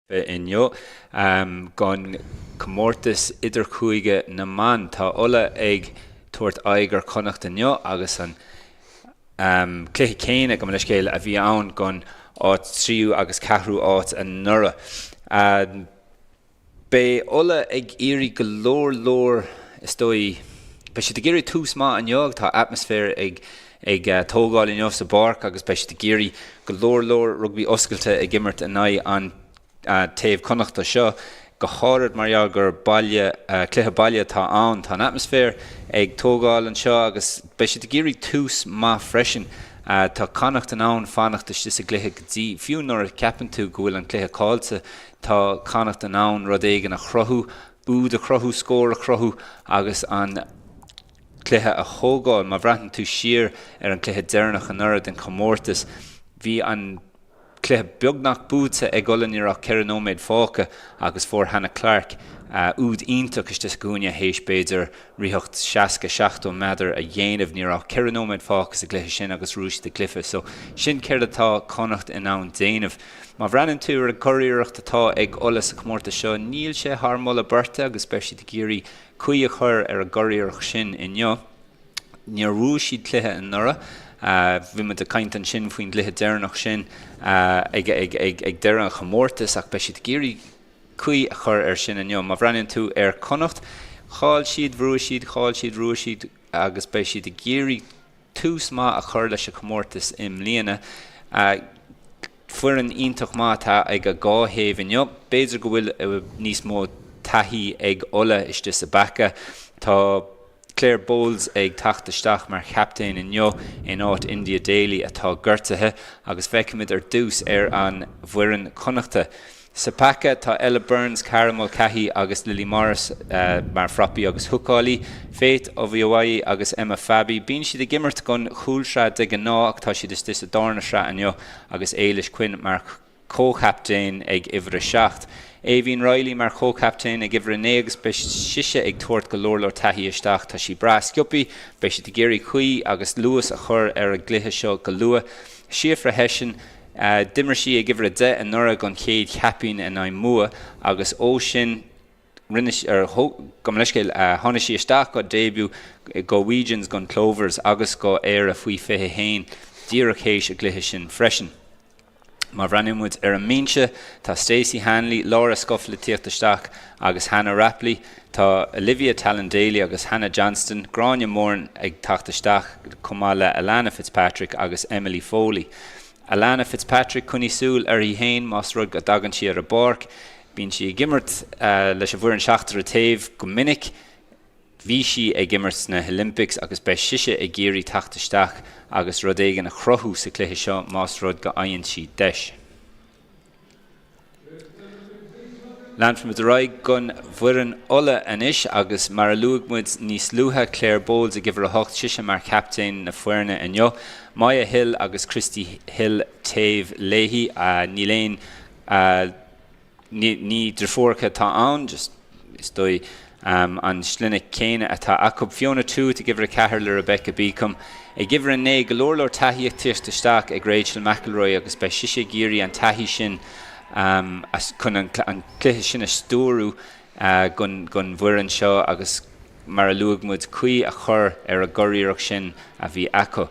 Inniu don chomórtas idirchúige na mban. Tá Ulaidh ag tabhairt aghaidh ar Chonnacht inniu agus an cluiche céanna, gabh mo leithscéal, a bhí ann don áit tríú agus ceathrú áit anuraidh. Beidh Ulaidh ag iarraidh go leor leor is dóigh, beidh siad ag iarraidh tús maith inniu, tá atmaisféar ag ag tógáil inniu sa bpáirc agus beidh siad ag iarraidh go leor leor rugbaí oscailte ag imirt in aghaidh an taobh Connachta seo, go háirid mar gheall gur baile, cluiche baile atá ann. Tá an atmaisféar ag tógáil anseo agus beidh siad ag iarraidh tús maith freisin. Tá Connacht in ann fanacht istigh sa gcluiche go dtí, fiú nuair a cheapann tú go bhfuil an cluiche caillte, tá Connacht in ann rud éigin a chruthú, úd a chruthú, scór a chruthú agus an. cluiche a thógáil. Má bhreathnaíonn tú siar ar an gcluiche deireanach anuraidh den chomórtas, bhí an cluiche beagnach buaite ag Ulaidh, ní raibh ach 4 nóiméad fágtha agus fuair Hannah Clarke úd iontach istigh sa gcúinne théis b'fhéidir ritheacht 60, 70 meadar a dhéanamh. Ní raibh ach 4 nóiméad fágtha sa gcluiche sin agus bhuaigh siad an cluiche. So sin céard atá Connacht in ann déanamh. Má bhreathnaíonn tú ar an gcuriarracht atá ag Ulaidh sa chomórtas seo, níl sé thar moladh beirte agus beidh siad ag iarraidh caoi a chur ar an gcuriarracht sin inniu. Níor bhuaigh siad cluiche anuraidh. Bhí muid ag caint ansin faoin gcluiche deireanach sin ag deireadh an chomórtais ach beidh siad ag iarraidh caoi a chur air sin inniu. Má bhreathnaíonn tú ar Chonnacht, chaill siad, bhuaigh siad, chaill siad, bhuaigh siad agus beidh siad ag iarraidh tús maith a chur leis an chomórtas i mbliana. Foireann iontach maith atá ag an dhá thaobh inniu. B'fhéidir go bhfuil níos mó taithí ag Ulaidh istigh sa bpaca. Tá Claire Bowles ag teacht isteach mar chaptaen inniu in áit India Daly atá gortaithe agus feicfimid ar dtús ar an bhfoireann Connachta. Sa bpaca tá Ella Burns, Cara Mulcahy agus Lily Morris mar phropaí agus húcálaí, Faith Oviawayi agus Emma Fabi. Bíonn siad ag imirt don chúlsraith de ghnáth ach tá siad istigh sa darna sraith inniu agus Éilis Quinn mar chomhchaptaen ag uimhir 7. Aoibhín Reilly mar chomhchaptaen ag uimhir 9 agus beidh sise ag tabhairt go leor leor taithí isteach. Tá sí breá sciobtha, beidh siad ag iarraidh caoi agus luas a chur ar an gcluiche seo go luath. Síofra Hession. D'imir sí ag uimhir 10 anuraidh don chéad cheaipín in aghaidh Mumha agus ó sin rinne sí, gabh mo leithscéal, tháinig sí isteach do début do Weegians don Clovers agus do Éire faoi 21 díreach théis a gcluiche sin freisin. Má bhreathnaíonn muid ar an mbinse, tá Stacey Hanley, Laura Scuffil ag tíocht isteach agus Hannah Rapley. Tá Olivia Tallon Daly agus Hannah Johnston, Gráinne Moran ag teacht isteach chomh maith le Alana Fitzpatrick agus Emily Foley. Alana Fitzpatrick, coinnigh súil uirthi féin más rud go dtagann sí ar an bpáirc. Bíonn sí ag imirt leis an bhfoireann seachtar an taobh go minic. Bhí sí ag imirt sna hOlympics agus beidh sise ag iarraidh teacht isteach agus rud éigin a chruthú sa chluiche seo más rud go fhaigheann sí deis. Leanfaimid ar aghaidh don bhfoireann Uladh anois agus mar a luaigh muid níos luaithe, Claire Bowles ag uimhir 8, sise mar chaptaen na foirne inniu. Maya Hill agus Christy Hill taobh léi. Níl aon Ní deirfiúracha atá ann, just is dóigh an sloinne céanna atá acu. Fiona Tuite ag uimhir 4 le Rebecca Beacom. Ag uimhir 9, go leor leor taithí ag tíocht isteach ag Rachel McElroy agus beidh sise ag iarraidh an taithí sin chun an cluiche sin a stiúrú don bhfoireann seo agus mar a luaigh muid, caoi a chur ar an gcuriarracht sin a bhí acu.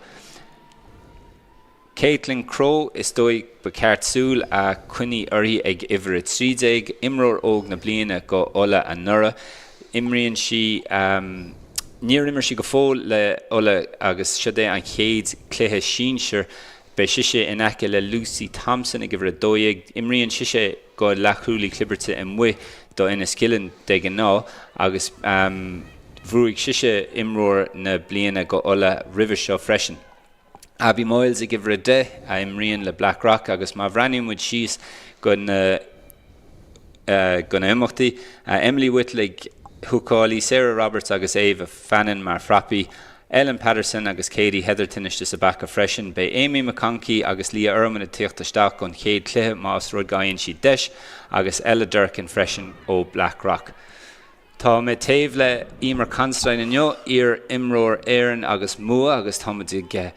Caitlin Crowe, is dóigh ba cheart súil a choinní uirthi ag uimhir 13, imreoir óg na bliana go Ulaidh anuraidh. Imríonn sí, níor imir sí go fóill le Ulaidh agus seo é an chéad cluiche sinsir. Beidh sise in aice le Lucy Thompson ag uimhir 12. Imríonn sise go leathchúlaí clibirte amuigh do Enniskillen de ghnáth agus bhuaigh sise imreoir na bliana go Ulaidh roimhe seo freisin. Abby Moyles ag uimhir 10, a imríonn le Blackrock agus má bhreathnaíonn muid síos go na go na himeachtaí, Emily Whittle ag húcálaí, Sarah Roberts agus Ava Fannin mar phropaí, Ellen Patterson agus Katie Hetherton istigh sa bpaca freisin. Beidh Amy McConkey agus Leah Irwin ag tíocht isteach don chéad chluiche más rud go fhaigheann siad deis agus Ella Durkin freisin ó Blackrock. Tá mé taobh le Emer Considine inniu, iar-imreoir Éireann agus Mumha agus táimid ag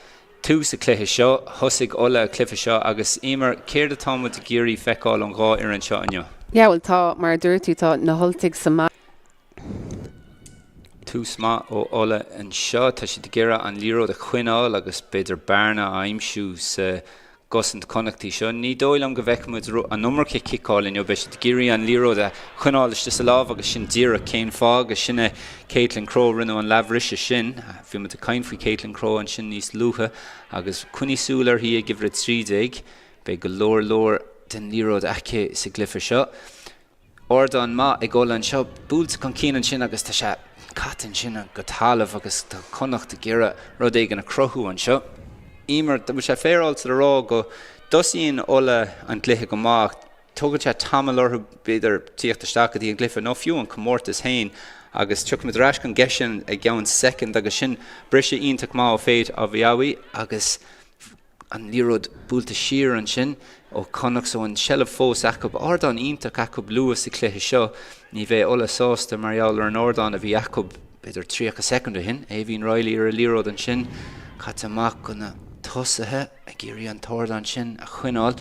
Tús an chluiche seo. Thosaigh Ulaidh an cluiche seo agus, Emer, céard atá muid ag iarraidh feiceáil ón dhá fhoireann seo inniu? Yeah, bhuel tá, mar a dúirt tú, tá na hUltaigh sa. Tús maith ó Ulaidh anseo. Tá siad ag iarraidh an liathróid a choinneáil agus b'fhéidir bearna a aimsiú sa gcosaint Connachtaí seo. Ní dóigh liom go bhfeicfidh muid an iomarca ciceáil inniu. Beidh siad ag iarraidh an liathróid a choinneáil istigh sa lámh agus sin díreach cén fáth agus sin é Caitlin Crowe a rinne an leathbhriseadh sin. Bhí muid ag caint faoi Caitlin Crowe ansin níos luaithe agus coinnigh súil uirthi ag uimhir 13. Beidh go leor leor den liathróid aici sa gcluiche seo. Ardán maith ag Ulaidh anseo, buailte chun cinn ansin agus tá sé caite ansin go talamh agus tá Connacht ag iarraidh rud éigin a chruthú anseo. Emer, bhfuil sé féaráilte a rá go dtosaíonn Ulaidh an cluiche go maith ach tógann sé tamall orthu b'fhéidir tíocht isteach go dtí an gcluiche nó fiú an comórtas féin agus tiocfaimid ar ais don gceist sin i gceann soicind agus sin briseadh iontach maith ó Faith Aviawi agus an liathróid buailte siar ansin ó Chonnacht so an seilbh fós acu. Ardán iontach acu luath sa chluiche seo. Ní bheidh Ulaidh sásta mar gheall ar an ardán a bhí acu b'fhéidir 30 soicind ó shin. Aoibhín Reilly ar an liathróid ansin, caite amach go na tosaithe ag iarraidh an t-ardán sin a choinneáil.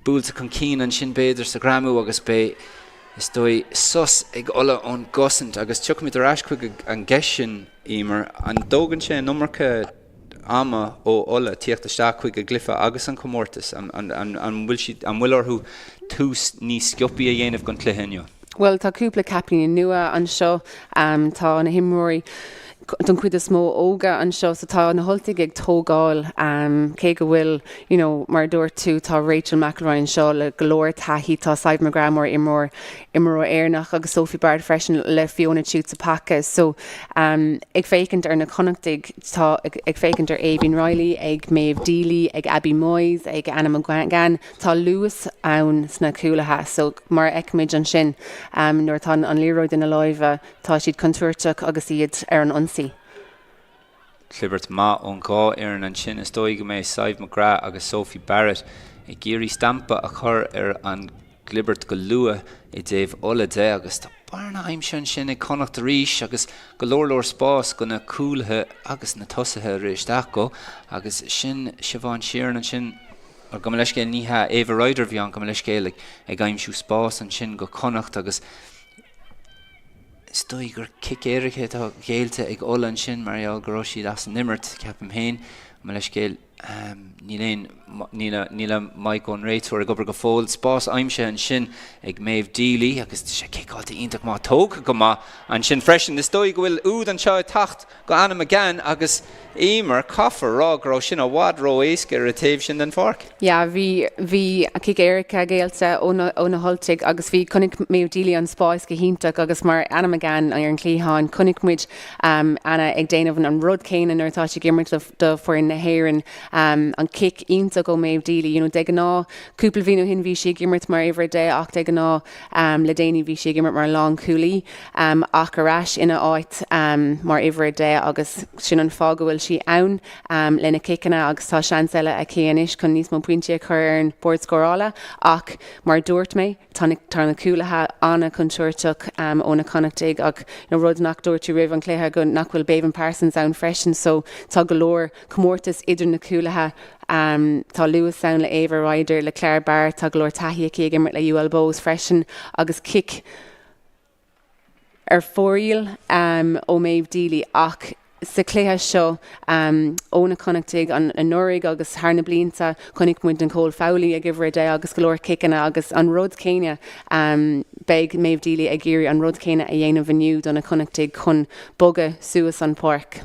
Buailte chun cinn ansin b'fhéidir sa ghreamú agus beidh, is dóigh, sos ag Ulaidh ón gcosaint agus tiocfaimid ar ais chuig an gceist sin, Emer. An dtógann sé an iomarca ama ó Ulaidh tíocht isteach chuig an gcluiche agus an comórtas? An bhfuil siad, an bhfuil orthu tús níos sciobthaí a dhéanamh don chluiche inniu? Bhuel, tá cúpla caiptín nua anseo. Tá na himreoirí don chuid is mó óga anseo so tá na hUltaigh ag tógáil cé go bhfuil you know mar a dúirt tú tá Rachel McElroy anseo le go leor taithí, tá Sadhbh McGrath mar imreoir imreoir Éireannach agus Sophie Barrett freisin le Fiona Tuite sa paca so ag féachaint ar na Connachtaigh tá ag féachaint ar Aoibhín Reilly, ag Méabh Deely, ag Abby Moyes, ag Anna McGann, tá luas ann sna cúlaithe so mar a fheicimid ansin nuair atá an liathróid ina láimhe tá siad contúirteach agus iad ar an ionsaí. Clibirt maith ón dhá fhoireann ansin. Is dóigh go mbeidh Sadhbh McGrath agus Sophie Barrett ag iarraidh stampa a chur ar an gclibirt go luath i dtaobh Uladh de agus tá bearna aimsithe ansin ag Connacht arís agus go leor leor spás go na cúlaithe agus na tosaithe a rith isteach go agus sin Siobhán Sheerin ansin gabh mo leithscéal ní hea Ava Ryder a bhí ann gabh mo leithscéal ag aimsiú spás ansin go Connacht agus Is dóigh gur cic éirice atá géillte ag Ulaidh ansin mar gheall go raibh siad as an imirt, ceapaim féin. Mo leithscéal, níl aon, níl níl an mic ón réiteoir ag obair go fóill. Spás aimsithe ansin ag Méabh Deely agus tá sé ciceáilte iontach maith, tógtha go maith ansin freisin. Is dóigh go bhfuil úd anseo ag teacht go Anna McGann agus Emer, caithfear a rá go raibh sin i bhfad ró-éasca ar an taobh sin den pháirc. Yeah, bhí, bhí cic éirice géillte ó na, ó na hUltaigh agus bhí, chonaic Méabh Deely an spás go hiontach agus mar Anna McGann ar an chliathán, chonaic muid Anna ag déanamh an rud céanna nuair atá sí ag imirt do, do foireann na hÉireann, an cic iontach ó Méabh Deely, you know, de ghnáth, cúpla bhliain ó shin bhí sí ag imirt mar uimhir 10 ach de ghnáth le déanaí bhí sí ag imirt mar lánchúlaí. ach ar ais ina áit mar uimhir 10 agus sin an fáth go bhfuil sí ann lena ciceanna agus tá seans eile aici anois chun níos mó pointí a chur ar an bord scórála ach mar a dúirt mé tá na tá na cúlaithe an-chontúirteach ó na Connachtaigh ach you know rud nach dúirt tú roimh an chluiche go nach bhfuil Béibhinn Parsons ann freisin so tá go leor comórtas idir na cúlaithe. Tá luas ann le Ava Ryder, le Claire Barrett, tá go leor taithí aici ag imirt le UL Bohs freisin agus cic ar fóraoil ó Méabh Deely ach sa chluiche seo ó na Connachtaigh anuraidh agus thar na blianta chonaic muid Nicole Fowley ag uimhir 10 agus go leor ciceanna agus an rud céanna beidh Méabh Deely ag iarraidh an rud céanna a dhéanamh inniu do na Connachtaigh chun bogadh suas an pháirc.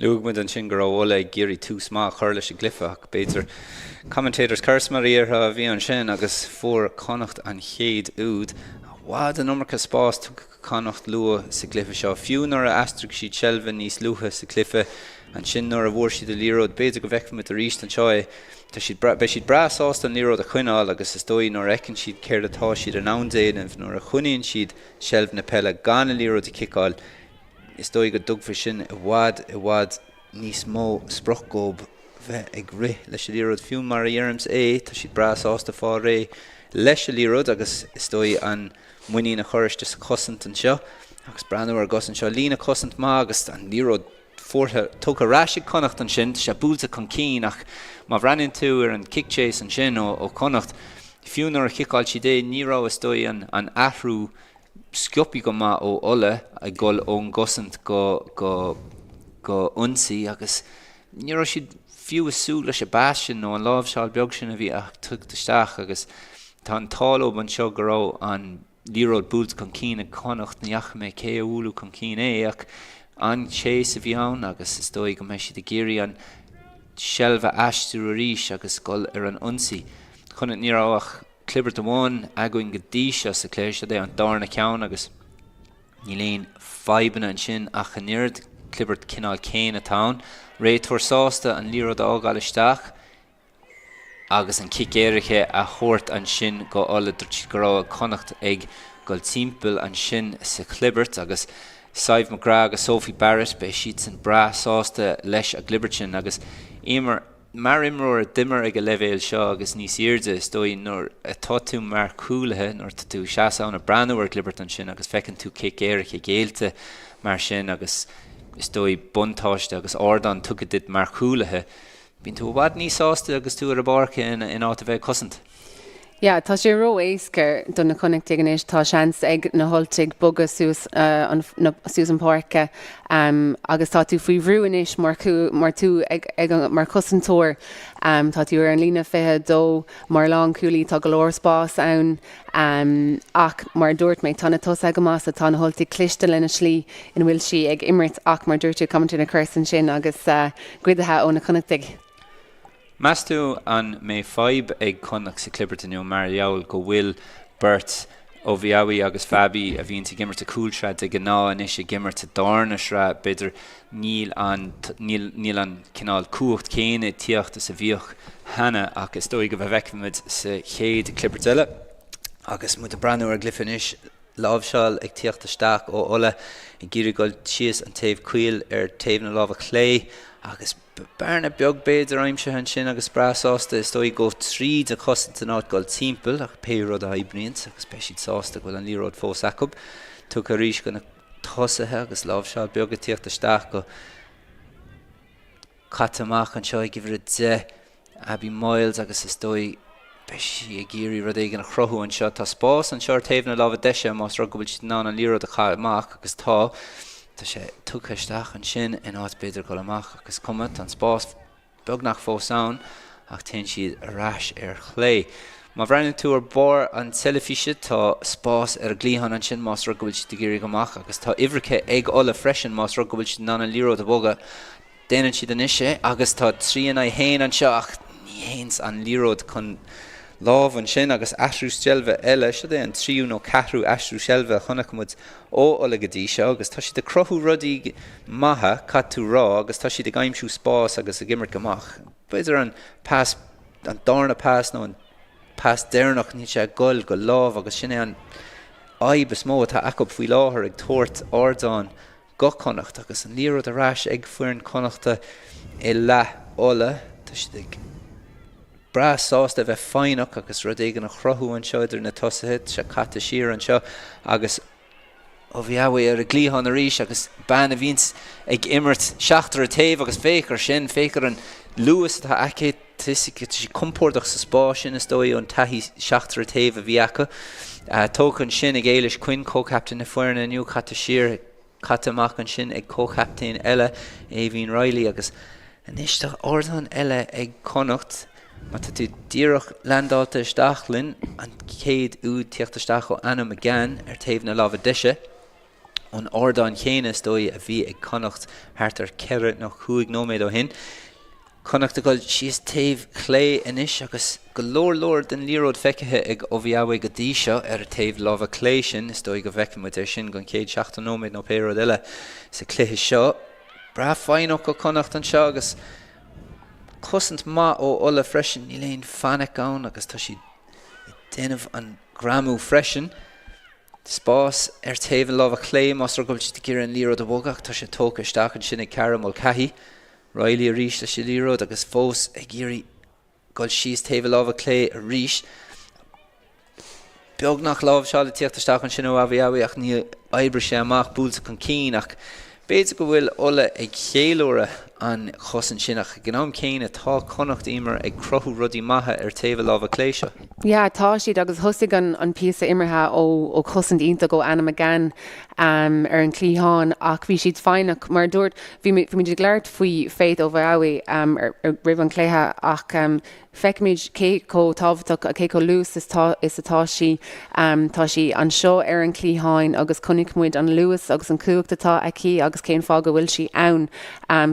Luaigh muid ansin go raibh Ulaidh ag iarraidh tús maith a chur leis an gcluiche ach b'fhéidir commentator's curse mar a déarfá a bhí ansin agus fuair Connacht an chéad úd. I bhfad an iomarca spás tugtha do Chonnacht luath sa gcluiche seo. Fiú nuair a aistrigh siad seilbhe níos luaithe sa chluiche, ansin nuair a bhfuair siad an liathróid, b'fhéidir go bhfeicfidh muid arís anseo é, tá siad, beidh siad breá sásta an liathróid a choinneáil agus is dóigh nuair a fheiceann siad céard atá siad in ann déanamh nuair a choinníonn siad seilbh na peile gan an liathróid a chiceáil, Is dóigh go dtugfaidh sin i bhfad, i bhfad níos mó sprioc dhóibh bheith ag rith leis an liathróid. Fiú mar a dheirimse é, tá siad breá sásta fáil réidh leis an liathróid agus is dóigh an muinín a chur istigh sa chosaint anseo. Agus breathnú ar an gcosaint seo, líne cosaint maith agus an liathróid. Fuartha, tugtha ar ais ag Connacht ansin, tá sé buailte chun cinn ach má bhreathnaíonn tú ar an kick chase ansin ó Chonnacht, fiú nuair a chiceáil siad é, ní raibh is dóigh an athrú sciobtha go maith ó Ulaidh ag dul ón gcosaint go go go ionsaí agus ní raibh siad fiú ag súil leis an bpas sin nó an láimhseáil beag sin a bhí ag teacht isteach agus tá an t-ádh leo anseo go raibh an liathróid buailte chun cinn ag Connacht, ní fhaca mé cé a bhuaileadh chun cinn é ach an-chase a bhí ann agus is dóigh go mbeidh siad ag iarraidh an tseilbh a aistriú arís agus dul ar an ionsaí. Chonnacht, ní raibh ach clibirt amháin againn go dtí seo sa chluiche, seo é an darna ceann agus níl aon fadhbanna ansin ach an oiread, clibirt cineál céanna atá ann. Réiteoir sásta an liathróid a fhágáil isteach. agus an cic éirice a thabhairt ansin go Ulaidh. Dúirt siad go raibh Connacht ag dul timpeall ansin sa chlibirt agus Sadhbh McGrath agus Sophie Barrett, beidh siadsan breá sásta leis an gclibirt sin agus Emer, mar imreoir a d'imir ag an leibhéal seo agus níos airde, is dóigh nuair atá tú mar chúlaithe, nuair atá tú ag seasamh ann ag breathnú ar gclibirt ansin agus feiceann tú cic éirice géillte mar sin agus is dóigh buntáiste agus ardán tugtha duit mar chúlaithe, Bíonn tú i bhfad níos sásta agus tú ar an bpáirc in áit a bheith ag cosaint. Yeah, tá sé ró-éasca do na Connachtaigh anois. Tá seans ag na hUltaigh bogadh suas an suas an páirce agus tá tú faoi bhrú anois mar mar tú ag ag mar chosantóir. Tá tú ar an líne 22 mar lánchúlaí, tá go leor spás ann. Ach mar a dúirt mé, tá na tosaithe go maith so tá na hUltaigh cliste lena slí ina bhfuil sí ag imirt ach mar dúirt tú, Coimín na curse ansin agus goidte ó na Connachtaigh. Meas tú an mbeidh fadhb ag Connacht sa chlibirt inniu mar gheall go bhfuil beirt, Oviawe agus Fabi, a bhíonns ag imirt sa chúlsraith de ghnáth anois ag imirt sa darna sraith, b'fhéidir níl an níl níl an cineál cumhacht céanna ag tíocht is a bhíodh cheana ach is dóigh go bhfeicfimid sa chéad chlibirt eile. Agus muid ag breathnú ar an gcluiche anois, láimhseáil ag tíocht isteach ó Ulaidh ag iarraidh dul síos an taobh caol ar taobh na láimhe clé agus bearna beag b'fhéidir aimsithe ansin agus breá sásta is dóigh dul tríd an chosaint in áit dul timpeall ach pé rud a oibríonns agus beidh siad sásta go bhfuil an liathróid fós acu. Tugtha arís go na tosaithe agus láimhseáil beag ag tíocht isteach go caite amach anseo ag uimhir 10, Abby Miles agus is dóigh beidh sí ag iarraidh rud éigin a chruthú anseo. Tá spás anseo ar taobh na láimhe deise más rud go bhfuil siad in ann an liathróid a chaitheamh amach agus tá. Tá sé tugtha isteach ansin in áit b'fhéidir dul amach agus cuma, tá an spás beagnach fós ann ach téann siad ar ais ar chlé. Má bhreathnaíonn tú ar barr an teilifíse tá spás ar an gcliathán ansin más rud go bhfuil siad ag iarraidh amach agus tá uimhreacha ag Ulaidh freisin más rud go bhfuil siad in ann an liathróid a bhogadh. Déanann siad anois é agus tá 3 in aghaidh 1 anseo ach ní théann an liathróid chun lámh ansin agus aistriú seilbhe eile. Seo é an tríú nó ceathrú aistriú seilbhe a chonaic muid ó Ulaidh go dtí seo agus tá siad ag cruthú rudaí maithe, caithfidh tú rá, agus tá siad ag aimsiú spás agus ag imirt go maith. B'fhéidir an pas, an darna pas nó an pas deireanach, níl sé ag goil go lámh agus sin é an fhadhb is mó atá acu faoi láthair ag tabhairt ardán go Connacht agus an liathróid ar ais ag foireann Connachta i leath Uladh. Tá siad ag breá sásta a bheith foighneach agus rud éigin a chruthú anseo idir na tosaithe. Tá sé caite siar anseo agus Oviawe ar an gcliathán arís agus bean a bhíonns ag imirt seachtar an taobh agus féach ar sin, féach ar an luas atá aici. Tá sí compordach sa spás sin is dóigh ón taithí seachtar an taobh a bhí acu. Tógtha ansin ag Éilis Quinn, comhchaptaen na foirne inniu, caite siar, caite amach ansin ag comhchaptaen eile, Aoibhín Reilly agus anois tá ardán eile ag Connacht. Má tá tú díreach leaindeáilte isteach linn, an chéad úd tíocht isteach ó Anna McGann ar taobh na láimhe deise. An ardán chéanna is dóigh a bhí ag Connacht thart ar cheithre nó chúig nóiméad ó shin. Connacht ag dul síos taobh clé anois agus go leor leor den liathróid feicthe ag Oviawe go dtí seo ar an taobh láimhe clé sin. Is dóigh go bhfeicfidh muid é sin don chéad 70 nóiméad nó pé rud eile sa chluiche seo. Breá foighneach ó Connacht anseo agus cosaint maith ó Ulaidh freisin. Níl aon fainic ann agus tá siad ag déanamh an greamú freisin. Spás ar taobh an láimhe clé más rud go bhfuil siad ag iarraidh an liathróid a bhogadh ach tá sé tógtha isteach ansin ag Cara Mulcahy. Reilly arís leis an liathróid agus fós ag iarraidh dul síos taobh a láimhe clé arís. Beagnach láimhseáil ag tíocht isteach ansin ó Oviawe ach ní oibrigh sé amach, buailte chun cinn ach. B'fhéidir go bhfuil Ulaidh ag ceiliúradh an chosaint sin ach ag an am céanna tá Connacht, Emer, ag cruthú rudaí maithe ar taobh a láimhe clé seo. Yeah, tá siad agus thosaigh an píosa imeartha ó chosaint iontach ó Anna McGann ar an chliathán ach bhí siad foighneach. Mar a dúirt, bhí muid ag labhairt faoi Faith Oviawe roimh an chluiche ach Feicimid cé chomh tábhachtach, cé chomh luas is atá sí. Tá sí anseo ar an chliatháin agus chonaic muid an luas agus an chumhacht atá aici agus cén fáth go bhfuil sí ann.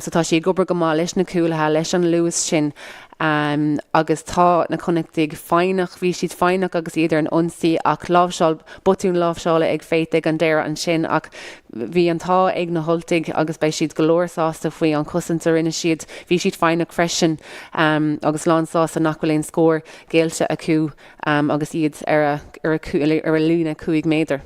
So tá sí ag obair go maith leis na cúlaithe, leis an luas sin agus tá na Connachtaigh foighneach, bhí siad foighneach agus iad ar an ionsaí ach láimhseáil, botún láimhseála ag Faith ag an deireadh ansin ach bhí an t-ádh ag na hUltaigh agus beidh siad go leor sásta faoi an chosaint a rinne siad. Bhí siad foighneach freisin agus lán sásta nach bhfuil aon scór géillte acu agus iad ar a líne 5 méadar.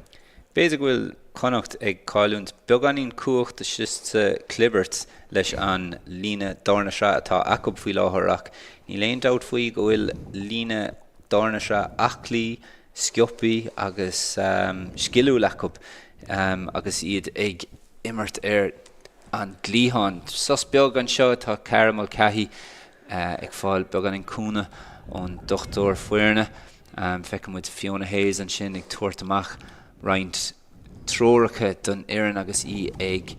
B'fhéidir go bhfuil Connacht ag cailliúint beagáinín cumhacht istigh sa chlibirt leis an líne darna sraith atá acu faoi láthair ach níl aon dabht faoi go bhfuil líne darna sraith aclaí, sciobtha agus sciliúil acu agus iad ag imirt ar an gcliathán. Sos beag anseo, tá Cara Mulcahy ag fáil beagáinín cúnamh ón dochtúir foirne. Feiceann muid Fiona Hayes ansin ag tabhairt amach roinnt treoracha don fhoireann agus í ag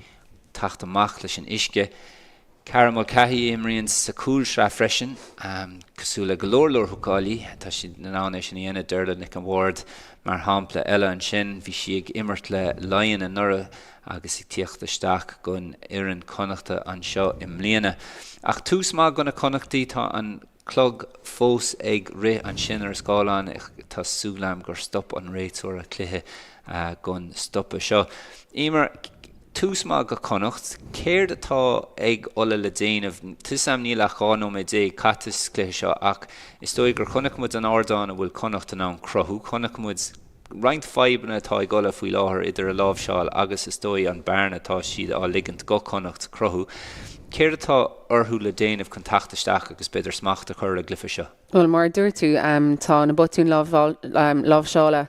teacht amach leis an uisce. Cara Mulcahy a imríonn sa chúlsraith freisin, cosúil le go leor leor húcálaí, tá siad in ann é sin a dhéanamh, Derla Nic an Bhaird mar shampla eile ansin, bhí sí ag imirt le Laighin anuraidh agus ag tíocht isteach gon fhoireann Connachta anseo i mbliana. Ach tús maith go na Connachtaí, tá an clog fós ag rith ansin ar an scáileán, tá súil agam gur stop an réiteoir an cluiche gon stopadh seo. Emer, tús maith go Connacht, céard atá ag Ulaidh le déanamh? Tá 'fhios a'm níl ach 12 nóiméad caite sa chluiche seo ach is dóigh gur chonaic muid an ardán a bhfuil Connacht in ann cruthú, chonaic muid roinnt fadhbanna atá ag Ulaidh faoi láthair idir a láimhseáil agus is dóigh an bearna atá siad á ligint go Connacht cruthú. Céard atá orthu le déanamh chun teacht isteach agus b'fhéidir smacht a chur ar an gcluiche seo? Bhuel, mar a dúirt tú, tá na botúin láimhseála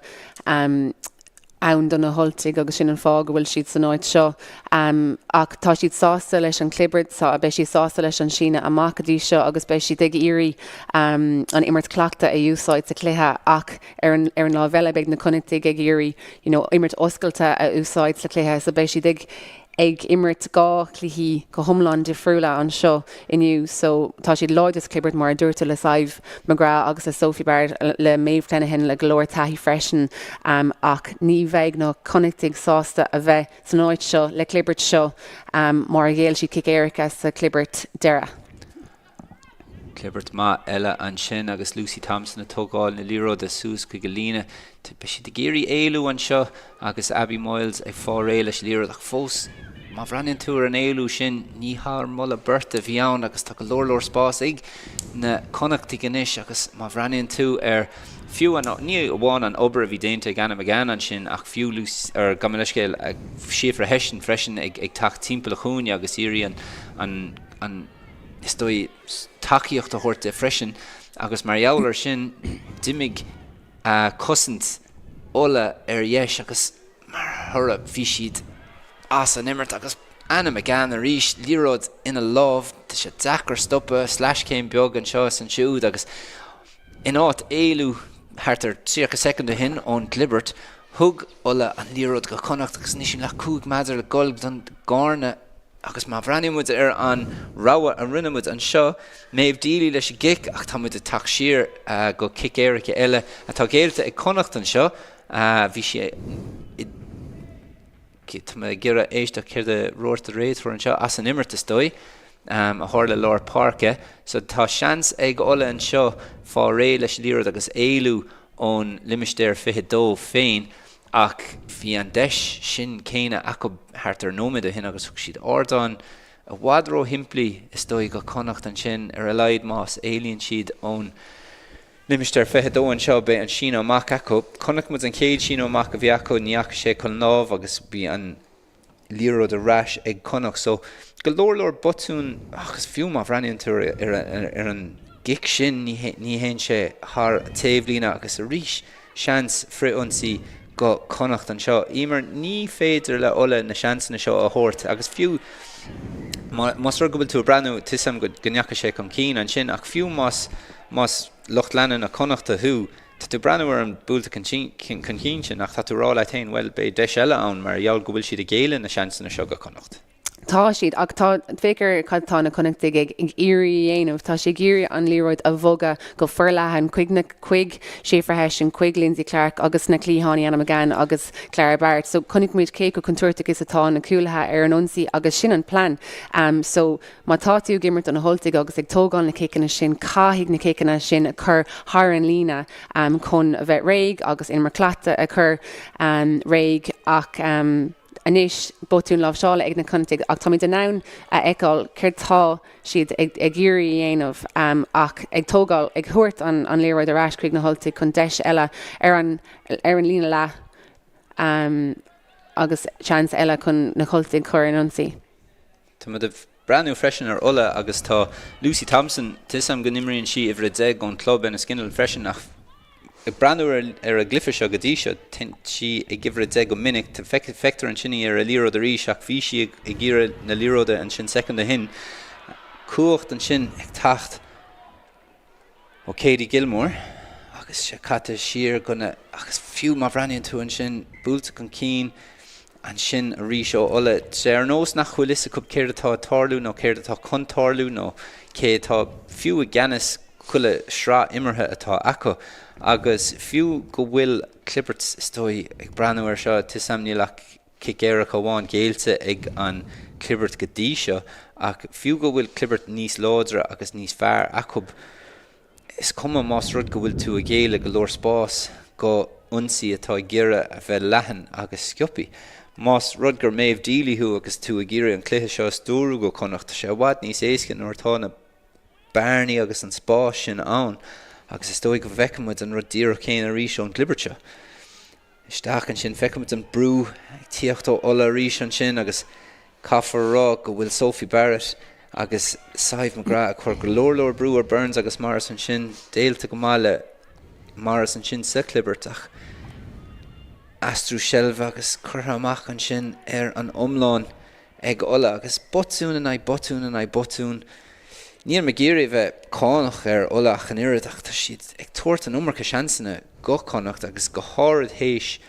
ann do na hUltaigh agus sin an fáth go bhfuil siad san áit seo. Ach tá siad sásta leis an chlibirt, beidh siad sásta leis an síneadh amach go dtí seo agus beidh siad ag iarraidh an imirt chleachta a úsáid sa chluiche ach Ar an ar an lámh eile, beidh na Connachtaigh ag iarraidh you know imirt oscailte a úsáid sa chluiche so beidh siad ag ag imirt 2 chluichí go hiomlán difriúla anseo inniu so tá siad láidir sa chlibirt mar a dúirt tú le Sadhbh McGrath agus le Sophie Barrett le Maeve Clenahan le go leor taithí freisin ach ní bheidh na Connachtaigh sásta a bheith san áit seo le clibirt seo mar a ghéill siad cic éirice sa chlibirt deireadh. Clibirt maith eile ansin agus Lucy Thompson ag tógáil na liathróide suas chuig a líne. Beidh siad ag iarraidh éalú anseo agus Abby Moyles ag fáil réidh leis an liathróid ach fós má bhreathnaíonn tú ar an éalú sin ní thar moladh beirte a bhí ann agus tá go leor leor spás ag na Connachtaigh anois agus má bhreathnaíonn tú ar fiú an, ní amháin an obair a bhí déanta ag Anna McGann ansin ach fiú Lucy, or gabh mo leithscéal, Síofra Hession freisin ag teacht timpeall an chúinne agus iarraidh an, an, an is dóigh, tacaíocht a thabhairt di freisin agus mar gheall air sin d'imigh cosaint Uladh ar dheis agus mar thoradh bhí siad as an imirt agus Anna McGann arís, liathróid ina lámh, tá sé deacair stopadh, sleaschéim beag anseo is ansiúd agus in áit éalú thart ar 30 soicind ó shin ón gclibirt, thug Ulaidh an liathróid go Connacht agus anois níl ach 5 méadar le dul don gcárna. Agus má bhreathnaíonn muid ar an rogha a rinne muid anseo, Méabh Deely leis an gcic ach tá muid ag teacht siar go cic éirice eile atá géillte ag Connacht anseo. Bhí sí i, tá mé ag iarraidh éisteacht céard a dúirt an réiteoir anseo, as an imirt is dóigh, a tharla i lár páirce. So tá seans ag Ulaidh anseo fáil réidh leis an liathróid agus éalú ón limistéar 22 féin. Ach bhí an deis sin céanna acu thart ar nóiméad ó shin agus thug siad ardán i bhfad ró-shimplí is dóigh go Connacht ansin. Ar a laghad más éalaíonn siad ón limistéar 22 anseo beidh an síneadh amach acu. Chonaic muid an chéad síneadh amach a bhí acu, ní dheachaigh sé chun lámh agus bhí an liathróid ar ais ag Connacht. So, go leor leor botún agus fiú má bhreathnaíonn tú ar an gcic sin, ní théann sé thar taobhlíne agus arís seans frith-ionsaí go Connacht anseo. Emer, ní féidir le Ulaidh na seansanna seo a thabhairt agus fiú más rud go bhfuil tú ag breathnú, tá 'fhios a'm go ndeachaigh sé chun cinn ansin ach fiú más más lucht leanúna Connachta thú, tá tú ag breathnú ar an buailte chun cinn sin ach tá tú ag rá leat féin, bhuel, beidh deis eile ann mar gheall go bhfuil siad ag géilleadh na seansanna seo go Connacht. Tá siad, ach tá, féach ar cad tá na Connachtaigh ag iarraidh a dhéanamh. Tá siad ag iarraidh an liathróid a bhogadh go forleathan chuig na, chuig Schaefer Hession, chuig Lindsay Clark agus na cliatháin Anna McGann agus Clara Barrett. So chonaic muid cé chomh contúirteach is atá na cúlaithe ar an ionsaí agus sin an plean. So má tá tú ag imirt do na hUltaigh agus ag tógáil na ciceanna sin, caithfidh na ciceanna sin a chur thar an líne chun a bheith réidh agus an imirt a chur réidh ach Anois, botún láimhseála ag na Connachtaigh ach táimid in ann a fheiceáil céard tá siad ag iarraidh a dhéanamh ach ag tógáil, ag thabhairt an liathróid ar ais chuig na hUltaigh chun deis eile ar an ar an líne leath agus seans eile chun na hUltaigh a chur in ionsaí. Tá muid ag breathnú freisin ar Ulaidh agus tá Lucy Thompson, tá 'fhios a'm go n-imríonn sí uimhir 10 ón club Enniskillen freisin ach ag breathnú ar an gcluiche seo go dtí seo, tá sí ag uimhir 10 go minic. Feictear ansin í ar an liathróid arís ach bhí sí ag iarraidh na liathróide ansin soicind ó shin. Cumhacht ansin ag teacht. Ó Katie Gilmore agus sé caite siar go na agus fiú má bhreathnaíonn tú ansin buailte chun cinn ansin arís ó Ulaidh, sé ar nós nach bhfuil fhios acu céard atá ag tarlú nó céard atá chun tarlú nó cé atá fiú i gceannas chuile shraith imeartha atá acu agus fiú go bhfuil clibirt is dóigh ag breathnú ar seo tá 'fhios a'm níl ach cic éirice amháin géillte ag an gclibirt go dtí seo ach fiú go bhfuil clibirt níos láidre agus níos fearr acu, is cuma más rud go bhfuil tú ag géilleadh go leor spáis go ionsaí atá ag iarraidh a bheith leathan agus sciobtha. Más rud gur Méabh Deely thú agus tú ag iarraidh an cluiche seo a stiúradh go Connacht, tá sé i bhfad níos éasca nuair atá na bearnaí agus an spás sin ann agus is dóigh go bhfeicfidh muid an rud díreach céanna arís ón gclibirt seo. Isteach ansin, feicimid an brú ag tíocht ó Ulaidh arís ansin agus caithfear a rá go bhfuil Sophie Barrett agus Sadhbh McGrath ag cur go leor leor brú ar Burns agus Morris ansin, déileáilte go maith le Morris ansin sa chlibirt ach aistriú seilbhe agus curtha amach ansin ar an iomlán ag Ulaidh agus botún in aghaidh botún in aghaidh botún. Níl mé ag iarraidh a bheith cáinteach ar Ulaidh ach an oiread ach tá siad ag tabhairt an iomarca seansanna go Connacht agus go háirid théis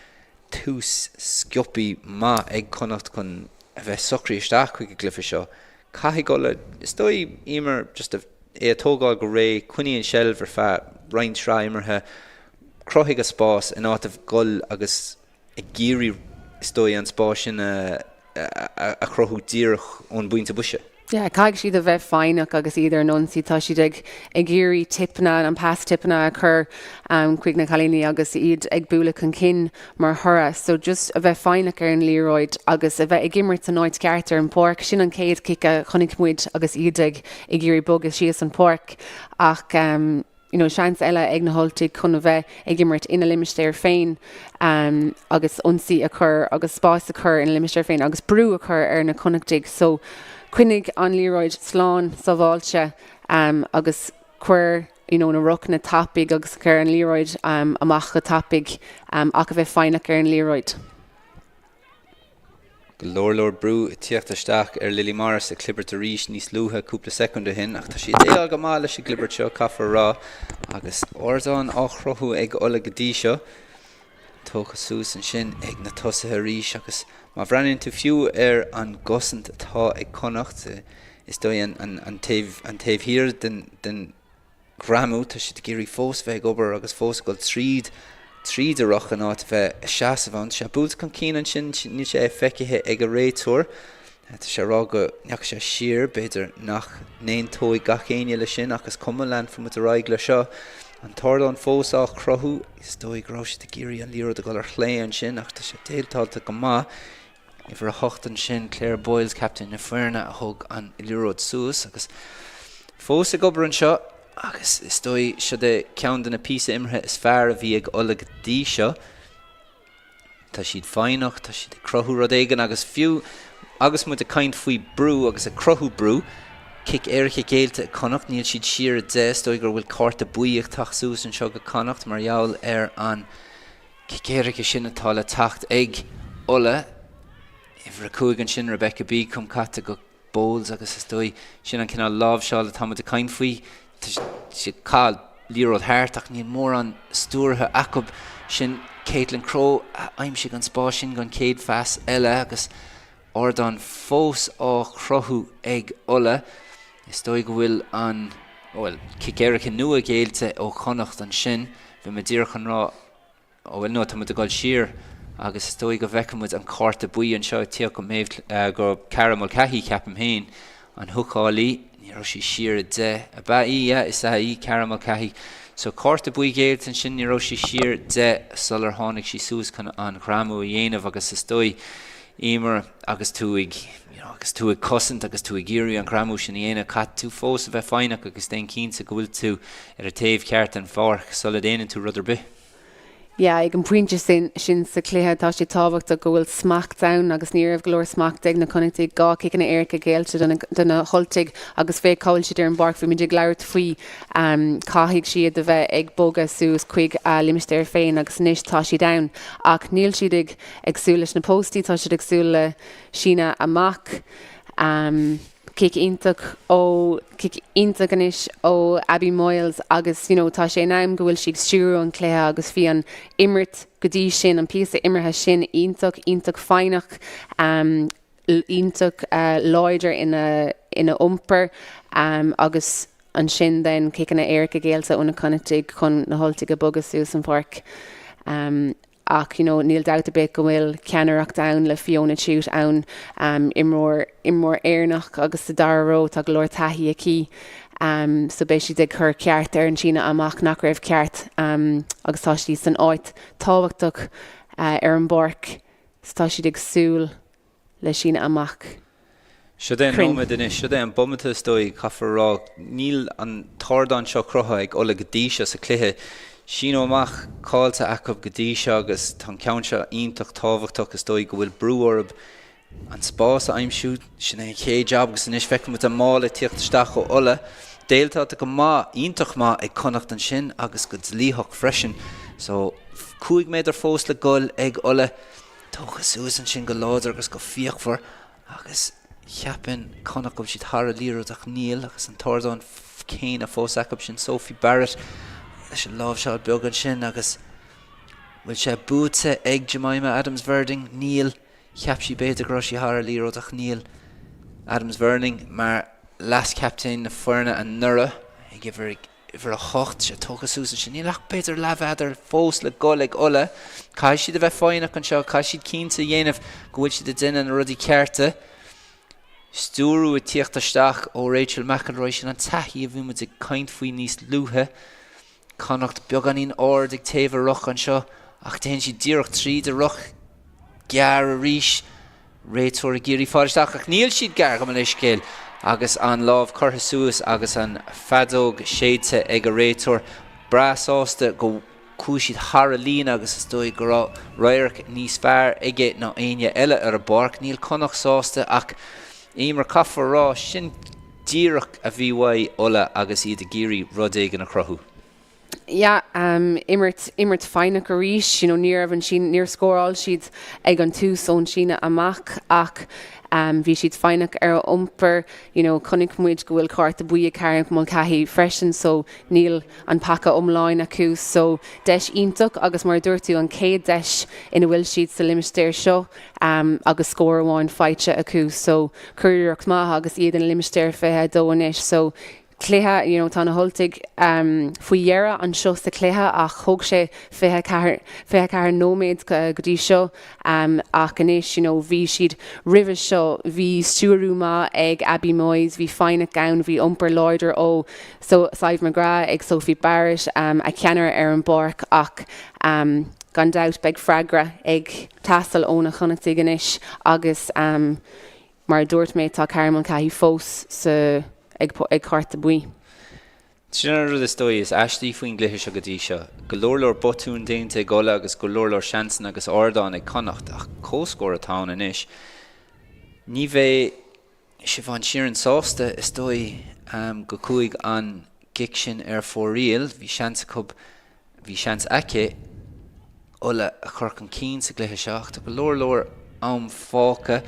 tús sciobtha maith ag Connacht chun a bheith socraithe isteach chuig an gcluiche seo. Caithfidh Ulaidh, is dóigh, Emer, just é a tógáil go réidh, coinnigh an seilbh ar feadh roinnt sraith imeartha, cruthaigh an spás in áit a dhul agus ag iarraidh, is dóigh, an spás sin a chruthú díreach ón bpointe boise. Yeah, caithfidh siad a bheith foighneach agus iad ar an ionsaí. Tá siad ag ag iarraidh tipeanna, an pas tipeanna a chur chuig na cailíní agus iad ag bualadh chun cinn mar thoradh. So just a bheith foighneach ar an liathróid agus a bheith ag imirt san áit cheart ar an bpáirc. Sin an chéad cic a chonaic muid agus iad ag ag iarraidh bogadh síos an pháirc ach you know, seans eile ag na hUltaigh chun a bheith ag imirt ina limistéar féin agus ionsaí a chur agus spás a chur ina limistéar féin agus brú a chur ar na Connachtaigh. So coinnigh an liathróid slán sábháilte agus cuir you know, na rucanna tapaidh agus cuir an liathróid amach go tapaidh ach a bheith foighneach ar an liathróid. Go leor leor brú ag tíocht isteach ar Lily Morris ag clibirt arís níos luaithe cúpla soicind ó shin ach tá sí ag déileáil go maith leis an gclibirt seo, caithfear a rá, agus ardán á chruthú ag Ulaidh go dtí seo. Tógtha suas ansin ag na tosaithe arís agus má bhreathnaíonn tú fiú ar an gcosaint atá ag Connacht, is dóigh an taobh thiar den ghreamú, tá siad ag iarraidh fós bheith ag obair agus fós ag dul tríd, tríd an ruc in áit a bheith ag seasamh ann. Tá sé buailte chun cinn ansin, níl sé feicthe ag an réiteoir. Tá sé ag rá go ndeachaigh sé siar, b'fhéidir nach n-aontóidh gach éinne leis sin ach is cuma, leanfaidh muid ar aghaidh le seo. An t-ardán fós á chruthú, is dóigh go raibh siad ag iarraidh an liathróid a dhul ar chlé ansin ach tá sé déileáilte go maith. Uimhir 8 ansin, Claire Boyles, captaen na foirne, a thug an liathróid suas agus fós ag obair anseo agus is dóigh siod é ceann de na píosa imeartha is fearr a bhí ag Ulaidh go dtí seo. Tá siad foighneach, tá siad ag cruthú rud éigin agus fiú agus muid ag caint faoi brú agus ag cruthú brú, cic éirice géillte ag Connacht, níl siad siar 10, is dóigh gur bhfuil cárta buí ag teacht suas anseo go Connacht mar gheall ar an. Cic éirice sin atá le teacht ag Ulaidh. Uimhir 5 ansin, Rebecca Beacom, caite go Bowles agus is dóigh sin an cineál láimhseáil atá muid ag caint faoi. Tá siad ag caitheamh liathróid thart ach níl mórán stiúrtha acu. Sin Caitlin Crowe a aimsigh an spás sin don chéad phas eile agus ardán fós á chruthú ag Ulaidh. Is dóigh go bhfuil an, bhuel, cic éirice nua géillte ó Chonnacht ansin. Bhí mé díreach chun rá, ó bhuel, no, tá muid ag dul siar agus is dóigh go bhfeicfidh muid an cárta buí anseo ag tíocht go Maeve, go Cara Mulcahy, ceapaim féin, an húcálaí. Ní raibh sí siar 10, ab ea í? Yeah, is ea í, Cara Mulcahy. So cárta buí géillte ansin, ní raibh sí siar 10 sular tháinig sí suas chun an ghreamú a dhéanamh agus is dóigh, Emer, agus tú ag, you know, agus tú ag cosaint agus tú ag iarraidh an ghreamú sin a dhéanamh, caithfidh tú fós a bheith foighneach agus déan cinnte go bhfuil tú ar an taobh ceart den pháirc sula déanann tú rud ar bith. Yeah, ag an bpointe sin sin sa chluiche tá sé tábhachtach go bhfuil smacht ann agus ní raibh go leor smachta ag na Connachtaigh, 2 ciceanna éirice géillte do na, do na hUltaigh agus féach cá bhfuil siad ar an bpáirc, bhí muid ag labhairt faoi caithfidh siad a bheith ag bogadh suas chuig a limistéar féin agus anois tá siad ann ach níl siad ag ag súil leis na póstaí, tá siad ag súil le síneadh amach. Cic iontach ó, cic iontach anois ó Abby Moyles agus you know tá sé in am go bhfuil sí ag stiúradh an chluiche agus bhí an imirt go dtí sin, an píosa imeartha sin iontach, iontach foighneach, iontach láidir ina, ina iompar agus ansin then ciceanna éirice géillte ó na Connachtaigh chun na hUltaigh a bogadh suas an pháirc. Ach you know níl dabht ar bith go bhfuil ceannaireacht ann le Fiona Tuite ann, imreoir, imreoir Éireannach agus sa dara ró tá go leor taithí aici so beidh siad ag cur ceart ar an síneadh amach nach raibh ceart agus tá siad san áit tábhachtach ar an bpáirc so tá siad ag súil le síneadh amach Siod é an cruinn. nóiméad anois, siod é an bomaite is dóigh, caithfear a rá. Níl an t-ardán seo cruthaithe ag Ulaidh go dtí seo sa chluiche. Síneadh amach caillte acu go dtí seo agus tá an ceann seo iontach tábhachtach. Is dóigh go bhfuil brú orthu an spás a aimsiú. Sin é an chéad jab agus anois feicfidh muid an mála ag tíocht isteach ó Ulaidh. Déileáilte go maith, iontach maith ag Connacht ansin agus go dlítheach freisin. So, 5 méadar fós le goil ag Ulaidh. Tógtha suas ansin go láidir agus go fíochmhar agus cheapfainn Connacht go bhfuil siad thar an liathróid ach níl agus an t-ardán céanna fós acu sin Sophie Barrett leis an láimhseáil beag ansin agus bhfuil sé buaite ag Jemima Adams-Verding? Níl. Cheap sí b'fhéidir go raibh sí thar an liathróid ach níl. Adams-Verding mar leaschaptaen na foirne anuraidh ag uimhir Uimhir 8, sé tógtha suas ansin. Níl ach b'fhéidir leathmhéadar fós le goil ag Ulaidh. Caithfidh siad a bheith foighneach anseo, caithfidh siad cinnte a dhéanamh go bhfuil siad ag déanamh na rudaí cearta. Stiúrú ag tíocht isteach ó Rachel McElroy, sin an taithí a bhí muid ag caint faoi níos luaithe. Connacht beagáinín ard ag taobh an ruc anseo ach téann siad díreach tríd an ruc gearr arís. Réiteoir ag iarraidh fáil isteach ach níl siad gearr, gabh mo leithscéal agus an lámh curtha suas agus an feadóg séidte ag an réiteoir. Breá sásta go chuaigh siad thar an líne agus is dóigh go raibh radharc níos fearr aige ná éinne eile ar an bpáirc. Níl Connacht sásta ach Emer, caithfear a rá, sin díreach a bhí uaidh Ulaidh agus iad ag iarraidh rud éigin a chruthú. Yeah, imirt, imirt foighneach arís, you know, ní raibh an síneadh, níor scóráil siad ag an tús ón síneadh amach ach bhí siad foighneach ar a iompar, you know, chonaic muid go bhfuil cárta buí ag Karen Mulcahy freisin so níl an paca iomlán acu so deis iontach agus mar a dúirt tú an chéad deis ina bhfuil siad sa limistéar seo agus scór amháin faighte acu so curiarracht maith agus iad ina limistéar 22 anois so cluiche, you know, tá na hUltaigh faoi dheireadh anseo sa chluiche ach thóg sé 24, 24 nóiméad go dtí seo ach anois, you know, bhí siad roimhe seo, bhí stiúrú maith ag Abby Moyes, bhí foighneach ann, bhí iompar láidir ó Sadhbh McGrath ag Sophie Barrett, a ceannaire ar an bpáirc ach gan dabht beidh freagra ag teastáil ó na Connachtaigh anois agus Mar a dúirt mé, tá Karen Mulcahy fós sa ag ag cárta buí. Sin an rud is dóigh is aistí faoin gcluiche seo go dtí seo. Go leor leor botún déanta ag Ulaidh agus go leor leor seansanna agus ardáin ag Connacht ach comhscór atá ann anois. Ní bheidh Siobhán Sheerin sásta is dóigh go chuaigh an gic sin ar fóraoil. Bhí seans acu, bhí seans aici. Ulaidh a chur chun cinn sa gcluiche seo ach tá go leor leor am fágtha.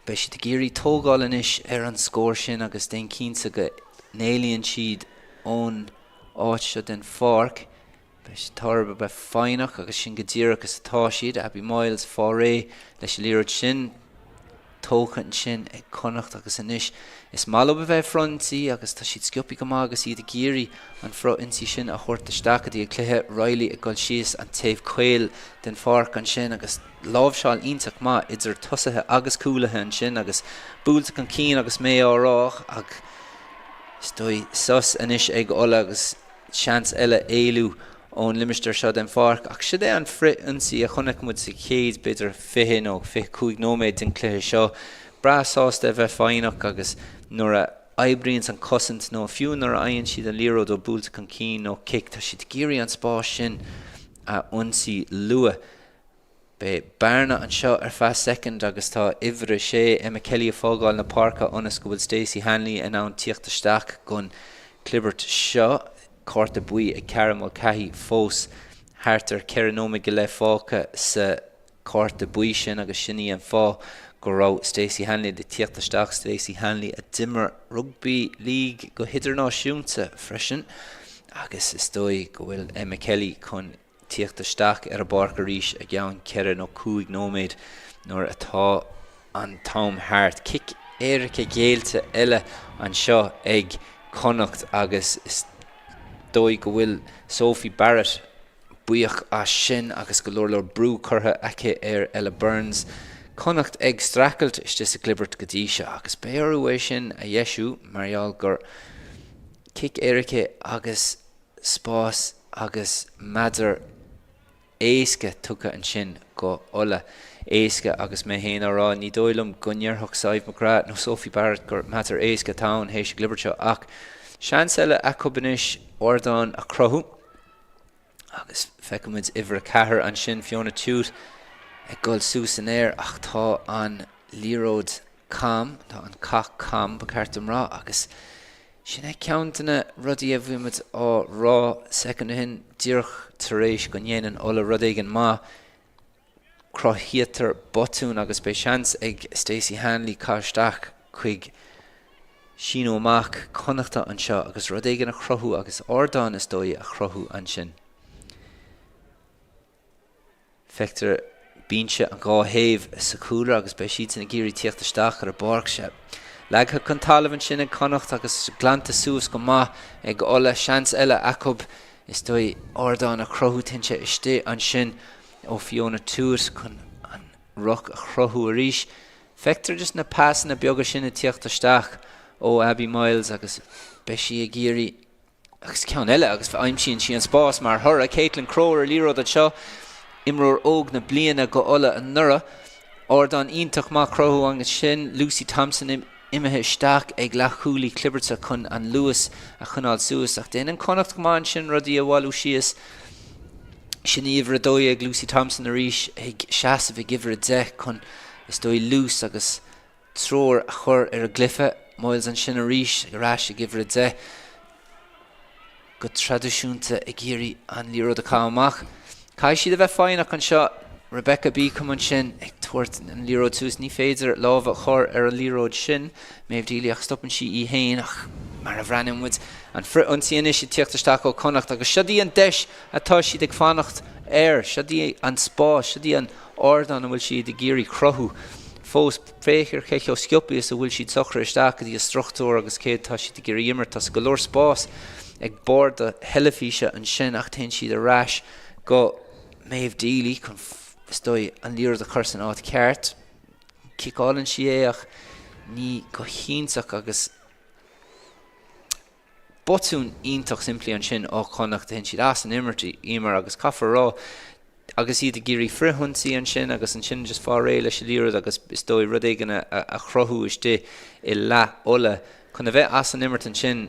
Beidh siad ag iarraidh tógáil anois ar an scór sin agus déan cinnte go n-éalaíonn siad ón áit seo den pháirc. Beidh siad orthu a bheith foighneach agus sin go díreach is atá siad. Abby Myles fáil réidh leis an liathróid sin. Tógtha ansin ag Connacht agus anois is maith leo a bheith ag frith-ionsaí agus tá siad sciobtha go maith agus iad ag iarraidh an frith-ionsaí sin a thabhairt isteach go dtí an cluiche. Reilly ag dul síos an taobh caol den pháirc ansin agus láimhseáil iontach maith idir tosaithe agus cúlaithe ansin agus buailte chun cinn agus mé á rá ach is dóigh sos anois ag Ulaidh agus seans eile éalú ón limistéar seo den pháirc ach siod é an frith-ionsaí a chonaic muid sa chéad, b'fhéidir, 20 nó 25 nóiméad den chluiche seo. Breá sásta a bheith foighneach agus nuair a oibríonns an chosaint nó fiú nuair a fhaigheann siad an liathróid ó buailte chun cinn nó cic, tá siad ag iarraidh an spás sin a ionsaí luath. Beidh bearna anseo ar feadh soicind agus tá uimhir a sé, Emma Kelly ag fágáil na páirce ionas go bhfuil Stacey Hanley in ann tíocht isteach gon clibirt seo. Cárta buí ag Cara Mulcahy fós. Thart ar 4 nóiméad go leith fágtha sa chárta buí sin agus sin í an fáth go raibh Stacey Hanley ag tíocht isteach, Stacey Hanley a d'imir rugbaí league go hidirnáisiúnta freisin agus is dóigh go bhfuil Emma Kelly chun tíocht isteach ar an bpáirc arís i gceann 4 nó 5 nóiméad nuair atá an t-am thart. Cic éirice géillte eile anseo ag Connacht agus is dóigh go bhfuil Sophie Barrett buíoch as sin agus go leor leor brú curtha aici ar Ella Burns. Connacht ag streachailt istigh sa gclibirt go dtí seo agus beidh orthu é sin a dheisiú mar gheall gur cic éirice agus spás agus meadar éasca tugtha ansin go Ulaidh. Éasca agus mé féin á rá, ní dóigh liom go ndéarfadh Sadhbh McGrath nó Sophie Barrett gur meadar éasca atá ann théis an gclibirt seo ach seans eile acu anois ardán a chruthú agus feicimid uimhir 4 ansin, Fiona Tuite ag dul suas san aer ach tá an liathróid cam, tá an cac cam ba cheart dom rá agus sin é ceann de na rudaí a bhí muid á rá soicind ó shin, díreach tar éis go ndéanann Ulaidh rud éigin maith, cruthaítear botún agus beidh seans ag Stacey Hanley caitheamh isteach chuig síniú amach Connachta anseo agus rud éigin a chruthú agus ardán is dóigh a chruthú ansin. Feictear binse an dhá thaobh sa chúlra agus beidh siadsan ag iarraidh tíocht isteach ar an bpáirc. Sea. Leagtha chun talaimh ansin ag Connacht agus glanta suas go maith ag Ulaidh. Seans eile acu is dóigh ardán a chruthú. Téann sé istigh ansin ó Fiona Tuite chun an ruc a chruthú arís. Feictear just na pasanna beaga sin ag tíocht isteach ó Abby Myles agus beidh sí ag iarraidh Agus ceann eile, agus aimsíonn sí an spás mar thoradh. Caitlin Crowe ar an liathróid anseo, imreoir óg na bliana go Ulaidh anuraidh. Ardán iontach maith cruthú ansin. Lucy Thompson imithe isteach ag leathchúlaí clibirte chun an luas a choinneáil suas. Ach déanann Connacht go maith ansin rudaí a bhailiú síos. Sin í uimhir 12 Lucy Thompson arís ag seasamh ag uimhir 10 chun is dóigh luas agus treoir a chur ar an gcluiche. Myles ansin arís ar ais ag uimhir 10. Go traidisiúnta ag iarraidh an liathróid a chaitheamh amach. Caithfidh siad a bheith foighneach anseo. Rebecca Beacom ansin ag tabhairt an liathróid suas. Ní féidir lámh a chur ar an liathróid sin, Maeve Deely, ach stopann sí í féin. Ach mar a bhreathnaíonn muid, an frith-ionsaí anois ag tíocht isteach ó Chonnacht agus siod í an deis atá siad ag fanacht air. Siod í an spás, siod í an ardán a bhfuil siad ag iarraidh cruthú fós. Féach ar cé chomh sciobtha is a bhfuil siad socraithe isteach go dtí a struchtúr agus cé atá siad ag iarraidh imirt. Tá go leor spás ag barr do theilifíse ansin ach téann siad ar ais go Maeve Deely chun, is dóigh, an liathróid a chur san áit cheart. Ciceálann sí é ach ní go hiontach agus botún iontach simplí ansin ó Chonnacht. Téann siad as an imirt, Emer, agus caithfear a rá, agus iad ag iarraidh frithionsaí ansin agus ansin just fáil réidh leis an liathróid agus is dóigh rud éigin a chruthú istigh i leath Uladh chun a bheith as an imirt ansin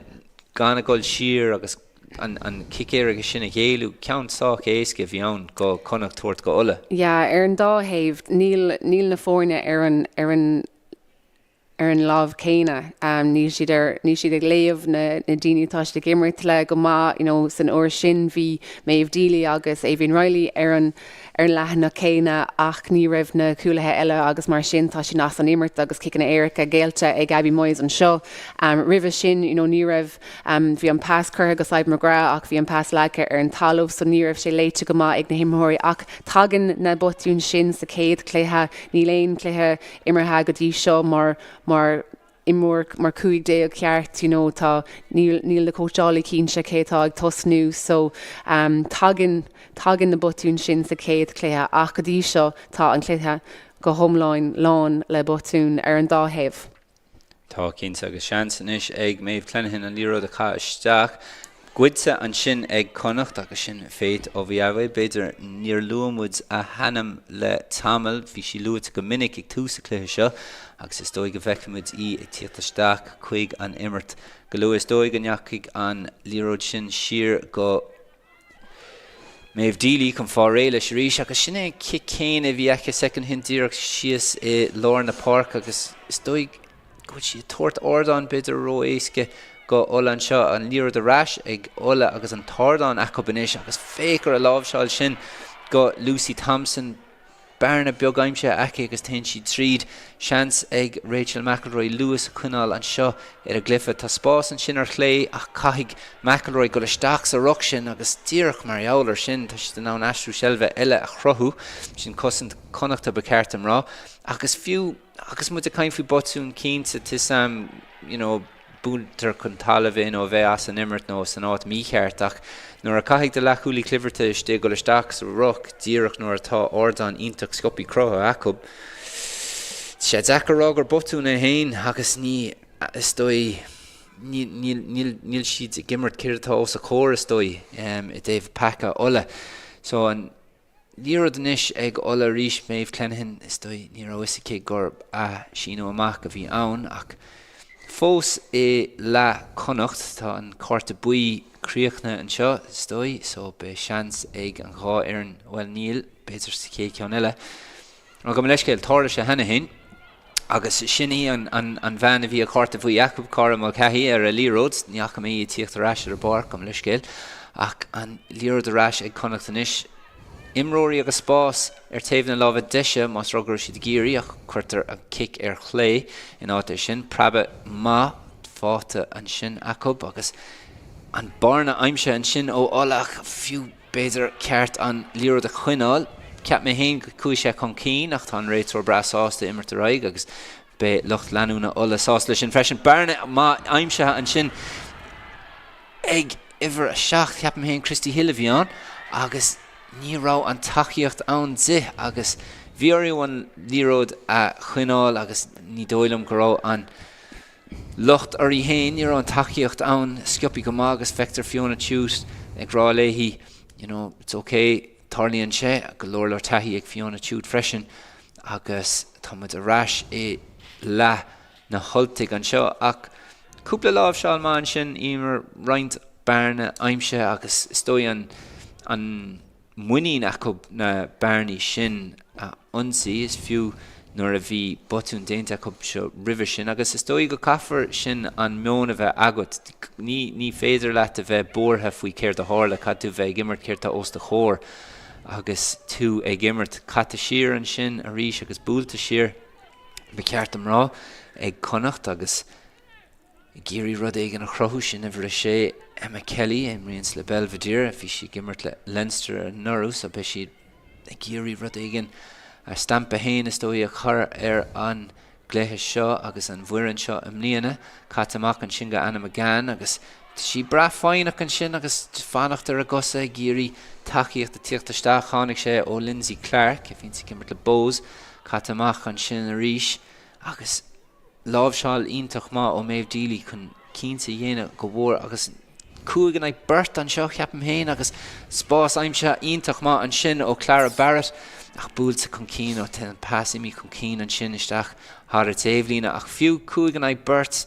gan a dhul siar agus an cic éirice sin a ghéilleadh. Ceann sách éasca a bhí ann go Connacht tabhairt go Uladh. Yeah, ar an dá thaobh, níl, níl na foirne ar an, ar an. ar an lámh céanna. Níl siad ar, níl siad ag léamh na daoine atá siad ag imirt le go maith, you know, san uair sin bhí Méabh Deely agus Aoibheann Reilly ar an ar an leathanach céanna ach ní raibh na cúlaithe eile agus mar sin tá siad as an imirt agus ciceanna éirice géillte ag Abby Moyes anseo. Roimhe sin, you know, ní raibh, bhí an pas curtha go Sadhbh McGrath ach bhí an pas leagtha ar an talamh so ní raibh sé léite go maith ag na himreoirí ach tagann na botúin sin sa chéad chluiche, níl aon chluiche imeartha go dtí seo mar mar imreoir mar 15 ceart you know tá níl níl na cóitseálaí cinnte cé atá ag tosnú so um, tagann tagann na botúin sin sa chéad chluiche ach go dtí seo tá an cluiche go hiomlán lán le botúin ar an dá thaobh. Tá, cinnte, agus seans anois ag Maeve Clenahan an liathróid a chaitheamh isteach. Goidte ansin ag Connacht agus sin Faith Oviawe. B'fhéidir níor luaigh muid a hainm le tamall, bhí sí luaite go minic ag tús an chluiche seo agus is dóigh go bhfeicfimid í ag tíocht isteach chuig an imirt go luath. Is dóigh go ndeachaigh an liathróid sin siar go Méabh Deely chun fáil réidh leis arís agus sin é an cic céanna a bhí aici soicind ó shin díreach síos i lár na páirce agus is dóigh go bhfuil sí ag tabhairt ardán b'fhéidir ró-éasca go Ulaidh anseo. An liathróid ar ais ag Ulaidh agus an t-ardán acu anois agus féach ar an láimhseáil sin go Lucy Thompson. Bearna beag aimsithe aici agus téann sí tríd. Seans ag Rachel McElroy luas a choinneáil anseo ar an gcluiche. Tá spás ansin ar chlé ach caithfidh McElroy dul isteach sa ruc sin agus díreach mar gheall ar sin tá siad in ann aistriú seilbhe eile a chruthú. Sin cosaint Connachta ba cheart dom rá. Agus fiú agus muid ag caint faoi botúin cinnte tá 'fhios a'm you know, buailtear chun talaimh é nó a bheith as an imirt nó san áit mícheart ach nuair a caithfidh do leathchúlaí cluimhirte istigh dul isteach sa ruc díreach nuair atá ardán iontach sciobthaí cruthaithe acu, tá sé deacair a rá gur botún é féin agus ní, is dóigh, níl, níl, níl siad ag imirt céard atá os a chomhair is dóigh i dtaobh paca Uladh. So an. Liathróid anois ag Ulaidh arís, Maeve Clenahan, is dóigh ní raibh fhios aici gurb athshíniú amach a bhí ann ach fós i leath Chonnacht. Tá an cárta buí críochnaithe anseo, is dóigh, so beidh seans ag an dhá fhoireann, bhuel níl, b'fhéidir sa chéad cheann eile. Gabh mo leithscéal, tharla sé cheana féin. Agus sin í an bhean a bhí a cárta bhuí acu, Cara Mulcahy, ar a liathróid. Ní fhaca mé í ag tíocht ar ais ar an bpáirc, gabh mo leithscéal. Ach an liathróid ar ais ag Connacht anois. Imreoirí agus spás ar taobh na láimhe deise más rud go raibh siad ag iarraidh ach cuirtear an cic ar chlé in áit é sin. Preabadh maith faighte ansin acu agus an bearna aimsithe ansin ó Ulaidh ach fiú B'fhéidir ceart an liathróid a choinneáil. Cheap mé féin go chuaigh sé chun cinn ach tá an réiteoir breá sásta imirt ar aghaidh agus beidh lucht leanúna Uladh sásta leis sin freisin. Bearna maith aimsithe ansin ag uimhir 7, ceapaim féin, Christy Hill a bhí ann agus ní raibh an tacaíocht ann di agus bhí orthu an liathróid a choinneáil agus ní dóigh liom go raibh an locht uirthi féin, ní raibh an tacaíocht ann sciobthaí go maith agus feictear Fiona Tuite ag rá léi you know, it's ok, tarlaíonn sé, go leor leor taithí ag Fiona Tuite freisin agus tá muid ar ais i leath na hUltaigh anseo ach cúpla láimhseáil maith ansin, Emer, roinnt bearna aimsithe agus is dóigh an an muinín acu na bearnaí sin a ionsaí, is fiú nuair a bhí botún déanta acu seo roimhe sin agus is dóigh go caithfear sin an meon a bheith agat. Ní ní féidir leat a bheith buartha faoi céard a tharla, caithfidh tú bheith ag imirt céard atá os do chomhair agus tú ag imirt. Caite siar ansin arís agus buailte siar, ba cheart dom rá, ag Connacht agus. ag iarraidh rud éigin a chruthú, sin uimhir 6, Emma Kelly, a imríonns le Belvedere, bhí sí ag imirt le Leinster anuraidh so beidh sí ag iarraidh rud éigin, a stampa féin is dóigh a chur ar an gcluiche seo agus an bhfoireann seo i mbliana. Caite amach ansin go Anna McGann agus tá sí breá foighneach ansin agus fanacht ar a gcosa ag iarraidh tacaíocht a tíocht isteach. Tháinig sé ó Lindsay Clarke, a bhíonns ag imirt le Bohs, caite amach ansin arís agus Láimhseáil iontach maith ó Méabh Deely chun cinnte a dhéanamh go mhór agus cúig in aghaidh beirt anseo, ceapaim féin, agus spás aimsithe iontach maith ansin ó Clara Barrett ach buailte chun cinn ó an pas imithe chun cinn ansin isteach thar an taobhlíne ach fiú cúig in aghaidh beirt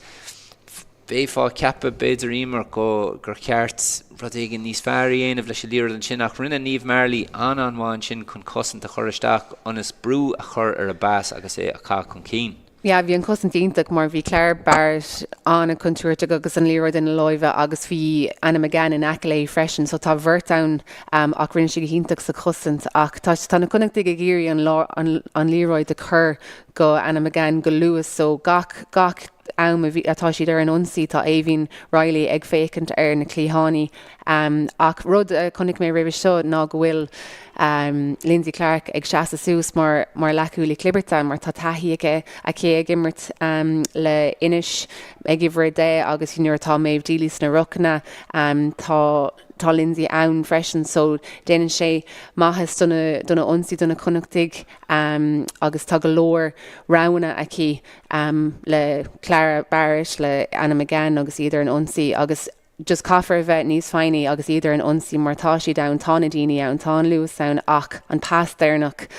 Bheifeá ag ceapadh, b'fhéidir, Emer, go gur cheart rud éigin níos fearr a dhéanamh leis an liathróid ansin ach rinne Niamh Marley an-an-mhaith ansin chun cosaint a chur isteach ionas brú a chur ar an bpas agus é a chaitheamh chun cinn. Yeah, bhí an chosaint iontach mar bhí Clara Barrett an-chontúirteach agus an liathróid ina láimhe agus bhí Anna McGann in aice léi freisin so tá bheirt ann ach rinne sí go hiontach sa chosaint ach tá tá na Connachtaigh ag iarraidh an an an liathróid a chur go Anna McGann go luath so gach gach am a bhí atá siad ar an ionsaí tá Aoibhinn Reilly ag féachaint ar na cliathánaí Ach rud a chonaic mé roimhe seo ná go bhfuil Lindsay Clark ag seasamh suas mar mar leathchúlaí clibirte mar tá taithí aici aici ag imirt le Inis ag uimhir 10 agus nuair atá Méabh Deely sna rucanna tá tá Lindsay ann freisin so déanann sé maitheas do na do na ionsaí do na Connachtaigh agus tá go leor roghanna aici le Clara Barrett le Anna McGann agus iad ar an ionsaí agus just caithfear a bheith níos foighní agus iad ar an ionsaí mar tá siad ann, tá na daoine ann, tá an luas ann ach an pas deireanach,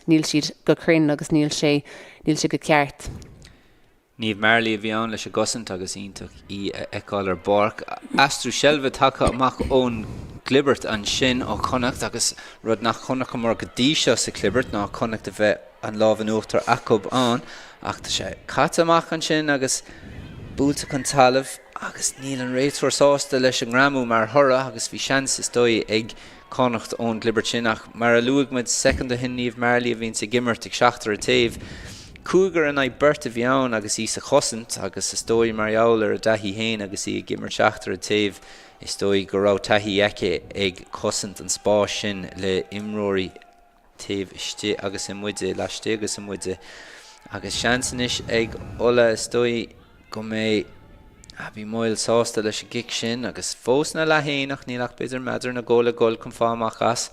níl siad go cruinn agus níl sé, níl sé go ceart. Niamh Marley a bhí ann leis an gcosaint agus iontach í a fheiceáil ar bpáirc. Aistriú seilbhe tagtha amach ón gclibirt ansin ó Chonnacht agus rud nach chonaiceamar go dtí seo sa chlibirt ná Connacht a bheith an lámh in uachtar acu ann ach tá sé caite amach ansin agus buailte chun talaimh Agus níl an réiteoir sásta leis an ngreamú mar thoradh agus bhí seans, is dóigh, ag Connacht ón gclibirt sin ach mar a luaigh muid soicind ó shin Niamh Marley a bhíonns ag imirt ag seachtar an taobh. Cúigear in aghaidh beirt a bhí ann agus í sa chosaint agus is dóigh mar gheall ar a dtaithí féin agus í ag imirt seachtar an taobh is dóigh go raibh taithí aici ag cosaint an spáis sin le imreoirí taobh istigh agus amuigh di, laistigh agus amuigh di. Agus seans anois ag Ulaidh, is dóigh go mbeidh Abby Moyles sásta leis an gcic sin agus fós ina leath féin ach níl ach b'fhéidir méadar nó dhó le dhul chun fáil amach as.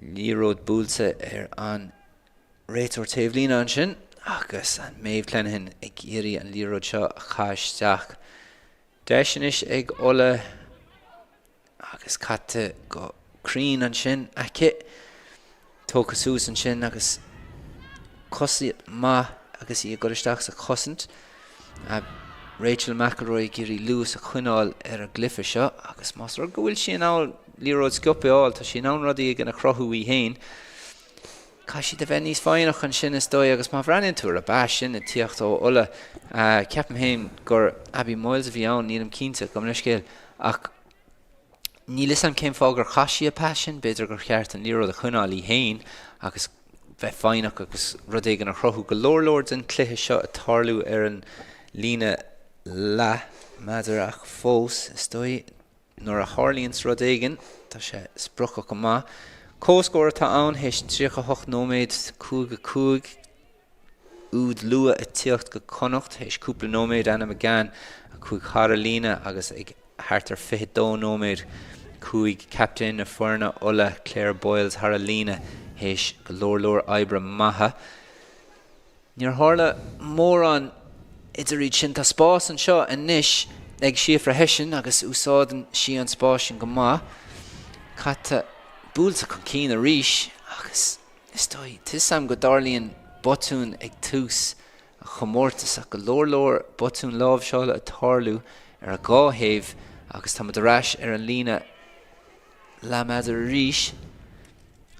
Liathróid buailte ar an réiteoir taobhlíne ansin agus Maeve Clenahan ag iarraidh an liathróid seo a chaitheamh isteach. Deis anois ag Ulaidh. Agus caite go cruinn ansin aici. Tógtha suas ansin agus cosaint maith agus í ag dul isteach sa chosaint. Rachel McElroy ag iarraidh luas a choinneáil ar an gcluiche seo agus más rud go bhfuil sí in ann liathróid sciobtha a fháil, tá sí in ann rudaí éigin a chruthú í féin. Caithfidh siad a bheith níos foighneach ansin is dóigh agus má bhreathnaíonn tú ar an bpas sin ag tíocht ó Ulaidh, ceapaim féin gur Abby Moyles a bhí ann, nílim cinnte, gabh mo leithscéal, ach níl 'fhios a'm cén fáth gur chaith sí an pas sin, b'fhéidir gur cheart an liathróid a choinneáil í féin agus bheith foighneach agus rud éigin a chruthú. Go leor leor den chluiche seo ag tarlú ar an líne leath meadar ach fós, is dóigh, Nuair a tharlaíonns rud éigin, tá sé spriocach go maith. Comhscór atá ann théis 38 nóiméad, 5-5, úd luath ag tíocht go Connacht théis cúpla nóiméad, Anna McGann a chuaigh thar an líne agus ag thart ar 22 nóiméad chuaigh captaen na foirne Uladh, Claire Boyles thar an líne théis go leor leor oibre maithe. Níor tharla mórán idir iad sin. Tá spás anseo anois ag Síofra Hession agus úsáideann sí an spás sin go maith. Caite buailte chun cinn arís agus is dóigh, tá 'fhios a'm go dtarlaíonn botúin ag tús an chomórtais ach go leor leor botúin láimhseála ag tarlú ar an dhá thaobh agus tá muid ar ais ar an líne leathmhéadar arís.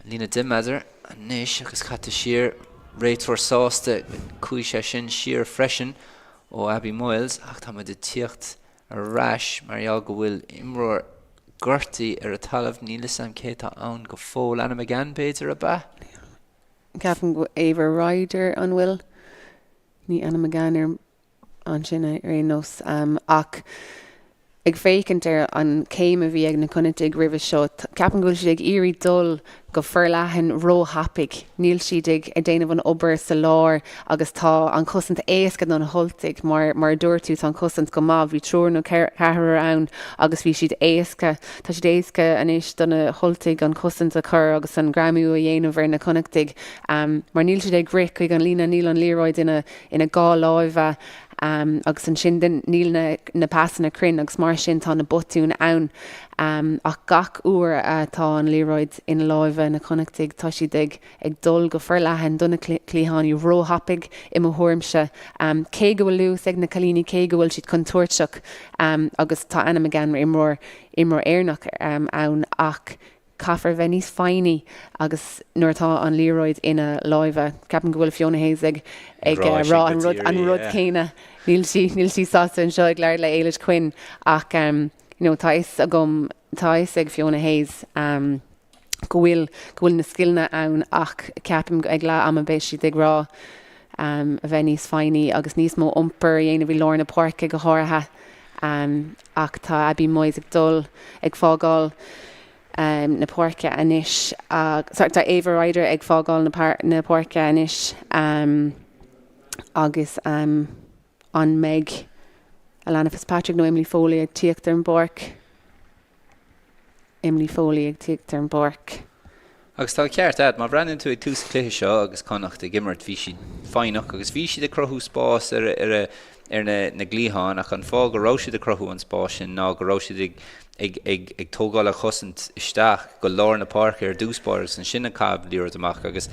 Líne 10 méadar anois agus caite siar. Réiteoir sásta chuaigh sé sin siar freisin ó Abby Moyles ach tá muid ag tíocht ar ais mar gheall go bhfuil imreoir gortaithe ar an talamh. Níl 'fhios a'm cé atá ann go fóill. Anna McGann b'fhéidir, ab ea? Ceapaim go Ava Ryder an bhfuil? Ní Anna McGann ar ansin ar aon nós. Ach ag féachaint ar an chéim a bhí ag na Connachtaigh roimhe seo, ceapaim go bhfuil siad ag iarraidh dul go forleathan róthapaidh. Níl siad ag déanamh an obair sa lár agus tá an chosaint éasca do na hUltaigh. Mar mar a dúirt tú, tá an chosaint go maith. Bhí triúr nó ceathrar ann agus bhí siad éasca. Tá siad éasca anois do na hUltaigh an chosaint a chur agus an greamú a dhéanamh ar na Connachtaigh mar níl siad ag rith chuig an líne, níl an liathróid ina ina dhá láimhe agus ansin níl na pasanna cruinn agus mar sin tá na botúin ann. Ach gach uair atá an liathróid ina láimhe na Connachtaigh tá siad ag ag dul go forleathan do na cliathánaí róthapaidh i mo thuairimse. Cé go bhfuil luas ag na cailíní, cé go bhfuil siad contúirteach agus tá Anna McGann mar imreoir imreoir Éireannach ann ach. Caithfear a bheith níos foighní agus nuair atá an liathróid ina láimhe. Ceapaim go bhfuil Fiona Hayes ag ag rá an rud an rud céanna. Níl sí níl sí sásta anseo ag labhairt le Éilish Quinn ach you know tá fhios agam tá fhios ag Fiona Hayes go bhfuil go bhfuil na scileanna ann ach ceapaim ag leath ama beidh siad ag rá a bheith níos foighní agus níos mó iompair a dhéanamh i lár na páirce go háirithe. Ach tá Abby Moyes ag dul ag fágáil na páirce anois sorry tá Ava Ryder ag fágáil na páirce anois agus an mbeidh Alana Fitzpatrick nó Emily Foley ag tíocht ar an bpáirc? Emily Foley ag tíocht ar an bpáirc. Agus tá an ceart agat, má bhreathnaíonn tú ag tús an chluiche seo agus Connacht ag imirt, bhí siad foighneach agus bhí siad ag cruthú spás ar ar ar na na gcliatháin ach an fáth go raibh siad ag cruthú an spáis sin ná go raibh siad ag ag ag ag tógáil a chosaint isteach go lár na páirce ar dtús báire agus ansin ag caitheamh liathróid amach agus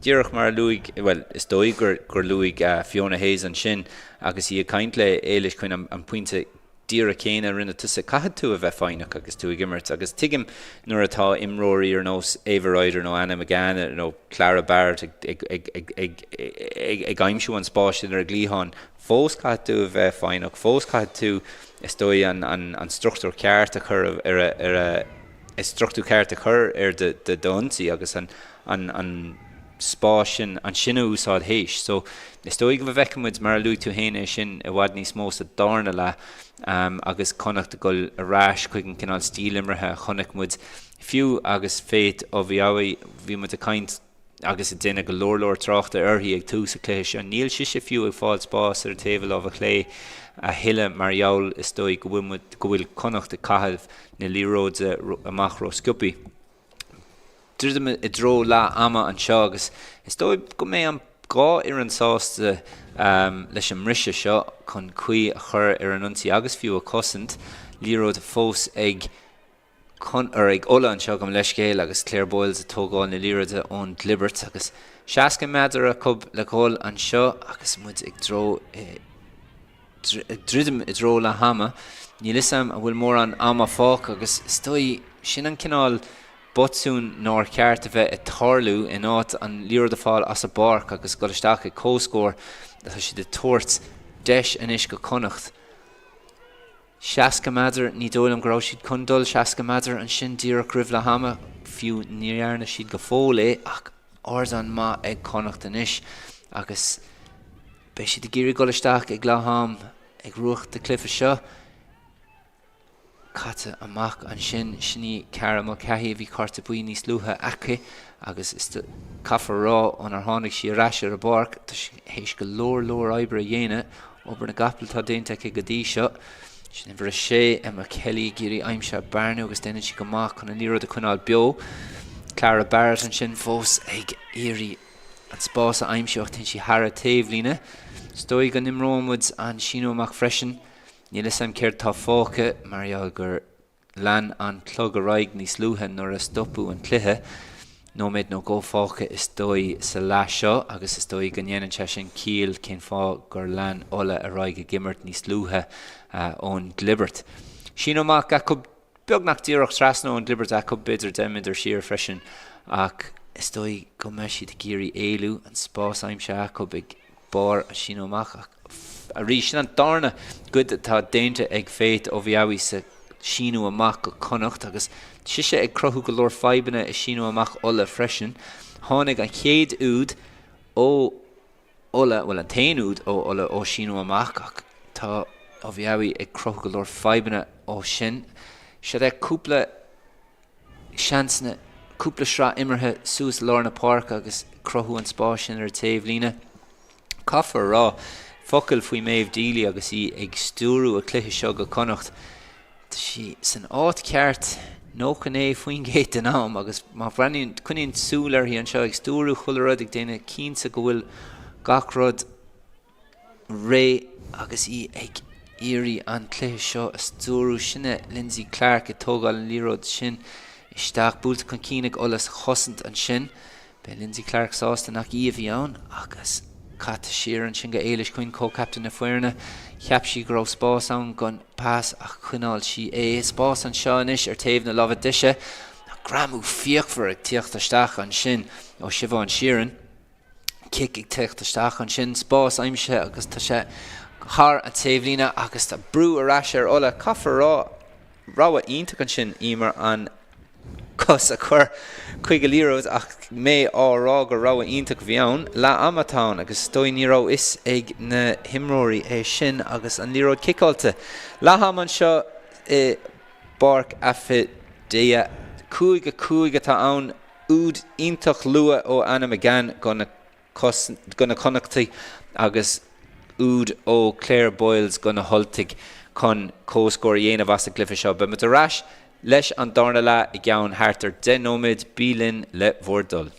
díreach mar a luaigh, bhuel is dóigh gur gur luaigh Fiona Hayes ansin agus í ag caint le Éilish Quinn an an pointe díreach céanna a rinne tusa, caithfidh tú a bheith foighneach agus tú ag imirt agus tuigim nuair atá imreoirí ar nós Ava Ryder nó Anna McGann nó Clara Barrett ag aimsiú an spáis sin ar an gcliathán, fós caithfidh tú a bheith foighneach, fós caithfidh tú is dóigh an struchtúr ceart a chur ar a struchtúr ceart a chur ar d'ionsaí agus an spás sin ansin a úsáid théis. So, is dóigh go bhfeicfidh muid, mar a luaigh tú féin, é sin i bhfad níos mó sa darna leath agus Connacht ag dul ar ais chuig an cineál stíl imeartha a chonaic muid fiú agus Faith Oviawe, bhí muid ag caint agus ag déanamh go leor leor tráchta uirthi ag tús an chluiche seo. Níl sise fiú ag fáil spás ar an taobh a láimhe chlé a thuilleadh mar gheall is dóigh go bhfuil muid, go bhfuil Connacht ag caitheamh na liathróide amach ró-sciobthaí. Druidim i dtreo leath ama anseo agus is dóigh go mbeidh an dhá fhoireann sásta leis an mbriseadh seo chun caoi a chur ar an ionsaí agus fiú a chosaint. Liathróid fós ag or ag Ulaidh anseo gabh mo leithscéal agus Claire Boyles ag tógáil na liathróide ón gclibirt agus 60 méadar acu le dhul anseo agus muid ag dtreo ag druidim i dtreo leath ama. Níl 'fhios a'm an bhfuil mórán ama fágtha agus is dóigh sin an cineál botún nár cheart a bheith ag tarlú in áit an liathróid a fáil as an bpáirc agus dul isteach ag comhscór tá siad ag tabhairt deis anois go Connacht 60 meadar, ní dóigh liom go raibh siad chun dul 60 meadar ansin díreach roimh leath ama, fiú ní dhearna siad go fóill é ach ardán maith ag Connacht anois agus Beidh siad ag iarraidh dul isteach ag leath am ag buachaint an cluiche seo. Caite amach ansin, sin í Cara Mulcahy a bhí cárta buí níos luaithe aici agus is caithfear a rá ónar tháinig sí ar ais ar an bpáirc, tá sí théis go leor leor oibre a dhéanamh. Obair na gcapall atá déanta aici go dtí seo. Sin uimhir a sé, Emma Kelly ag iarraidh aimsir bearnú agus déanann sí go maith chun an liathróid a choinneáil beo. Clara Barrett ansin fós ag iarraidh an spás a aimsiú ach téann sí thar an taobhlíne. Is dóigh go n-imreoidh muid an síneadh amach freisin. Níl 'fhios a'm céard tá fágtha mar gheall gur lean an clog ar aghaidh níos luaithe nuair a stopadh an cluiche. Nóiméad nó dhó fágtha is dóigh sa leath seo agus is dóigh go ndéanann sé sin ciall cén fáth gur lean Ulaidh ar aghaidh ag imirt níos luaithe ón gclibirt. Síneadh amach acu beagnach díreach trasna ón gclibirt acu, b'fhéidir 10 méadar siar freisin, ach is dóigh go mbeidh siad ag iarraidh éalú, an spás aimsithe acu ag barr an síneadh amach. Ach arís, sin an darna goid atá déanta ag Faith Oviawe sa síneadh amach go Connacht agus sise ag cruthú go leor fadhbanna i síneadh amach Uladh freisin. Tháinig an chéad úd ó. Ulaidh, bhuel an t-aon úd ó Ulaidh ó síneadh amach ach tá Oviawe ag cruthú go leor fadhbanna ó sin. Siad é cúpla seansanna, cúpla sraith imeartha suas lár na páirce agus cruthú an spáis sin ar an taobhlíne. Caithfear a rá, focal faoi Méabh Deely agus í ag stiúrú an cluiche seo go Connacht. Tá sí san áit cheart 99% den am agus má bhreathnaíonn, coinníonn súil uirthi anseo ag stiúrú chuile rud, ag déanamh cinnte go bhfuil gach rud réidh agus í ag iarraidh an cluiche seo a stiúrú. Sin é Lindsay Clark ag tógáil an liathróid sin isteach, buailte chun cinn ag Ulaidh sa chosaint ansin. Beidh Lindsay Clark sásta nach í a bhí ann agus caite siar ansin go Éilish Quinn, comhchaptaen na foirne. Cheap sí go raibh spás ann don pas ach choinneáil sí é. Spás anseo anois ar taobh na láimhe deise. Greamú fíochmhar ag tíocht isteach ansin ó Siobhán Sheerin. Cic ag tíocht isteach ansin, spás aimsithe agus tá sé thar an taobhlíne agus tá brú ar ais ar Ulaidh. Caithfear a rá, rogha iontach ansin, Emer, an cos a chur chuig an liathróid ach mé á rá gur rogha iontach a bhí ann, leath ama atá ann agus is dóigh ní raibh fhios ag na himreoirí é sin agus an liathróid ciceáilte. Leath ama anseo i bPáirc Affidea. 5, 5 atá ann. Úd iontach luath ó Anna McGann go na go na Connachtaigh agus úd ó Claire Boyles go na hUltaigh chun comhscór a dhéanamh as an gcluiche seo. Beidh muid ar ais leis an darna leath i gceann thart ar 10 nóiméad. Bí linn le bhur dtoil.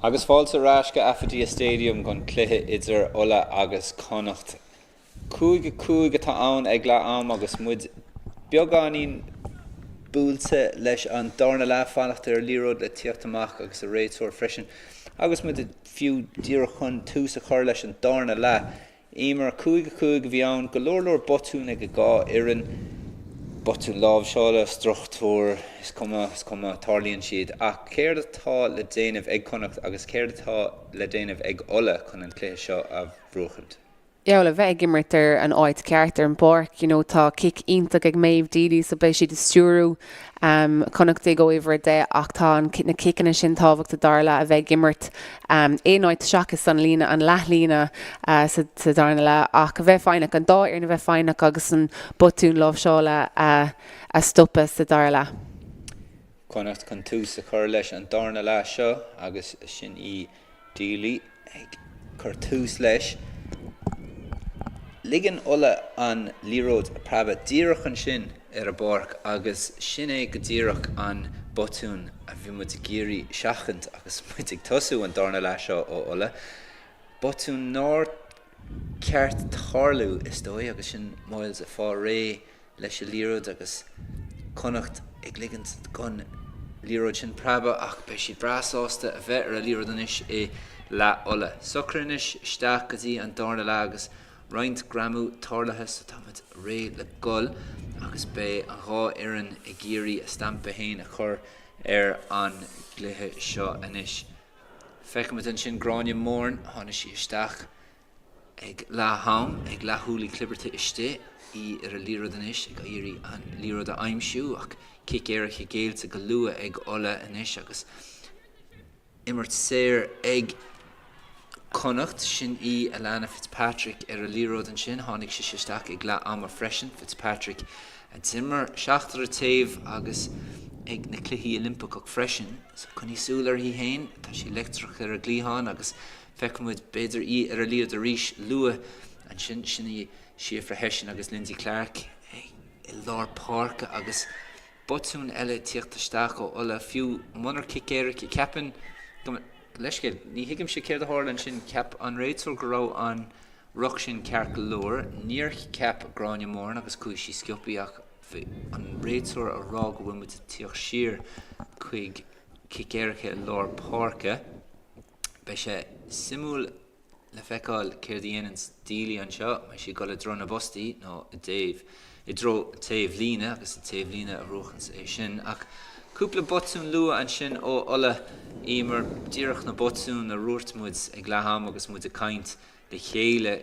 Agus fáilte ar ais go Affidea Stadium don cluiche idir Ulaidh agus Connacht. 5-5 atá ann ag leath am agus muid beagáinín buailte leis an darna leath, fanacht ar an liathróid le tíocht amach agus an réiteoir freisin agus muid fiú díreach chun tús a chur leis an darna leath. Emer, 5, 5 a bhí ann, go leor leor botún ag an dhá fhoireann, botún láimhseála, struchtúr, is cuma, is cuma, tarlaíonn siad. Ach céard atá le déanamh ag Connacht agus céard atá le déanamh ag Ulaidh chun an cluiche seo a bhuachaint? Yeah, bhuel, a bheith ag imirt ar an áit ceart ar an bpáirc, you know, tá cic iontach ag Méabh Deely so beidh siad ag stiúrú Connachtaigh ó uimhir 10 ach tá an, na ciceanna sin tábhachtach sa dara leath a bheith ag imirt aon áit seachas an líne, an leathlíne sa darna leath ach a bheith foighneach, an dá fhoireann a bheith foighneach agus an botún láimhseála a stopadh sa dara leath. Connacht chun tús a chur leis an darna leath seo agus sin í Deely ag cur tús leis. Ligeann Ulaidh an liathróid a preabadh díreach ansin ar an bpáirc agus sin é go díreach an botún a bhí muid ag iarraidh seachaint agus muid ag tosú an darna leath seo ó Ulaidh. Botún nár cheart tarlú is dóigh agus sin Moyles ag fáil réidh leis an liathróid agus Connacht ag ligint don liathróid sin preabadh ach beidh siad breá sásta a bheith ar an liathróid anois i leath Uladh. Socraithe anois isteach go dtí an darna leath agus roinnt greamú tarlaithe so tá muid réidh le gol agus beidh an dhá fhoireann ag iarraidh a stampa féin a chur ar an gcluiche seo anois. Feicimid ansin Gráinne Moran, tháinig sí isteach Ag leath-am, ag leathshúilí clibirte istigh, í ar an liathróid anois, ag iarraidh an liathróid a aimsiú ach cic éirice géillte go luath ag Ulaidh anois agus imirt saor ag Connacht. Sin í Alana Fitzpatrick ar an liathróid ansin. Tháinig sise isteach ag leath ama freisin. Fitzpatrick a d'imir seachtar taobh agus ag na Cluichí Oilimpeacha freisin. So coinnigh súil uirthi féin, tá sí leictreach ar an gcliathán agus Feicfimid, b'fhéidir, í ar an liathróid arís luath ansin. Sin í Síofra Hession agus Lindsey Clark i lár páirce agus botún eile ag tíocht isteach ó Ulaidh, fiú munar cic éirice. Ceapaim, gabh mo leithscéal, ní thuigimse céard a tharla ansin. Cheap an réiteoir go raibh an ruc sin ceart go leor. Níor cheap Gráinne Moran agus chuaigh sí sciobthaí ach bhí an réiteoir ag rá go bhfuil muid ag tíocht siar chuig cic éirice i lár páirce. Beidh sé suimiúil le feiceáil céard a dhéananns Deely anseo, an mbeidh sí ag dul i dtreo na bpostaí nó i dtaobh, i dtreo taobh líne agus an taobh líne a bhuachanns é sin. Ach cúpla botún luath ansin ó Ulaidh, Emer, díreach na botúin a dhúirt muid ag leath am agus muid ag caint le chéile.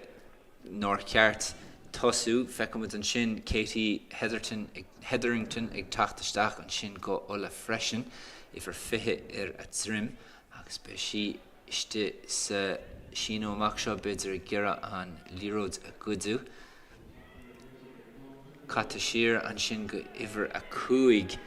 nár cheart tosú. Feicimid ansin Katie Heatherton, Hetherington ag teacht isteach ansin go Ulaidh freisin, uimhir 20 ar a droim agus beidh sí istigh sa síneadh amach seo, b'fhéidir ag iarraidh an liathróid a ghoideadh. Caite siar ansin go uimhir 5,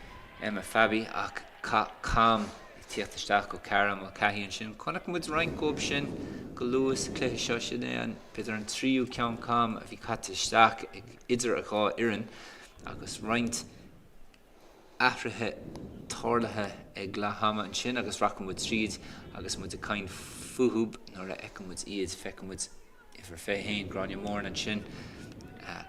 Emma Fabby, ach cath cam ag tíocht isteach ó Cara Mulcahy ansin. Chonaic muid roinnt dhóibh sin go luath sa chluiche seo. Sin é an, b'fhéidir an tríú ceann cam a bhí caite isteach ag idir a dhá fhoireann agus roinnt athruithe tarlaithe ag leath ama ansin agus rachaidh muid tríd agus muid ag caint fúthu nuair a fheiceann muid iad. Feiceann muid uimhir 21, Gráinne Moran ansin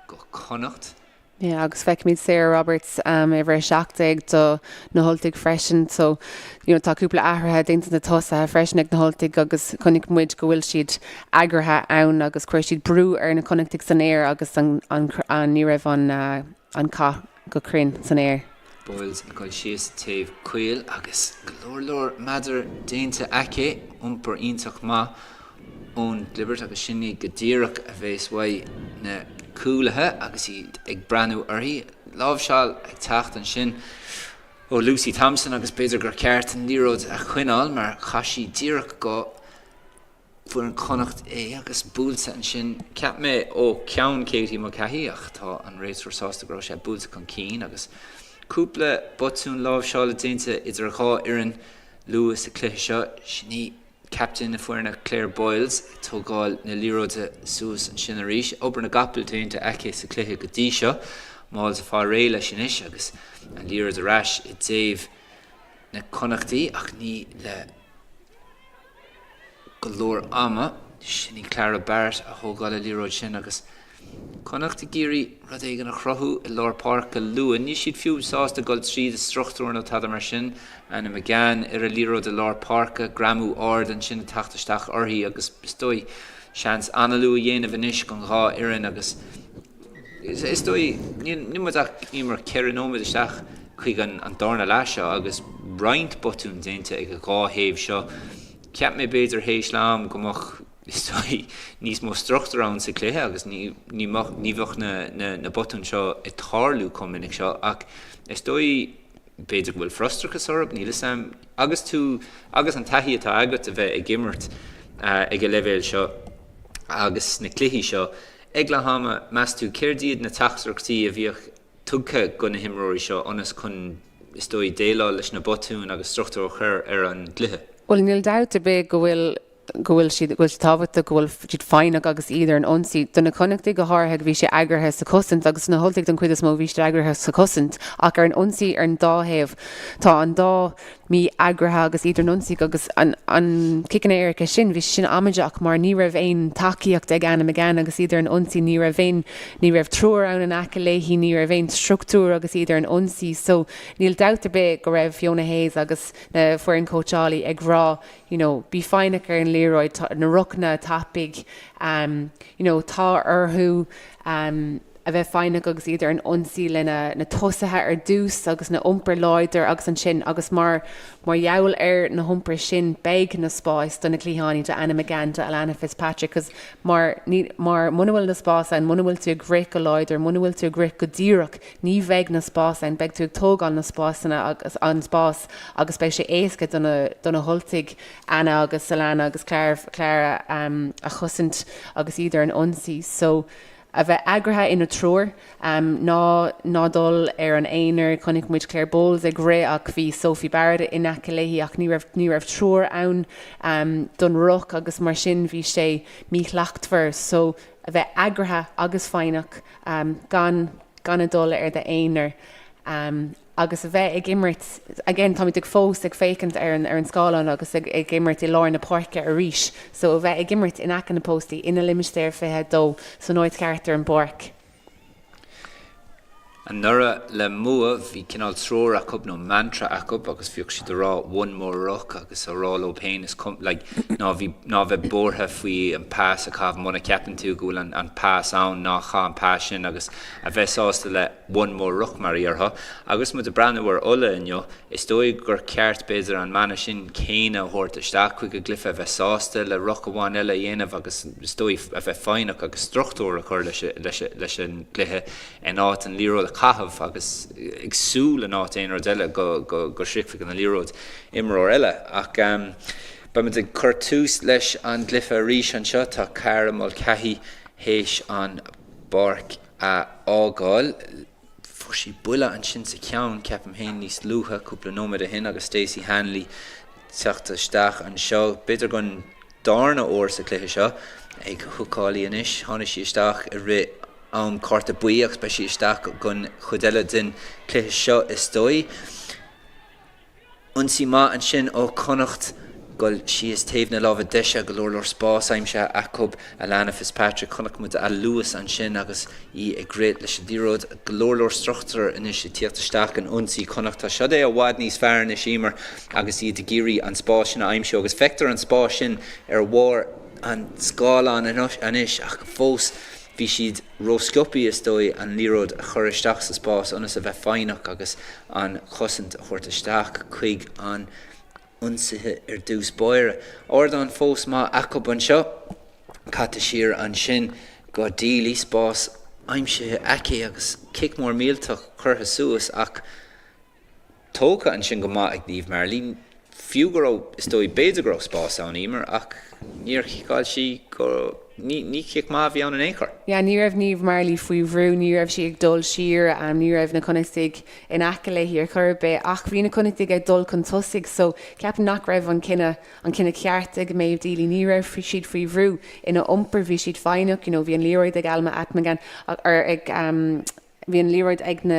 go Connacht. Yeah, agus feicimid Sarah Roberts uimhir 17 do na hUltaigh freisin. So, you know, tá cúpla athruithe déanta na tosaithe freisin ag na hUltaigh agus chonaic muid go bhfuil siad eagraithe ann agus chuir siad brú ar na Connachtaigh san aer agus an, an, an, ní raibh an, uh, an cath go cruinn san aer. Boyles ag dul síos taobh caol agus go leor leor meadar déanta aici, iompar iontach maith ón gclibirt agus sin í go díreach a bheas uaidh na cúlaithe agus iad ag breathnú uirthi. Láimhseáil ag teacht ansin ó Lucy Thompson agus b'fhéidir gur ceart an liathróid a choinneáil mar chaith sí díreach go foireann Chonnacht é agus buailte ansin, cheap mé, ó cheann Katie Mulcahy ach tá an réiteoir sásta go raibh sé buailte chun cinn agus cúpla botún láimhseála déanta idir dhá fhoireann luath sa chluiche seo. Sin í captaen na foirne Claire Boyles ag tógáil na liathróide suas ansin arís. Obair na gcapall déanta aici sa chluiche go dtí seo. Moyles ag fáil réidh leis anois agus an liathróid ar ais i dtaobh na Connachtaí ach ní le. go leor ama. Sin í Clara Barrett a thógáil an liathróid sin agus Connacht ag iarraidh rud éigin a chruthú i lár páirce go luath. Níl siad fiú sásta dul tríd an struchtúr nó tada mar sin. Anna McGann ar an liathróid i lár páirce, greamú ard ansin ag teacht isteach uirthi agus is dóigh seans análú a dhéanamh anois don dhá fhoireann agus is dóigh níl muid ach Emer 4 nóiméad isteach chuig an darna leath seo agus roinnt botún déanta ag an dhá thaobh seo. Cheap mé b'fhéidir théis leath am go mbeadh is dóigh, níos mó struchtúr ann sa chluiche agus ní ní bheadh na botúin seo ag tarlú chomh minic seo ach is dóigh, b'fhéidir go bhfuil frustrachas orthu, níl 'fhios a'm. Agus tú, agus an taithí atá agat a bheith ag imirt ag an leibhéal seo agus sna cluichí seo, ag leath ama, meas tú, céard iad na teachtaireachtaí a bhíodh tugtha go na himreoirí seo ionas chun, is dóigh, déileáil leis na botúin agus struchtúr a chur ar an gcluiche? Bhuel, níl dabht ar bith go bhfuil go bhfuil siad, go bhfuil sé tábhachtach go bhfuil siad foighneach agus iad ar an ionsaí. Do na Connachtaigh go háirithe bhí sé eagraithe sa chosaint agus na hUltaigh don chuid is mó bhí siad eagraithe sa chosaint ach ar an ionsaí ar an dá thaobh tá an dá mí eagraithe agus iad ar an ionsaí agus an an ciceanna éirice sin bhí sé sin amaideach mar ní raibh aon tacaíocht ag Anna McGann agus iad ar an ionsaí ní raibh aon ní raibh triúr ann in aice léi ní raibh aon struchtúr agus iad ar an ionsaí so níl dabht ar bith go raibh Fiona Hayes agus na foireann cóitseálaí ag rá you know, bí foighneach ar an liathróid, tá na rucanna tapaidh, um, you know, tá orthu um, a bheith foighneach agus iad ar an ionsaí lena na tosaithe ar dtús agus na iompair láidir agus ansin agus mar mar gheall ar na hiompair sin beidh na spáis do na cliathánaí do Anna McGann do Alana Fitzpatrick cos mar ní mar muna bhfuil na spás ann muna bhfuil tú ag rith go láidir muna bhfuil tú ag rith go díreach Ní bheidh na spás ann, beidh tú ag tógáil na spásanna agus an spás agus beidh sé éasca do na do na hUltaigh Anna agus Alana agus Clara Clara a chosaint agus iad ar an ionsaí. So a bheith eagraithe ina dtriúr, ná ná dul ar an aonar. Chonaic muid Claire Bowles ag rith ach bhí Sophie Barrett in aice léi ach ní raibh ní raibh triúr ann don ruc agus mar sin bhí sé míshlachtmhar. So a bheith eagraithe agus foighneach gan gan a dul ar d'aonar agus a bheith ag imirt, again táimid ag fós ag féachaint ar an ar an scáileán agus ag ag imirt i lár na páirce arís so a bheith ag imirt in aice na póstaí ina limistéar 22 san áit cheart ar an bpáirc. Anuraidh le Mumha bhí cineál treoir acu nó mantra acu agus bhíodh siad ag rá one more ruck agus á rá leo féin is cuma like ná bhí ná bheith buartha faoi an pas a chaitheamh muna ceapann tú go bhfuil an an pas ann ná chaith an pas sin agus a bheith sásta le one more ruck mar a dhéarfá. Agus muid ag breathnú ar Ulaidh inniu Is dóigh gur ceart, b'fhéidir, an mana sin céanna a thabhairt isteach chuig an gcluiche, a bheith sásta le ruc amháin eile a dhéanamh agus, is dóigh, a bheith foighneach agus struchtúr a chur leis an gcluiche in áit an liathróid a chaitheamh agus ag súil in áit aon rud eile go sroichfidh an liathróid imreoir eile. Ach beimid ag cur tús leis an gcluiche arís anseo. Tá Cara Mulcahy théis an bpáirc a fhágáil. Fuair sí buille ansin sa cheann, ceapaim féin, níos luaithe, cúpla nóiméad ó shin agus Stacey Hanley teacht isteach anseo, b'fhéidir don darna huair sa chluiche seo, ag húcáil í anois. Tháinig sí isteach i rith am cárta buí agus beidh sí isteach don chuid eile den chluiche seo is dóigh. Ionsaí maith ansin ó Chonnacht. Dul síos taobh na láimhe deise, go leor leor spás aimsithe acu. Alana Fitzpatrick, chonaic muid a luas ansin agus í ag rith leis an liathróid. Go leor leor struchtúr anois ag tíocht isteach in ionsaí Chonnacht. Tá siad i bhfad níos fearr anois, Emer, agus iad ag iarraidh an spás sin a aimsiú agus feictear an spás sin ar bharr an scáileáin anois ach fós Bhí siad rósciobtha, is dóigh, an liathróid a chur isteach sa spás ionas a bheith foighneach agus an chosaint a thabhairt isteach chuig an ionsaithe ar dtús báire. Ardán fós maith acu anseo. Caite siar ansin go Deely, spás aimsithe aici agus cic mór millteach curtha suas ach Tógtha ansin go maith ag Niamh Marley, fiú go raibh, is dóigh, b'fhéidir go raibh spás ann, Emer, ach níor chiceáil sí go, ní, ní cic maith a bhí ann in aon chor. Yeah, ní raibh Niamh Marley faoi bhrú, ní raibh sí ag dul siar, ní raibh na Connachtaigh in aice léi ar chor ar bith, ach bhí na Connachtaigh ag dul chun tosaigh, so ceapaim nach raibh an cinneadh, an cinneadh ceart ag Maeve Deely, ní raibh siad faoi bhrú ina iompar, bhí siad foighneach, you know, bhí an liathróid ag Alma Atmagan, or ag. bhí an liathróid ag na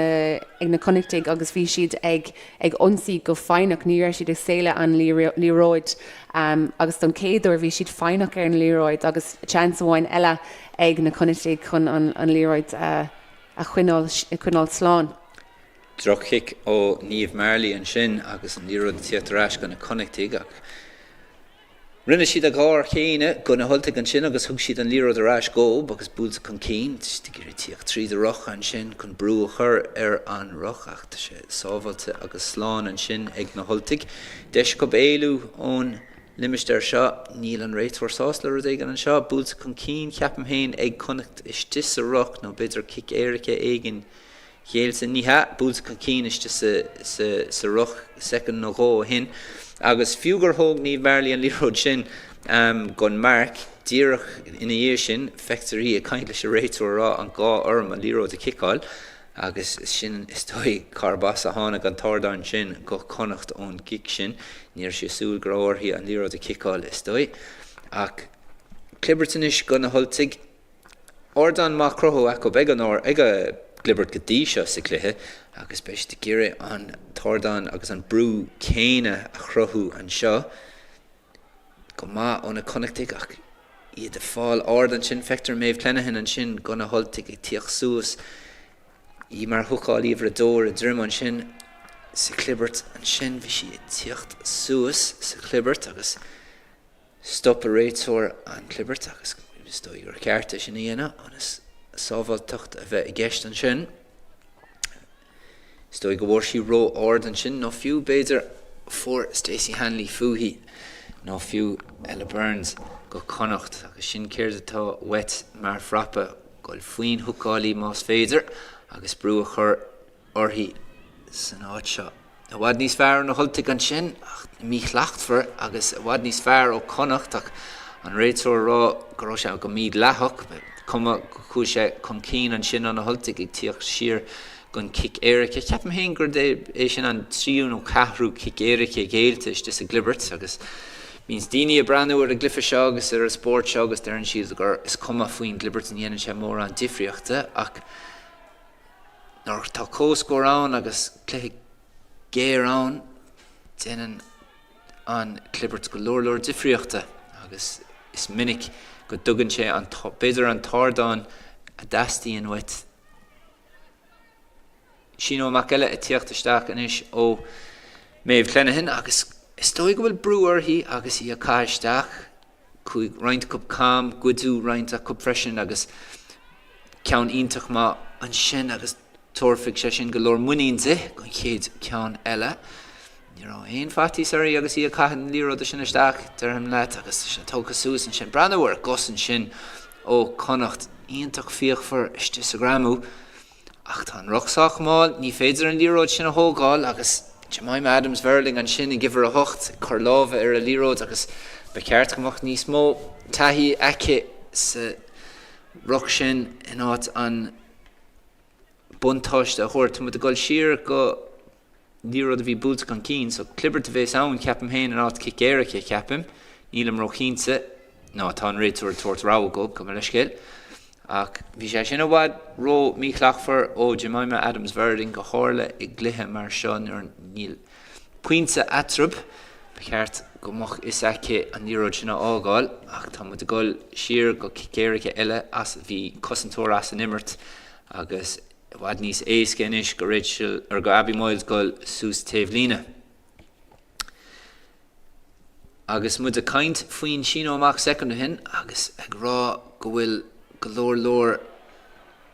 ag na Connachtaigh agus bhí siad ag ag ionsaí go foighneach, ní raibh siad ag scaoileadh an liathróid agus don chéad uair bhí siad foighneach ar an liathróid agus seans amháin eile ag na Connachtaigh chun an an liathróid a a choinneáil choinneáil slán. Droch-chic ó Niamh Marley ansin agus an liathróid ag tíocht ar ais go na Connachtaigh ach rinne siad a gháir chéanna go na hUltaigh ansin agus thug siad an liathróid ar ais dhób agus buailte chun cinn. Tá siad ag iarraidh tíocht tríd an ruc ansin chun brú a chur ar an ruc ach tá sé sábháilte agus slán ansin ag na hUltaigh. Deis acu éalú ón limistéar seo. Níl an réiteoir sásta le rud éigin anseo. Buailte chun cinn ceapaim féin ag Connacht istigh sa ruc nó b'fhéidir cic éirice éigin géillte. Ní hea, buailte chun cinn istigh sa ruc soicind nó dhó ó shin agus fiú gur thóg Niamh Marley an liathróid sin gon marc díreach ina dhiaidh sin, feictear í ag caint leis an réiteoir ag rá an gá orm an liathróid a chiceáil agus sin is dóigh cárb as a tháinig an t-ardán sin go Connacht ón gcic sin. Ní raibh sí ag súil go raibh uirthi an liathróid a chiceáil is dóigh. Ach clibirt anois go na hUltaigh. Ardán maith cruthaithe acu ag an ag an gclibirt go dtí seo sa chluiche agus beidh siad ag iarraidh an t-ardán agus an brú céanna a chruthú anseo. Go maith ó na Connachtaigh ach iad ag fáil ard ansin. Feictear Maeve Clenahan ansin go na hUltaigh ag tíocht suas, í mar húcálaí uimhir a dó ar a droim ansin sa chlibirt ansin. Bhí sí ag tíocht suas sa chlibirt agus. Stop an réiteoir an chlibirt agus is dóigh gur ceart é sin a dhéanamh ionas sábháilteacht a bheith i gceist ansin. Is dóigh go bhfuair sí ró-ard ansin nó fiú b'fhéidir fuair Stacey Hanley fúithi nó fiú Ella Burns go Connacht agus sin céard atá uait mar phrapa, dul faoin húcálaí más féidir agus brú a chur uirthi san áit seo. I bhfad níos fearr ó na hUltaigh ansin ach míshlachtmhar agus i bhfad níos fearr ó Connacht ach an réiteoir ag rá go raibh sé go mídhleathach. Cuma go chuaigh sé chun cinn ansin ó na hUltaigh ag tíocht siar don chic éirice. Ceapaim féin gurb é sin an tríú nó ceathrú cic éirice géillte istigh sa gclibirt agus bíonns daoine ag breathnú ar an gcluiche seo agus ar an spórt seo agus deireann siad gur is cuma faoin gclibirt an dhéanann sé mórán difríochta ach Nuair atá comhscór ann agus cluiche géar ann, déanann an clibirt go leor leor difríochta agus is minic go dtugann sé an, b'fhéidir an t-ardán a dteastaíonn uait. Síneadh amach eile ag tíocht isteach anois ó Maeve Clenahan agus is dóigh go bhfuil brú uirthi agus í ag caitheamh isteach. Chuaigh roinnt acu cam, goideadh roinnt acu freisin agus ceann iontach maith ansin agus tabharfaidh sé sin go leor muinín di don chéad ceann eile. Ní raibh aon faitíos uirthi agus í ag caitheamh na liathróide sin isteach, déarfainn leat, agus sé tógtha suas ansin. Breathnú ar an gcos ansin ó Connacht, iontach fíochmhar istigh sa ghreamú. Ach tá an ruc sách mall, ní féidir an liathróid sin a thógáil agus Jemima Adams-Verling ansin ag uimhir 8 ag cur láimhe ar an liathróid agus ba cheart go mbeadh níos mó taithí aici sa ruc sin in áit an buntáiste a thabhairt. Tá muid ag dul siar go liathróid a bhí buailte chun cinn, so clibirt a bhéas ann, ceapaim féin, in áit cic éirice, ceapaim. Nílim róchinnte. Nó tá an réiteoir ag tabhairt rabhadh dhób, gabh mo leithscéal. Ach bhí sé sin i bhfad ró-mhíshlachtmhar ó Jemima Adams-Verling go háirithe i gcluiche mar seo nuair níl pointe eatarthu. Ba cheart go mbeadh fhios aici an liathróid sin a fhágáil ach tá muid ag dul siar go cic éirice eile as bhí cosantóir as an imirt agus I bhfad níos éasca anois go Rachel, or go Abby Moyles dul suas taobh líne. Agus muid ag caint faoin síneadh amach soicind ó shin agus ag rá go bhfuil go leor leor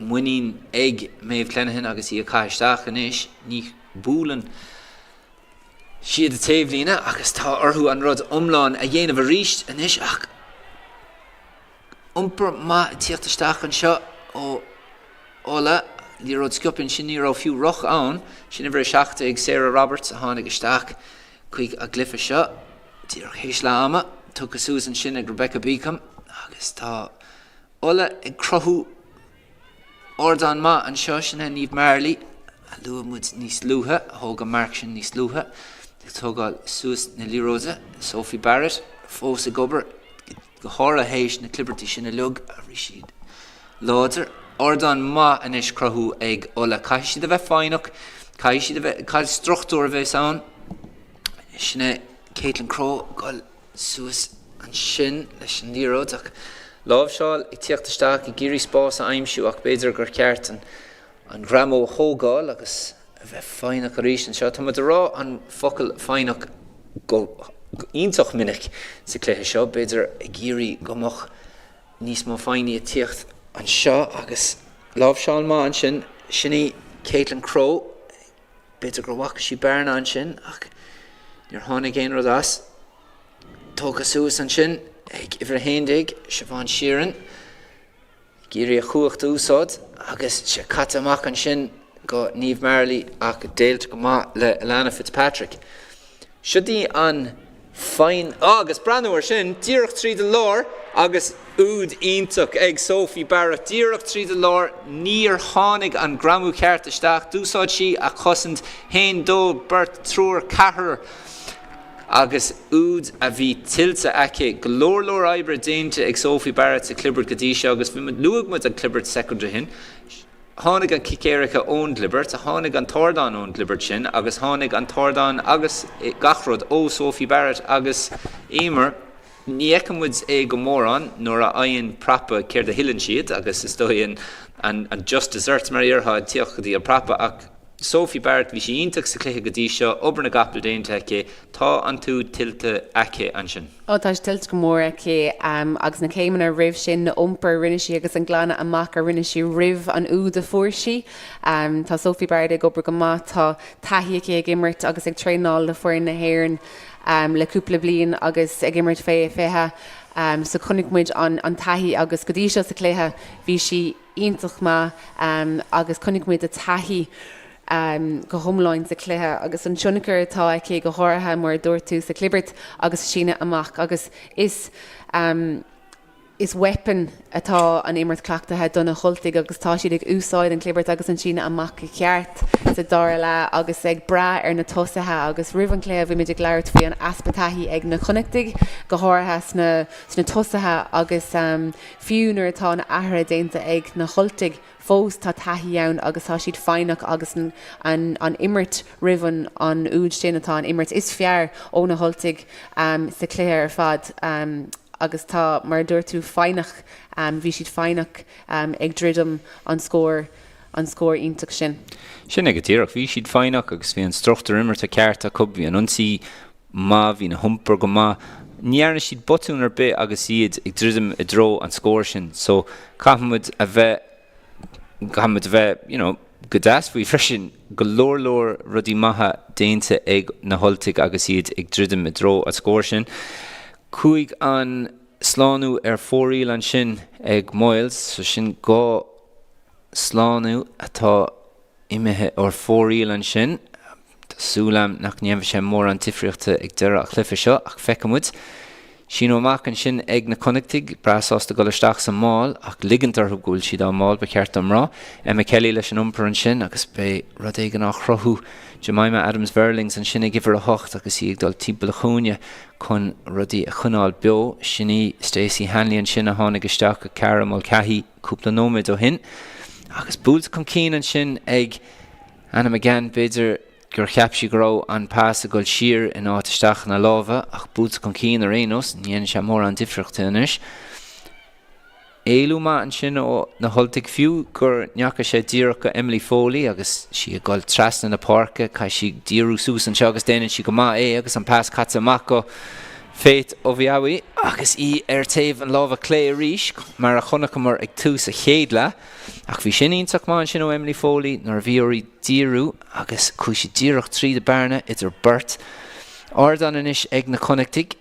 muinín ag Maeve Clenahan agus í ag caitheamh isteach anois, ní buaileann siad an taobhlíne agus tá orthu an rud iomlán a dhéanamh arís anois ach iompar maith ag tíocht isteach anseo ó Ulaidh, liathróid sciobtha ansin, ní raibh fiú ruc ann. Sin uimhir 17, Sarah Roberts, a tháinig isteach chuig an gcluiche seo díreach théis leath ama. Tugtha suas ansin ag Rebecca Beacom agus tá Ulaidh ag cruthú ardán maith anseo. Sin é Niamh Marley a luaigh muid níos luaithe, a thóg an marc sin níos luaithe, ag tógáil suas na liathróide. Sophie Barrett fós ag obair. go háirithe théis na clibirtí sin uilig a rith siad láidir. Ardán maith anois cruthú ag Ulaidh. Caithfidh siad a bheith foighneach, caithfidh siad a bheith, caithfidh struchtúr a bheith ann. Sin é Caitlin Crowe ag dul suas ansin leis an liathróid ach láimhseáil ag tíocht isteach ag iarraidh spás a aimsiú ach b'fhéidir gur cheart an an greamó a thógáil agus a bheith foighneach arís anseo. Tá muid ag rá an focal foighneach go iontach minic sa chluiche seo, b'fhéidir ag iarraidh go mbeadh níos mó foighne ag tíocht anseo agus láimhseáil maith ansin. Sin í Caitlin Crowe. B'fhéidir go bhfaca sí bearna ansin ach níor tháinig aon rud as. Tógtha suas ansin ag uimhir 11, Siobhán Sheerin. Ag iarraidh a chumhacht a úsáid agus sé caite amach ansin go Niamh Marley ach déileáilte go maith le Alana Fitzpatrick. Siod í an foighne agus breathnú ar sin, díreach tríd an lár agus úd iontach ag Sophie Barrett, díreach tríd an lár, níor tháinig an greamú ceart isteach, d'úsáid sí a cosaint, haon, dó, beirt, triúr, ceathrar agus úd a bhí tuillte aici. Go leor leor oibre déanta ag Sophie Barrett sa chlibirt go dtí seo agus bhí muid, luaigh muid an chlibirt soicind ó shin. Tháinig an cic éirice ón gclibirt, tháinig an t-ardán ón gclibirt sin agus tháinig an t-ardán agus gach rud ó Sophie Barrett agus Emer, ní fheiceann muid é go mórán nuair a fhaigheann prapa céard a thuilleann siad agus is dóigh an an just desserts mar a déarfá ag tíocht go dtí an prapa ach Sophie Barrett, bhí sí iontach sa chluiche go dtí seo, obair na gcapall déanta aici, tá an t-úd tuillte aici ansin. Ó, tá sé tuillte go mór aici agus na céimeanna roimh sin, na iompair a rinne sí agus an glanadh amach a rinne sí roimh an úd a fuair sí. Tá Sophie Barrett ag obair go maith, tá taithí aici ag imirt agus ag traenáil le foireann na hÉireann le cúpla bliain agus ag imirt fé 20. So chonaic muid an taithí agus go dtí seo sa chluiche bhí sí iontach maith agus chonaic muid a taithí go hiomlán sa chluiche agus an tionchar atá aici go háirithe mar a dúirt tú sa chlibirt agus sa síneadh amach agus is is weapon atá an imirt cleachtaithe do na hUltaigh agus tá siad ag úsáid an chlibirt agus an síneadh amach go ceart sa dara leath agus ag brath ar na tosaithe agus roimh an chluiche bhí muid ag labhairt faoi an easpa taithí ag na Connachtaigh go háirithe sna sna tosaithe agus fiú nuair atá an athruithe déanta ag na hUltaigh Fós tá taithí ann agus tá siad foighneach agus an an imirt roimh an an úd sin atá an imirt is fearr ó na hUltaigh sa chluiche ar fad agus tá, mar a dúirt tú, foighneach, bhí siad foighneach ag druidim an scór an scór iontach sin. Sin é go díreach. Bhí siad foighneach agus bhí an struchtúr imeartha ceart acu, bhí an ionsaí maith, bhí na hiompair go maith. Ní dhearna siad botún ar bith agus iad ag druidim i dtreo an scóir sin. So caithfidh muid a bheith, caithfidh muid a bheith, you know, go deas faoi freisin. Go leor leor rudaí maithe déanta ag na hUltaigh agus iad ag druidim i dtreo an scóir sin. Chuaigh an slánú ar fóraoil ansin ag Moyles, so sin 2 slánú atá imithe ar fóraoil ansin. Tá súil agam nach ndéanfaidh sé mórán difríochta ag deireadh an chluiche seo, ach feicfidh muid. Síneadh amach ansin ag na Connachtaigh, breá sásta dul isteach sa máil, ach ligint orthu go bhfuil siad á máil, ba cheart dom rá. Emma Kelly leis an iompar ansin agus beidh rud éigin á chruthú. Jemima Adams-Verlings ansin ag uimhir 8 agus í ag dul timpeall an chúinne chun rudaí a choinneáil beo. Sin í Stacey Hanley ansin a tháinig isteach do Cara Mulcahy cúpla nóiméad ó shin. Agus buailte chun cinn ansin ag Anna McGann, b'fhéidir gur cheap sí go raibh an pas ag dul siar in áit isteach ina lámha, ach buailte chun cinn ar aon nós, ní dhéanann sé mórán difríochta anois. Éalú maith ansin ó na hUltaigh, fiú gur ndeachaigh sé díreach go Emily Foley agus sí ag dul trasna na páirce, caithfidh sí díriú suas anseo agus déanann sí go maith é agus an pas caite amach go Faith Oviawe agus í ar taobh an láimhe clé arís, mar a chonaiceamar ag tús a chéad leath. Ach bhí sin iontach maith ansin ó Emily Foley nuair a bhí uirthi díriú agus chuaigh sí díreach tríd an bearna idir beirt. Ardán anois ag na Connachtaigh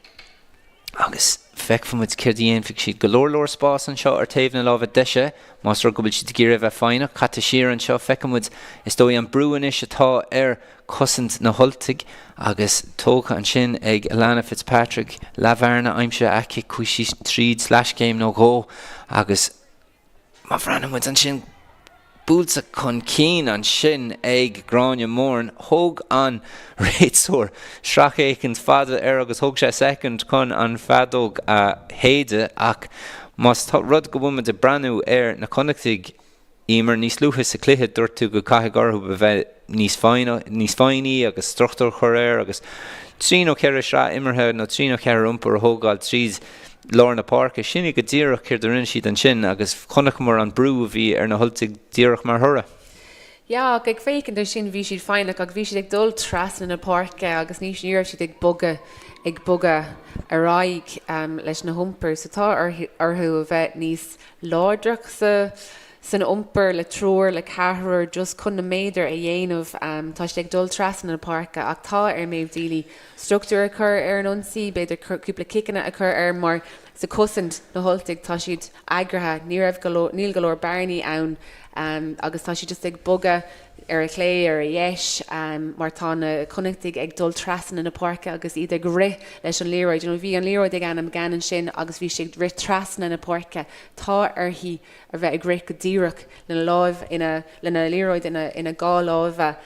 agus feicfidh muid céard a dhéanfaidh siad. Go leor leor spás anseo ar taobh na láimhe deise más rud go bhfuil siad ag iarraidh a bheith foighneach. Caite siar anseo, feicfidh muid is dóigh an brú anois atá ar chosaint na hUltaigh agus tógtha ansin ag Alana Fitzpatrick, leathbhearna aimsithe aici, chuaigh sí tríd sleaschéim nó dhó agus Má bhreathnaíonn muid ansin, buailte chun cinn ansin ag Gráinne Moran, thóg an réiteoir sracfhéachaint fada air agus thóg sé soicind chun an feadóg a shéideadh ach más rud go bhfuil muid ag breathnú ar na Connachtaigh. Emer, níos luaithe sa chluiche dúirt tú go caithfidh orthu a bheith níos níos foighní agus struchtúr a chur air agus trí nó cheithre sraith imeartha nó trí nó cheithre iompar a thógáil tríd lár na páirce. Sin é go díreach céard a rinne siad ansin agus chonaiceamar an brú a bhí ar na hUltaigh díreach mar thoradh. Yeah, ach ag féachaint ar sin bhí siad foighneach ach bhí siad ag dul trasna na páirce agus ní ní raibh siad ag bogadh ag bogadh ar aghaidh leis na hiompair so tá orthu a bheith níos láidreach sa san iompar le triúr le ceathrar just chun na méadair a dhéanamh. Tá siad ag dul trasna na páirce ach tá ar Méabh Deely struchtúr a chur ar an ionsaí, b'fhéidir cúpla ciceanna a chur air mar sa chosaint na hUltaigh tá siad eagraithe, ní raibh go leor, níl go leor bearnaí ann agus tá siad just ag bogadh ar a chlé, ar a dheis mar tá na Connachtaigh ag dul trasna na páirce agus iad ag rith leis an liathróid. You know, bhí an liathróid ag Anna McGann ansin agus bhí sí ag rith trasna na páirce. Tá uirthi a bheith ag rith go díreach lena láimh ina, lena liathróid ina, ina dhá láimhe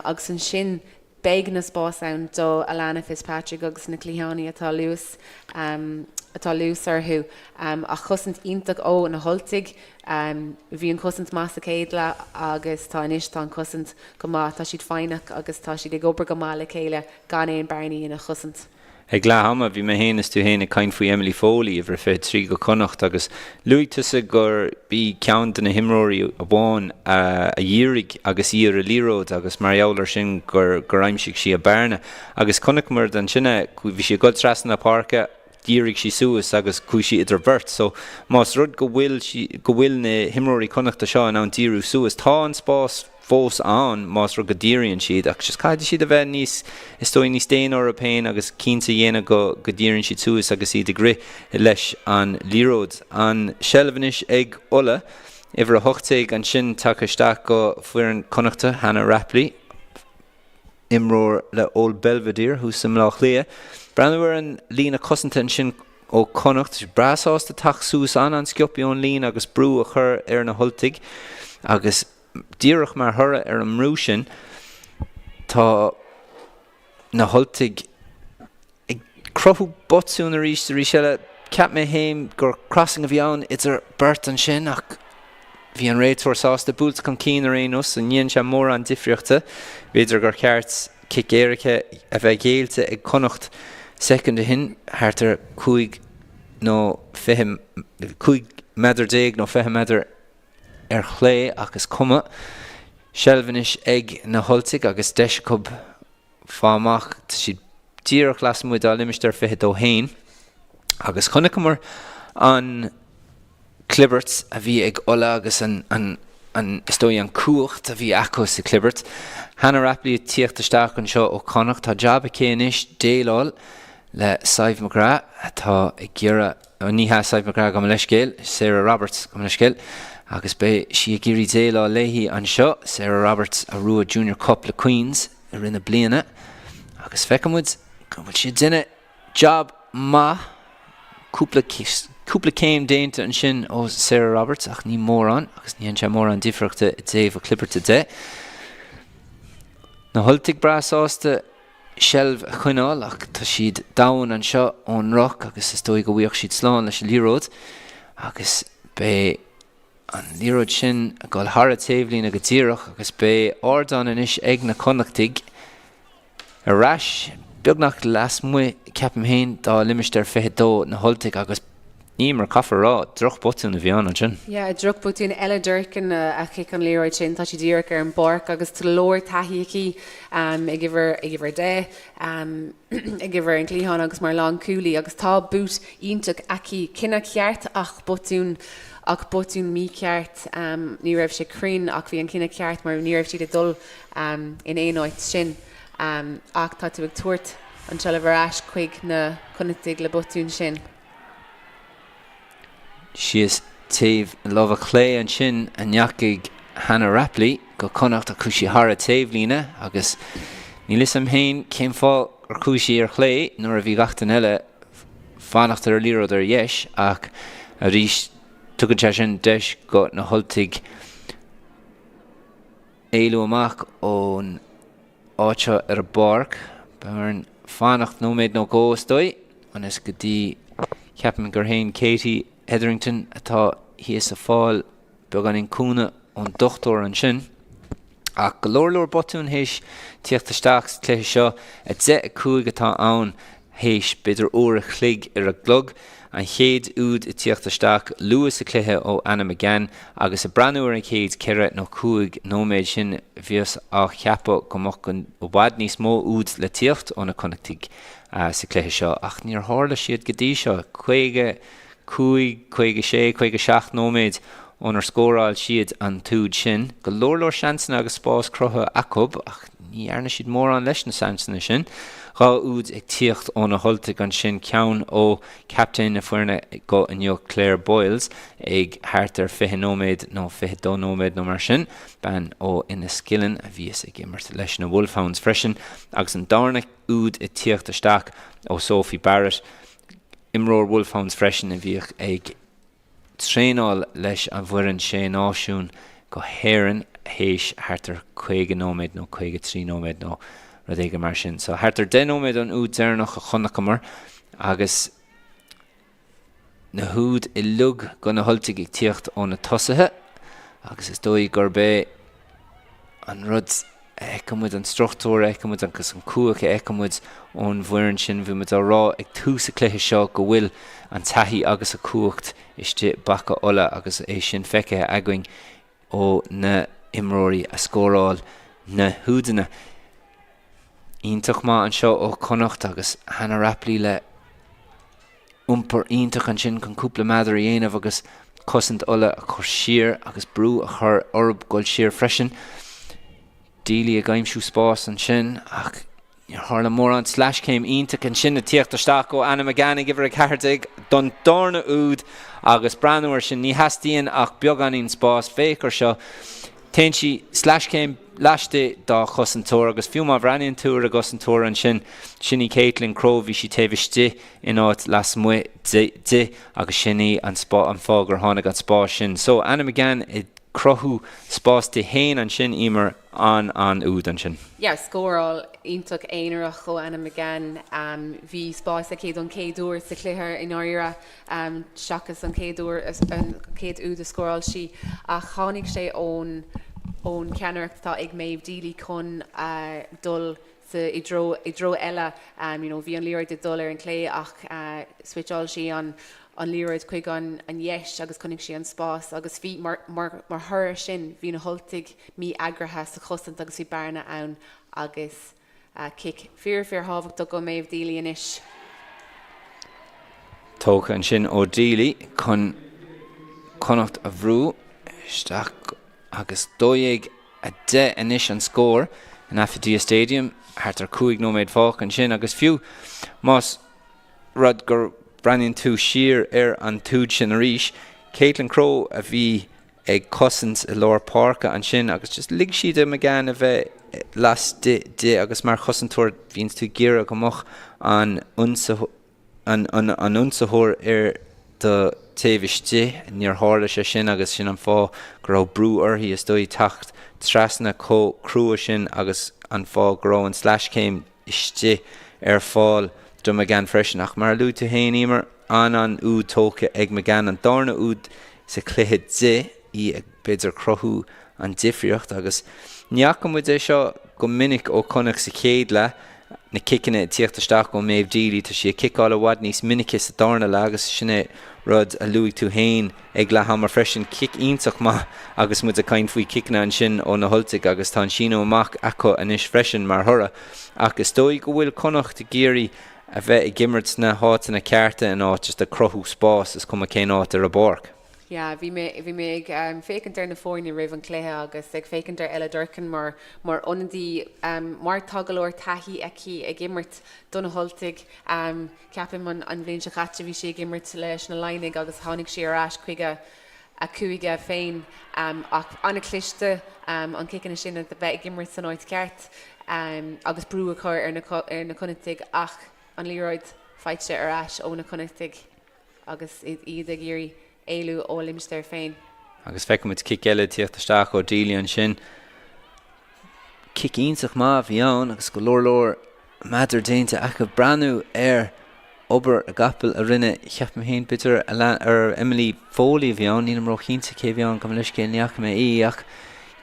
agus ansin beidh na spás ann do Alana Fitzpatrick agus na cliathánaí atá luas, atá luas orthu. Ach cosaint iontach ó na hUltaigh. Bhí an chosaint maith sa chéad leath agus tá anois, tá an chosaint go maith. Tá siad foighneach agus tá siad ag obair go maith le chéile gan aon bearnaí ina chosaint. Ag leath ama, bhí mé féin is tú féin ag caint faoi Emily Foley, uimhir 23 go Connacht, agus luaigh tusa gur b'í ceann de na himreoirí amháin a dhírigh agus í ar an liathróid agus mar gheall ar sin gur gur aimsigh sí a bearna. Agus chonaiceamar ansin é, bhí sí ag dul trasna na páirce, dhírigh sí suas agus chuaigh sí idir bheirt. So más rud go bhfuil sí, go bhfuil na himreoirí Connachta seo in ann díriú suas, tá an spás fós ann más rud go díríonn siad ach just caithfidh siad a bheith níos, is dóigh, níos déine orthu féin agus cinnte a dhéanamh go go díríonn siad suas agus iad ag rith leis an liathróid. An seilbh anois ag Ulaidh, uimhir 18 ansin tagtha isteach go foireann Connachta, Hannah Rapley. imreoir le Old Belvedere thuas i mBleá Cliath. Breathnú ar an líne cosanta ansin ó Connacht, breá sásta teacht suas an-an-sciobtha ón líne agus brú a chur ar na hUltaigh agus díreach mar thoradh ar an mbrú sin tá na hUltaigh ag cruthú botún arís arís eile. Cheap mé féin gur crossing a bhí ann idir beirt ansin ach bhí an réiteoir sásta buailte chun cinn ar aon nós. Ní dhéanann sé mórán difríochta. B'fhéidir gur cheart cic éirice a bheith géillte ag Connacht soicind ó shin, thart ar 5 nó 20, 15 méadar nó 20 méadar ar chlé ach is cuma. Seilbh anois ag na hUltaigh agus deis acu fáil amach. Tá siad díreach lasmuigh dá limistéar 22 féin agus chonaiceamar an chlibirt a bhí ag Ulaidh agus an, an, an, is dóigh an cumhacht a bhí acu sa chlibirt. Hannah Rapley ag tíocht isteach anseo ó Chonnacht. Tá jab aici anois déileáil le Sadhbh McGrath atá ag iarraidh, ní hea Sadhbh McGrath, gabh mo leithscéal, Sarah Roberts, gabh mo leithscéal, agus beidh sí ag iarraidh déileáil léi anseo, Sarah Roberts a bhuaigh Junior Cup le Queens. i rith na bliana agus feicfidh muid go bhfuil sí ag déanamh jab maith, cúpla cúpla céim déanta ansin ó Sarah Roberts ach ní mórán agus ní dhéanann sé mórán difríochta i dtaobh a clibirte de. Na hUltaigh breá sásta seilbh a choinneáil ach tá siad domhain anseo ón ruc agus is dóigh go bhfaighidh siad slán leis an liathróid agus beidh an liathróid sin ag dul thar an taobhlíne go díreach agus beidh ardán anois ag na Connachtaigh ar ais beagnach lasmuigh, ceapaim féin, dá limistéar 22 na hUltaigh agus Emer, caithfear a rá, drochbhotún a bhí ann ansin. Yeah, drochbhotún. Ella Durkin a chic an liathróid sin. Tá sí díreach ar an bpáirc agus tá go leor taithí aici ag uimhir ag uimhir 10. ag uimhir ar an gcliathán agus mar lánchúlaí agus tá boot iontach aici. Cinneadh ceart ach botún ach botún mícheart. Ní raibh sé cruinn ach bhí an cinneadh ceart mar ní raibh siad ag dul in aon áit sin. Ach tá tú ag tabhairt an tseilbh ar ais chuig na Connachtaigh le botún sin. Síos taobh na láimhe clé ansin a ndeachaigh Hannah Rapley go Connacht ach chuaigh sí thar a taobhlíne agus níl fhios a'm féin cén fáth gur chuaigh sí ar chlé nuair a bhí gach duine eile fanacht ar an liathróid ar dheis ach arís tugann sé sin deis go na hUltaigh éalú amach ón áit seo ar an bpáirc. Beidh orainn fanacht nóiméad nó dhó is dóigh, ionas go dtí, ceapaim gur shin Katie Hetherington atá thíos ag fáil beagáinín cúnamh. ón dochtúir ansin. Ach go leor leor botún théis tíocht isteach sa chluiche seo. 10, 5 atá ann théis b'fhéidir uair a chloig ar an gclog. An chéad úd ag tíocht isteach luath sa chluiche ó Anna McGann agus ag breathnú ar an chéad cheithre nó chúig nóiméad sin bhíothas á cheapadh go mbeadh i bhfad níos mó úd le tíocht ó na Connachtaigh sa chluiche seo ach níor tharla siad go dtí seo. 55, 56, 57 nóiméad ónar scóráil siad an t-úd sin. Go leor leor seansanna agus spás cruthaithe acu ach ní dhearna siad mórán leis na seansanna sin. 2 úd ag tíocht ó na hUltaigh ansin, ceann ó captaen na foirne go inniu Claire Boyles ag thart ar 20 nóiméad nó 22 nóiméad nó mar sin, bean ó Enniskillen a bhíos ag imirt leis na Wolfhounds freisin agus an darna úd ag tíocht isteach ó Sophie Barrett, imreoir Wolfhounds freisin a bhíodh ag traenáil leis an bhfoireann Sé Náisiún go hÉirinn théis thart ar 50 nóiméad nó 53 nóiméad nó rud éigin mar sin. So thart ar 10 nóiméad ón úd deireanach a chonaiceamar agus na húid uilig go na hUltaigh ag tíocht ó na tosaithe agus is dóigh gurb é an rud a fheiceann muid, an struchtúr a fheiceann muid agus an cumhacht a fheiceann muid ón bhfoireann sin. Bhí muid á rá ag tús an chluiche seo go bhfuil an taithí agus an cumhacht istigh i bpaca Uladh agus é sin feicthe againn ó na imreoirí a scóráil na húdanna. Iontach maith anseo ó Chonnacht agus Hannah Rapley le iompar iontach ansin chun cúpla meadar a dhéanamh agus cosaint Uladh a chur siar agus brú a chur orthu dul siar freisin. Deely ag aimsiú spás ansin ach níor tharla mórán. Sleaschéim iontach ansin ag tíocht isteach ó Anna McGann ag uimhir 14 don darna úd agus breathnú ar sin, ní theastaíonn ach beagáinín spáis. Féach ar seo. Téann sí sleaschéim laistigh dá chosantóir agus fiú má bhreathnaíonn tú ar an gcosantóir ansin, sin í Caitlin Crowe, bhí sí taobh istigh in áit lasmuigh di agus sin í an fáth gur tháinig an spás sin. So, Anna McGann ag cruthú spás di fhéin ansin, Emer, an-an-úd ansin. Yeah, scóráil iontach aonarach ó Anna McGann. Bhí spás aici don chéad uair sa chluiche i ndáiríre. seachas an chéad uair, an chéad úd a scóráil sí, ach tháinig sé ón ón cheannaireacht atá ag Méabh Deely chun dul sa i dtreo i dtreo eile. You know, bhí an liathróid ag dul ar an chlé ach switcháil sí an an liathróid chuig an an dheis agus chonaic sí an spás agus bhí mar mar mar thoradh air sin bhí na hUltaigh mí-eagraithe sa chosaint agus bhí bearna ann agus Cic fíor fíor thábhachtach ó Méabh Deely anois. Tógtha ansin ó Deely chun Connacht a bhrú isteach agus 12 10 anois an scór in Affidea Stadium. Thart ar 5 nóiméad fágtha ansin agus fiú más rud go breathnaíonn tú siar ar an t-úd sin arís, Caitlin Crowe a bhí ag cosaint i lár páirce ansin agus just lig sí do McGann a bheith laistigh di agus mar chosantóir bhíonns tú ag iarraidh go mbeadh an an an ionsaitheoir ar do taobh istigh. Níor tharla sé sin agus sin an fáth go raibh brú uirthi is dóigh teacht trasna chomh crua sin agus an fáth go raibh an sleaschéim istigh ar fáil do McGann freisin. Ach mar a luaigh tú féin, Emer, an-an-úd tógtha ag McGann, an darna úd sa chluiche di, í ag, b'fhéidir, cruthú an difríocht. Agus ní fhaca muid é seo go minic ó Chonnacht sa chéad leath, na ciceanna ag tíocht isteach ó Méabh Deely. Tá sí ag ciceáil i bhfad níos minice sa darna leath agus sin é rud a luaigh tú féin ag leath ama freisin. Cic iontach maith agus muid ag caint faoi chiceanna ansin ó na hUltaigh agus tá an síneadh amach acu anois freisin mar thoradh. Ach is dóigh go bhfuil Connacht ag iarraidh a bheith ag imirt sna háiteanna cearta in áit just ag cruthú spás, is cuma cén áit ar an bpáirc. Yeah, bhí mé, bhí mé ag féachaint ar na foirne roimh an chluiche agus ag féachaint ar Ella Durkin mar, mar ionadaí, mar tá go leor taithí aici ag imirt do na hUltaigh. Ceapaim an, an bhliain seo caite bhí sí ag imirt leis na Laighnigh agus tháinig sí ar ais chuig a, a cúige féin. Ach an-chliste an ciceanna sin a bheith ag imirt san áit cheart agus brú a chur ar na, ar na Connachtaigh ach an liathróid faighte ar ais ó na Connachtaigh agus iad ag iarraidh éalú ó a limistéar féin. Agus feicimid cic eile ag tíocht isteach ó Deely ansin. Cic iontach maith a bhí ann agus go leor leor meadar déanta acu. Breathnú ar. Obair na gcapall a rinne, cheapfainn féin, b'fhéidir, ar Emily Foley a bhí ann, nílim róchinnte cé a bhí ann, gabh mo leithscéal, ní fhaca mé í, ach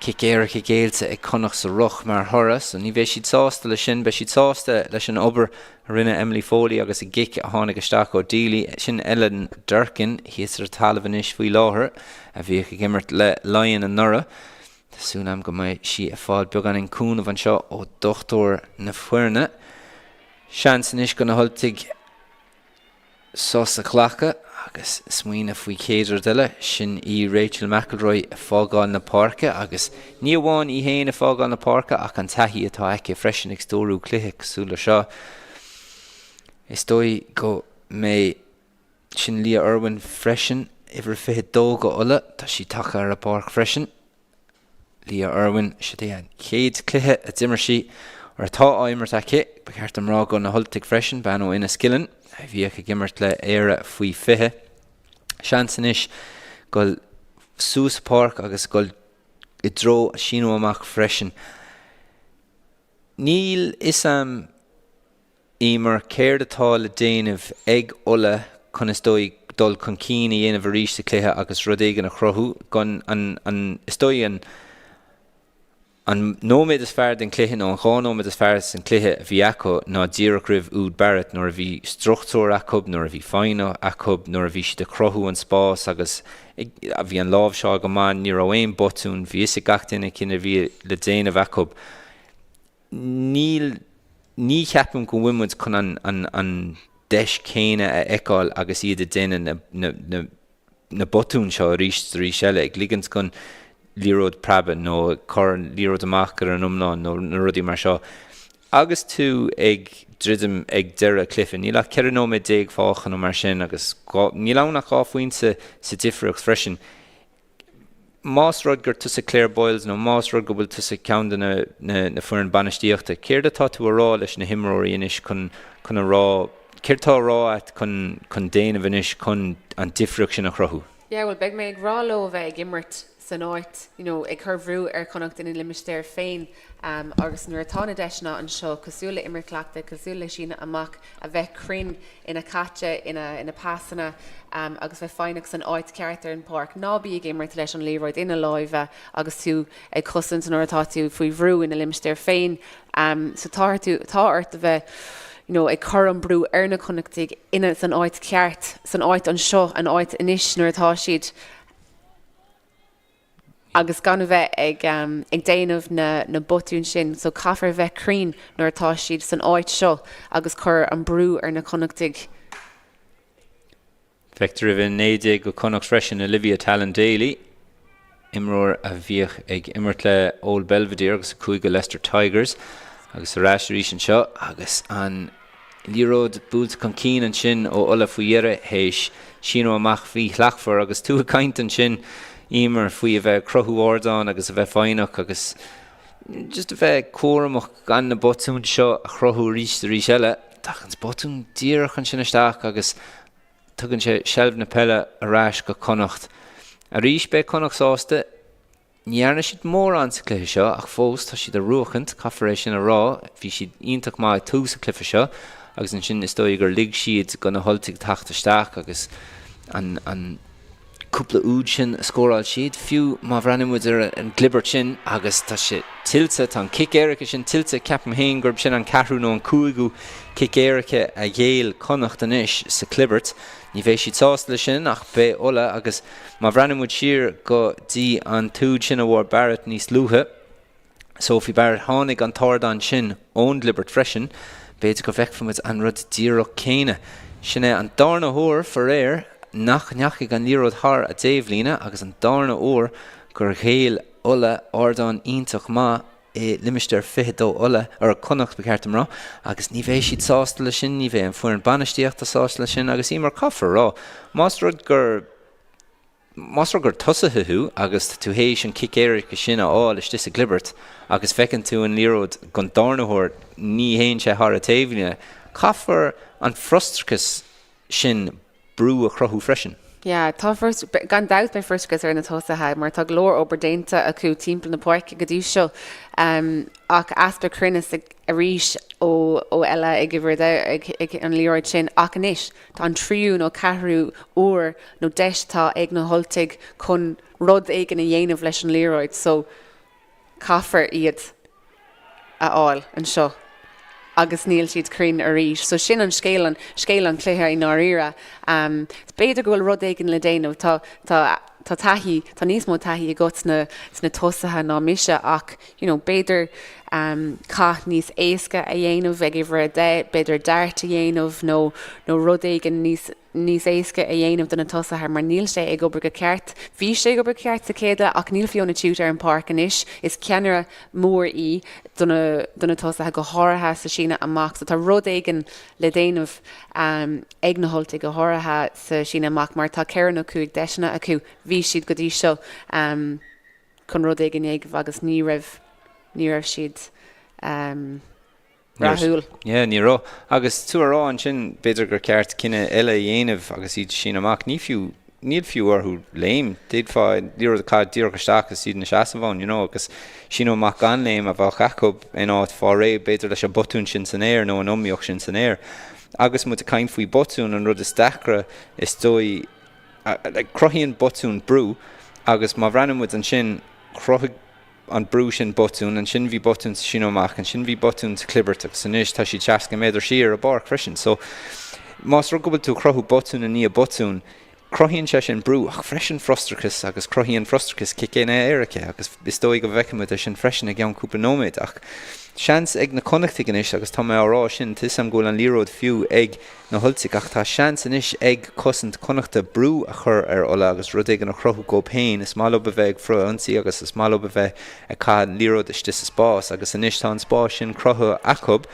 cic éirice géillte ag Connacht sa ruc mar thoradh, so ní bheidh siad sásta leis sin, beidh siad sásta leis an obair a rinne Emily Foley agus an gcic a tháinig isteach ó Deely, sin Ellen Durkin, thíos ar an talamh anois faoi láthair, a bhíodh ag imirt le Laighin anuraidh. Tá súil agam go mbeidh sí ag fáil beagáinín cúnamh anseo ó dochtúir na foirne. Seans anois do na hUltaigh sos a ghlacadh agus smaoineamh faoi chéad rud eile, sin í Rachel McElroy ag fágáil na páirce agus ní amháin í féin ag fágáil na páirce ach an taithí atá aici freisin ag stiúrú cluiche cosúil le seo. Is dóigh go mbeidh sin Leah Irwin freisin, uimhir 22 go Ulaidh, tá sí tagtha ar an bpáirc freisin. Leah Irwin, Siod é an chéad cluiche a d'imir sí, or atá á imirt aici, ba cheart dom rá, go na hUltaigh freisin, bean ó Enniskillen, a bhíodh ag imirt le Éire faoi 20. Seans anois dul suas an pháirc agus dul i dtreo síneadh amach freisin. Níl fhios a'm. Emer, Céard atá le déanamh ag Ulaidh chun is dóigh dul chun cinn a dhéanamh arís sa chluiche agus rud éigin a chruthú chun an, an, is dóigh an, an nóiméad is fearr den chluiche nó an 2 nóiméad is fearr san chluiche a bhí acu ná díreach roimh úd Barrett nuair a bhí struchtúr acu, nuair a bhí foighne acu, nuair a bhí siad ag cruthú an spás agus ag, bhí an láimhseáil go maith, ní raibh aon botún, bhí fhios ag gach duine cén a bhí le déanamh acu. Níl, ní cheapaim go bhfuil muid chun an, an, an deis chéanna a fheiceáil agus iad ag déanamh na, na, na, na botúin seo arís is arís eile, ag ligint don liathróid preabadh nó ag cur an liathróid amach ar an iomlán nó na rudaí mar seo. Agus tú ag druidim ag deireadh cluiche, níl ach 14 nóiméad fágtha nó mar sin agus níl ann ach 2 phointe sa difríocht freisin. Más rud gur tusa Claire Boyles nó más rud go bhfuil tusa ceann de na na foireann bainistíochta, céard atá tú a rá leis na himreoirí anois chun chun a rá, céard atá á rá a't chun chun déanamh anois chun an difríocht sin a chruthú? Yeah, bhuel beidh mé ag rá leo a bheith ag imirt san áit, you know, ag cur bhrú ar Chonnacht ina limistéar féin agus nuair atá na deiseanna anseo, cosúil le imirt chleachta, cosúil le síneadh amach, a bheith cruinn ina caite, ina pasanna agus bheith foighneach san áit ceart ar an bpáirc. Ná bí ag imirt leis an liathróid ina láimhe agus tú ag cosaint nuair atá tú faoi bhrú ina limistéar féin. So tá tú, tá ort a bheith you know, ag cur an brú ar na Connachtaigh ina, san áit ceart, san áit anseo, an áit anois nuair atá siad. agus gan a bheith ag ag déanamh na na botúin sin so caithfear a bheith cruinn nuair atá siad san áit seo agus cur an brú ar na Connachtaigh. Feictear uimhir 19 go Connacht freisin, Olivia Tallon Daly, imreoir a bhíodh ag imirt le Old Belvedere agus a chuaigh go Leicester Tigers agus ar ais arís anseo agus an Liathróid buailte chun cinn ansin ó Ulaidh faoi dheireadh théis síneadh amach mhíshlachtmhar agus tú ag caint ansin, Emer, faoi a bheith ag cruthú ardán agus a bheith foighneach agus just a bheith cúramach gan na botúin seo a chruthú arís is arís eile. Tagann botún díreach ansin isteach agus tugann sé seilbh na peile ar ais go Connacht. Arís beidh Connacht sásta. Ní dhearna siad mórán sa chluiche seo ach fós tá siad ag buachaint, caithfear é sin a rá. Bhí siad iontach maith ag tús an chluiche seo agus ansin is dóigh gur lig siad go na hUltaigh teacht isteach agus an an cúpla úd sin a scóráil siad. Fiú má bhreathnaíonn muid ar an gclibirt sin agus tá sé tuillte, tá an cic éirice sin tuillte, ceapaim féin gurb sin an ceathrú nó an cúigiú cic éirice a ghéill Connacht anois sa chlibirt. Ní bheidh siad sásta leis sin ach beidh Ulaidh agus má bhreathnaíonn muid siar go dtí an t-úd sin a bhfuair Barrett níos luaithe, Sophie Barrett, tháinig an t-ardán sin ón gclibirt freisin. B'fhéidir go bhfeicfidh muid an rud díreach céanna. Sin é an darna huair, faraor, nach ndeachaigh an liathróid thar a dtaobhlíne agus an darna huair gur ghéill Ulaidh ardán iontach maith i limistéar 22 Uladh, or Connacht ba cheart dom rá, agus ní bheidh siad sásta leis sin, ní bheidh an foireann bainistíochta sásta leis sin agus Emer, caithfear a rá, más rud gur, más rud gur tosaithe thú agus tá tú théis an cic éirice sin a fháil istigh sa gclibirt agus feiceann tú an liathróid don darna huair, ní théann sé thar a taobhlíne, caithfear an frustrachas sin brú a chruthú freisin. Yeah, tá frus, gan dabht beidh frustrachas ar na tosaithe mar tá go leor obair déanta acu timpeall na páirce go dtí seo ach easpa cruinneas arís ó ó Ella ag uimhir a 10 ag an liathróid sin ach anois tá an tríú nó ceathrú uair nó deis atá ag na hUltaigh chun rud éigin a dhéanamh leis an liathróid so caithfear iad a fháil anseo agus níl siad cruinn arís. So sin an scéal, an scéal an chluiche i ndáiríre. B'fhéidir go bhfuil rud éigin le déanamh. Tá, tá, tá taithí, tá níos mó taithí agat sna, sna tosaithe ná mise ach, you know, b'fhéidir cath níos éasca a dhéanamh ag uimhir a 10, b'fhéidir dart a dhéanamh nó, nó rud éigin níos, níos éasca a dhéanamh do na tosaithe mar níl sé ag obair go ceart. Bhí sé ag obair go ceart sa chéad leath ach níl Fiona Tuite ar an bpáirc anois. Is ceannaire mór í do na do na tosaithe, go háirithe sa síneadh amach. So tá rud éigin le déanamh ag na hUltaigh, go háirithe sa síneadh amach mar tá ceithre nó cúig deiseanna acu. Bhí siad go dtí seo chun rud éigin a dhéanamh agus ní raibh ní raibh siad. rathúil. Yeah, ní raibh. Agus tú a rá ansin, b'fhéidir gur ceart cinneadh eile a dhéanamh agus iad ag síneadh amach. Ní fiú, níl fiú orthu léim. D'fhéadfá liathróid a chaitheamh díreach isteach agus iad ina seasamh ann, you know, agus síneadh amach gan léim a bheadh acu in áit fáil réidh, b'fhéidir leis an botún sin san aer nó an iomaíocht sin san aer. Agus muid ag caint faoi botún, an rud is deacra is dóigh, like, cruthaíonn botún brú agus má bhreathnaíonn muid ansin, chruthaigh, an brú sin botún, ansin bhí botún sa síneadh amach, ansin bhí botún sa chlibirt agus anois tá siad 60 méadar siar i bpáirc freisin. So, más rud go bhfuil tú ag cruthú botún i ndiaidh botúin, cruthaíonn sé sin brú ach freisin frustrachas agus cruthaíonn frustrachas ciceanna éirice agus is dóigh go bhfeicfimid é sin freisin i gceann cúpla nóiméad ach seans ag na Connachtaigh anois agus tá mé á rá sin, tá 'fhios a'm go bhfuil an liathróid fiú ag na hUltaigh ach tá seans anois ag cosaint Chonnachta brú a chur ar Ulaidh agus rud éigin a chruthú dhóibh féin. Is maith leo a bheith ag frith-ionsaí agus is maith leo a bheith ag caitheamh an liathróid istigh sa spás agus anois tá an spás sin cruthaithe acu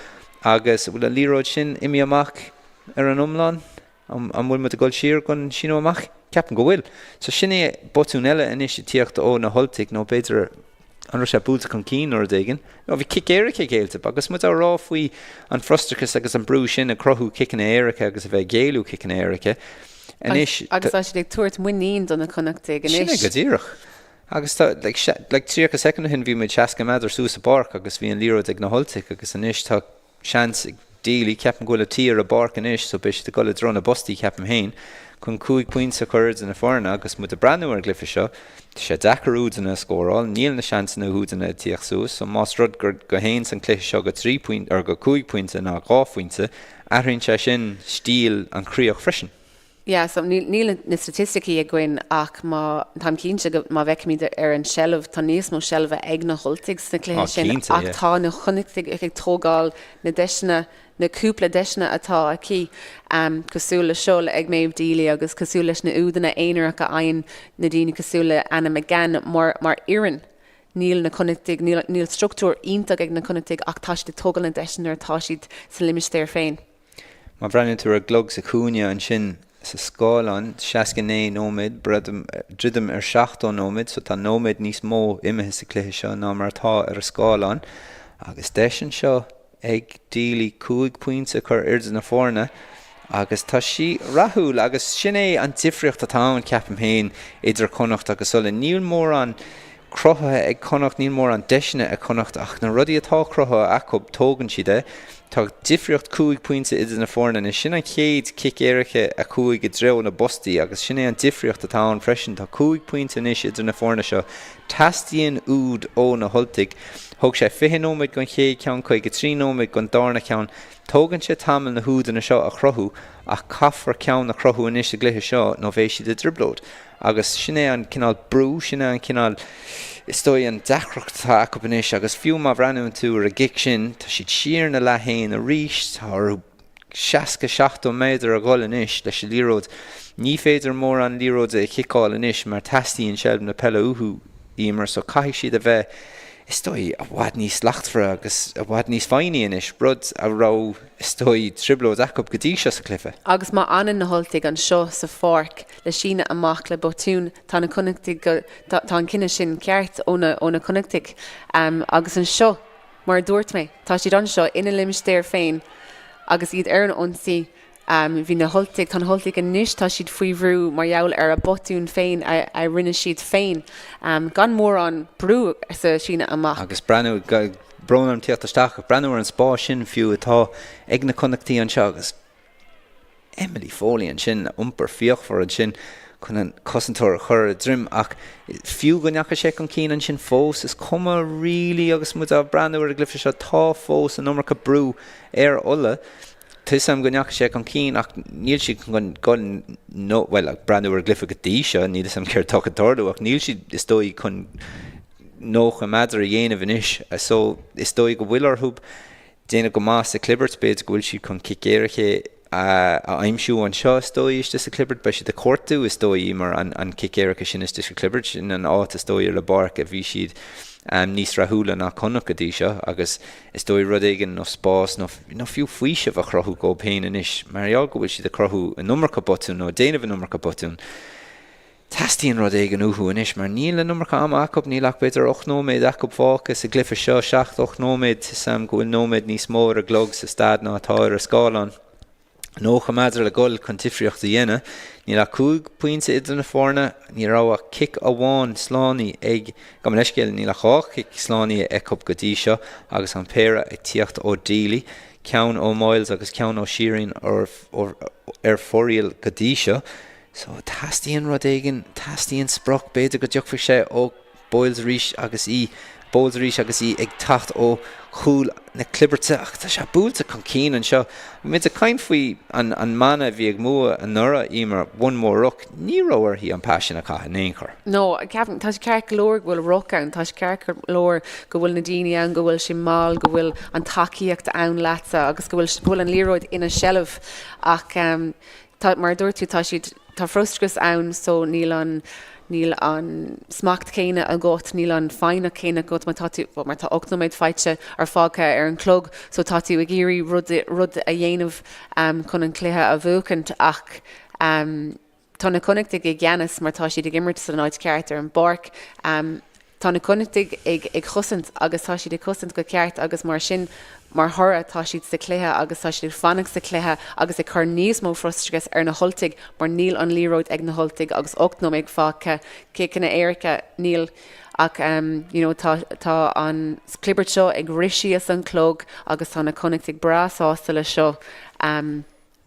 agus bhfuil an liathróid sin imithe amach ar an iomlán? An bhfuil muid ag dul siar don síneadh amach? Ceapaim go bhfuil. So sin é botún eile anois ag tíocht ó na hUltaigh nó b'fhéidir An raibh sé buailte chun cinn nó rud éigin? Nó bhí cic éirice géillte agus muid á rá faoi an frustrachas agus an brú sin ag cruthú ciceanna éirice agus a bheith ag géilleadh ciceanna éirice. Anois. Agus tá siad ag tabhairt muinín do na Connachtaigh anois. Sin é go díreach. Agus tá, like, like 30 soicind ó shin bhí muid 60 méadar suas sa bpáirc agus bhí an liathróid ag na hUltaigh agus anois tá seans ag Daly, ceapaim go bhfuil an T ar an bpáirc anois so beidh siad ag dul i dtreo na bpostaí ceapaim féin, chun 5 pointe a chur idir na foirne agus muid ag breathnú ar an gcluiche seo, tá sé deacair údanna a scóráil, níl na seansanna údanna ag tíocht suas so más rud gur go théanns an cluiche seo go 3 pointe or go 5 pointe ná 2 phointe, athraíonn sé sin stíl an chríoch freisin. Yeah, so níl, níl na staitisticí againn ach má, táim cinnte go, má bhfeicimid ar an seilbh, tá níos mó seilbhe ag na hUltaigh sna cluichí oh, sin cinnte, ach yeah. tá na Connachtaigh ag tógáil na deiseanna, na cúpla deiseanna atá acu, um, cosúil le seo ag Méabh Deely agus cosúil leis na údanna aonarach a fhaigheann na daoine cosúil le Anna McGann mar, mar fhoireann. Níl na Connachtaigh, níl, níl struchtúr iontach ag na Connachtaigh ach tá siad ag tógáil na deiseanna nuair atá siad sa limistéar féin. Má bhreathnaíonn tú ar an gclog sa chúinne ansin sa scáileán, 69 nóiméad, druidim ar 70 nóiméad, so tá nóiméad níos mó imithe sa chluiche seo ná mar atá ar an scáileán. Agus deis anseo ag Deely 5 pointe a chur idir na foirne agus tá sí rathúil agus sin é an difríocht atá ann, ceapaim féin, idir Connacht agus Ulaidh. Níl mórán cruthaithe ag Connacht, níl mórán deiseanna ag Connacht ach na rudaí atá cruthaithe acu, tógann siad é. Tá difríocht 5 pointe idir na foirne anois. Sin an chéad chic éirice a chuaigh i dtreo na bpostaí agus sin é an difríocht atá ann freisin. Tá 5 pointe anois idir na foirne seo. Teastaíonn úd ó na hUltaigh. Thóg sé 20 nóiméad don chéad cheann, 53 nóiméad don darna ceann. Tógann sé tamall na húdanna seo a chruthú ach caithfear ceann a chruthú anois sa gcluiche seo nó beidh siad i dtrioblóid. Agus sin é an cineál brú, sin é an cineál, is dóigh, an deacracht atá acu anois agus fiú má bhreathnaíonn tú ar an gcic sin, tá siad siar ina leath féin arís, tá orthu 60, 70 méadar a dhul anois leis an liathróid. Ní féidir mórán liathróide a chiceáil anois mar teastaíonn seilbh na peile uathu, Emer, so caithfidh siad a bheith, is dóigh, i bhfad níos slachtmhaire agus i bhfad níos foighní anois, rud a raibh, is dóigh, trioblóid acu go dtí seo sa chluiche. Agus má fhanann na hUltaigh anseo sa pháirc le síneadh amach le botún, tá na Connachtaigh go, tá an cinneadh sin ceart ó na, ó na Connachtaigh. Agus anseo, mar a dúirt mé, tá siad anseo ina limistéar féin agus iad ar an ionsaí. Bhí na hUltaigh, tá na hUltaigh anois, tá siad faoi bhrú mar gheall ar a botún féin a rinne siad féin, gan mórán brú sa síneadh amach. Agus breathnú, brón orm tíocht isteach, ach breathnú ar an spás sin fiú atá ag na Connachtaigh anseo agus Emily Foley ansin, iompar fíochmhar ansin chun an cosantóir a chur ar a droim ach fiú go ndeachaigh sé chun cinn ansin fós, is cuma really agus muid á breathnú ar an gcluiche seo, tá fós an iomarca brú ar Ulaidh. Tá 'fhios a'm go ndeachaigh sé chun cinn ach níl siad chun dul nó, bhuel, ag breathnú ar an gcluiche go dtí seo, níl 'fhios a'm céard atá chun tarlú ach níl siad, is dóigh, chun 90 meadar a dhéanamh anois so is dóigh go bhfuil orthu déanamh go maith sa chlibirt, b'fhéidir go bhfuil siad chun cic éirice a aimsiú anseo is dóigh istigh sa chlibirt, beidh siad ag cuartú is dóigh mar an cic éirice sin istigh sa chlibirt, sin an áit is dóigh ar an bpáirc a bhí siad níos rathúla ná Connacht go dtí seo agus is dóigh rud éigin nó spás nó nó fiú faoiseamh a chruthú dhóibh féin anois mar gheall go bhfuil siad ag cruthú an iomarca botún nó ag déanamh an iomarca botún. Teastaíonn rud éigin uathu anois mar níl an iomarca ama acu, níl ach b'fhéidir 8 nóiméad acu fágtha sa gcluiche seo, 7, 8 nóiméad, tá 'fhios a'm go bhfuil nóiméad níos mó ar an gclog sa staid ná atá ar an scáileán. 90 meadar le dhul chun difríocht a dhéanamh. Níl ach 5 pointe idir na foirne. Ní raibh ach cic amháin slánaithe ag, gabh mo leithscéal, níl ach 2 chic slánaithe acu go dtí seo agus an péire ag tíocht ó Deely, ceann ó Myles agus ceann ó Sheerin ar fóraoil go dtí seo. So teastaíonn rud éigin, teastaíonn sprioc, b'fhéidir go dtiocfaidh sé ó Boyles arís agus í Bowles arís agus í ag teacht ó chúl na clibirte ach tá sé buailte chun cinn anseo. Bhí muid ag caint faoi an an mana a bhí ag Mumha anuraidh, Emer, one more ruck. Ní raibh uirthi an pas sin a chaitheamh in aon chor. No, ceapaim, tá sé ceart go leor go bhfuil ruc ann, tá sé ceart go leor go bhfuil na daoine ann, go bhfuil sé mall, go bhfuil an tacaíocht ann leatsa agus go bhfuil go bhfuil an liathróid ina seilbh ach Tá, mar a dúirt tú, tá siad, tá frustrachas ann so níl an, níl an smacht céanna agat, níl an foighneacht céanna agat má tá tú, bhuel mar tá 8 nóiméad faighte or fágtha ar an chlog so tá tú ag iarraidh rud, rud a dhéanamh chun an cluiche a bhuachaint ach tá na Connachtaigh i gceannas mar tá siad ag imirt san áit cheart ar an bpáirc. Tá na Connachtaigh ag chosaint agus tá siad ag cosaint go ceart agus mar sin, mar thoradh, tá siad sa chluiche agus tá siad ag fanacht sa chluiche agus ag cur níos mó frustrachais ar na hUltaigh mar níl an liathróid ag na hUltaigh agus 8 nóiméad fágtha, ciceanna éirice, níl ach you know tá tá an clibirt seo ag rith síos an clog agus tá na Connachtaigh breá sásta le seo.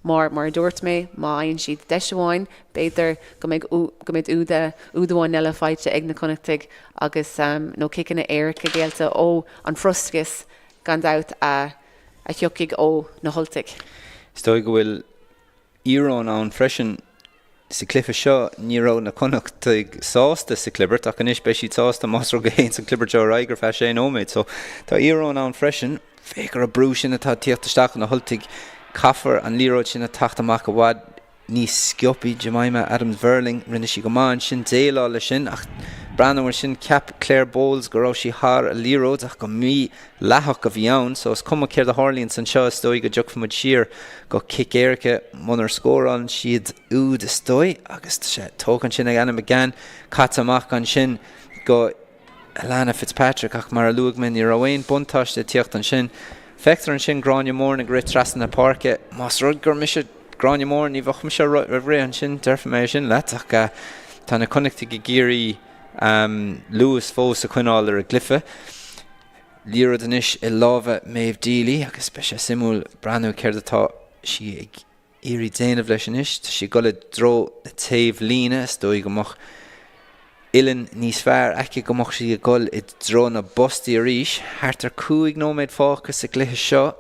Mar, mar a dúirt mé, má fhaigheann siad deis amháin, b'fhéidir go mbeidh, go mbeidh úd, úd amháin eile faighte ag na Connachtaigh agus, nó ciceanna éirice géillte ó an frustrachas, gan dabht, a, a thiocfaidh ó na hUltaigh. Is dóigh go bhfuil íoróin ann freisin Sa chluiche seo, ní raibh na Connachtaigh sásta sa chlibirt ach anois beidh siad sásta más rud go dtéann an chlibirt seo ar aghaidh ar feadh sé nóiméad. So, tá íoróin ann freisin. Féach ar an brú sin atá ag tíocht isteach ó na hUltaigh. Caithfear an liathróid sin a teacht amach i bhfad níos sciobthaí. Jemima Adams-Verling, rinne sí go maith ansin déileáil leis sin ach breathnú ansin, cheap Claire Bowles go raibh sí thar an liathróid ach go mídhleathach a bhí ann. So, is cuma céard a tharlaíonns anseo, is dóigh go dtiocfaidh muid siar go cic éirice munar scórálann siad úd is dóigh agus tá sé tógtha ansin ag Anna McGann, caite amach ansin go Alana Fitzpatrick ach mar a luaigh mé ní raibh aon buntáiste ag tíocht ansin. Feictear ansin Gráinne Moran ag rith trasna na páirce. Más rud gur mise Gráinne Moran ní bheadh mise ag rith ansin, déarfaidh mé é sin leat ach tá na Connachtaigh ag iarraidh luas fós a choinneáil ar an gcluiche. Liathróid anois i lámha Méabh Deely agus beidh sé suimiúil breathnú céard atá sí ag iarraidh déanamh leis anois. Tá sí ag dul i dtreo na taobh líne, is dóigh go mbeadh uillinn níos fearr aici go mbeadh sí ag dul i dtreo na bpostaí arís. Thart ar 5 nóiméad fágtha sa gcluiche seo,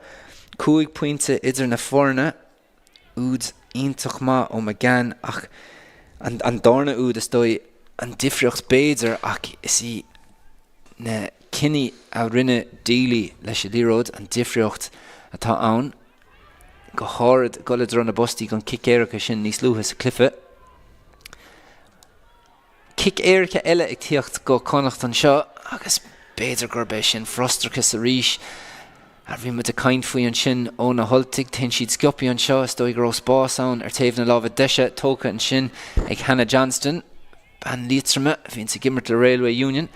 5 pointe idir na foirne. Úd iontach maith ó McGann ach an darna úd is dóigh an difríocht b'fhéidir ach is í na cinní a rinne Deely leis an liathróid an difríocht atá ann, go háirid dul i dtreo na bpostaí don cic éirice sin níos luaithe sa cluiche. Cic éirice eile ag tíocht go Connacht anseo agus b'fhéidir gurb é sin frustrachas arís a bhí muid ag caint faoi ansin ó na hUltaigh. Téann siad sciobthaí anseo, is dóigh go raibh spás ann ar taobh na láimhe deise, tógtha ansin ag Hannah Johnston, bean Liatroma a bhíonns ag imirt le Railway Union.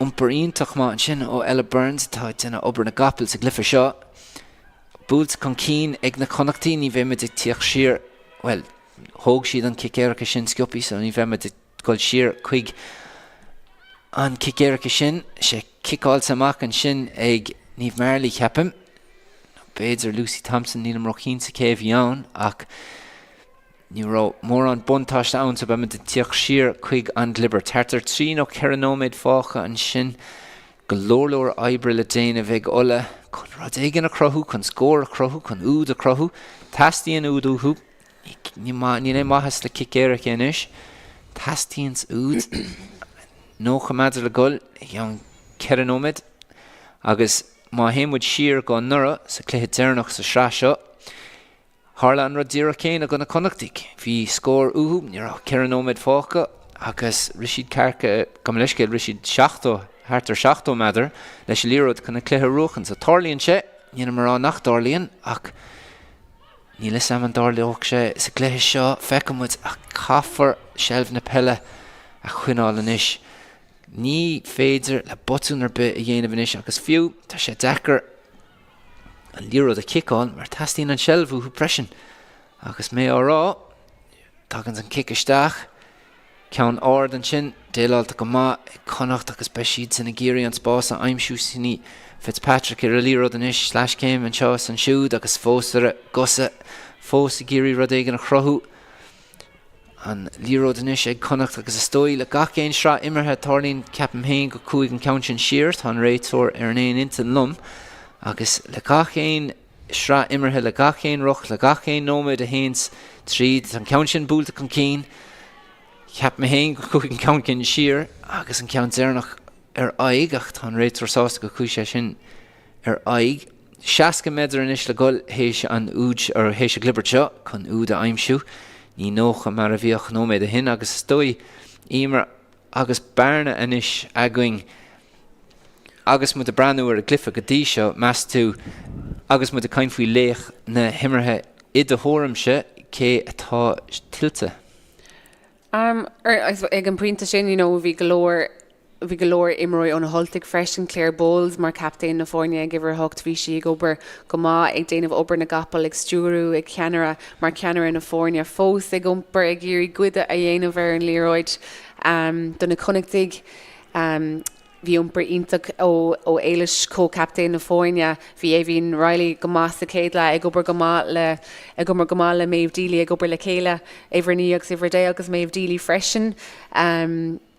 Iompar iontach maith ansin ó Ella Burns atá ag déanamh obair na gcapall sa gcluiche seo. Buailte chun cinn ag na Connachtaigh, ní bheidh muid ag tíocht siar, bhuel, thóg siad an cic éirice sin sciobthaí so ní bheidh muid ag dul siar chuig an cic éirice sin. Sé ciceáilte amach ansin ag Niamh Marley, ceapaim. Nó b'fhéidir Lucy Thompson, nílim róchinnte cé a bhí ann ach ní raibh mórán buntáiste ann so beidh muid ag tíocht siar chuig an gclibirt. Thart ar 3 nó 4 nóiméad fágtha ansin. Go leor leor oibre le déanamh ag Ulaidh chun rud éigin a chruthú, chun scór a chruthú, chun úd a chruthú. Teastaíonn úd uathu. Níl aon mhaitheas le cic éirice anois. Teastaíonn úd. 90 meadar le goil i gceann 4 nóiméad. Agus má théann muid siar go anuraidh sa chluiche deireanach sa sraith seo, Tharla an rud díreach céanna do na Connachtaigh. Bhí scór uathu, ní raibh ach 4 nóiméad fágtha agus rith siad ceathracha, gabh mo leithscéal, rith siad 70, thart ar 70 meadar leis an liathróid chun an cluiche a bhuachan. So tarlaíonn sé, nílim ag rá nach dtarlaíonn ach níl fhios a'm an dtarlódh sé sa gcluiche seo, feicfidh muid ach caithfear seilbh na peile a choinneáil anois. Ní féidir le botún ar bith a dhéanamh anois agus fiú tá sé deacair an liathróid a chiceáil mar teastaíonn an tseilbh uathu freisin. Agus mé á rá, tagann an cic isteach, ceann ard ansin, déileáilte go maith ag Connacht agus beidh siadsan ag iarraidh an spás a aimsiú. Sin í Fitzpatrick ar an liathróid anois, sleaschéim anseo is ansiúd agus fós ar a gcosa, fós ag iarraidh rud éigin a chruthú. An liathróid anois ag Connacht agus is dóigh le gach aon sraith imeartha, tarlaíonn, ceapaim féin, go chuaigh an ceann sin siar, tá an réiteoir ar an aon intinn liom, agus le gach aon sraith imeartha, le gach aon ruc, le gach aon nóiméad a théanns tríd, tá an ceann sin buailte chun cinn, cheap mé féin go chuaigh an ceann sin siar agus an ceann deireanach ar aghaidh ach tá an réiteoir sásta go chuaigh sé sin ar aghaidh. 60 méadar anois le goil théis an úid, or théis an gclibirt seo chun úd a aimsiú. Ní 90 mar a bhíodh nóiméad ó shin agus is dóigh, Emer, agus bearna anois againn agus muid ag breathnú ar an gcluiche go dtí seo, meas tú, agus muid ag caint faoi laoch na himeartha, i do thuairimse, cé atá tuillte? Ag an bpointe sin, you know, bhí go leor Bhí go leor imreoirí ó na hUltaigh freisin, Claire Bowles mar captaen na foirne ag uimhir 8, bhí sí ag obair go maith, ag déanamh obair na gcapall, ag stiúrú, ag ceannaire, mar ceannaire na foirne, fós ag iompar, ag iarraidh goide a dhéanamh ar an liathróid do na Connachtaigh. Bhí iompar iontach ó ó Éilis, comh-chaptaen na foirne. Bhí Aoibhinn Reilly go maith sa chéad leath, ag obair go maith le ag obair go maith le Méabh Deely, ag obair le chéile, uimhir 9 agus uimhir 10 agus Méabh Deely freisin.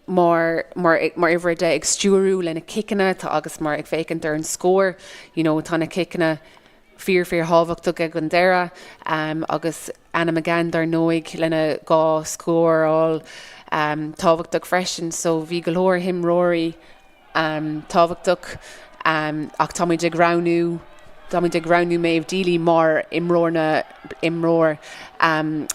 Mar mar mar uimhir 10 ag stiúrú lena ciceanna tá agus mar ag féachaint ar an scór you know tá na ciceanna fíor fíor thábhachtach ag an deireadh um, agus Anna McGann dar ndóigh lena dhá scóráil um, tábhachtach freisin so bhí go leor imreoirí um, tábhachtach um, ach táimid ag roghnú táimid ag roghnú Méabh Deely mar imreoir na imreoir um,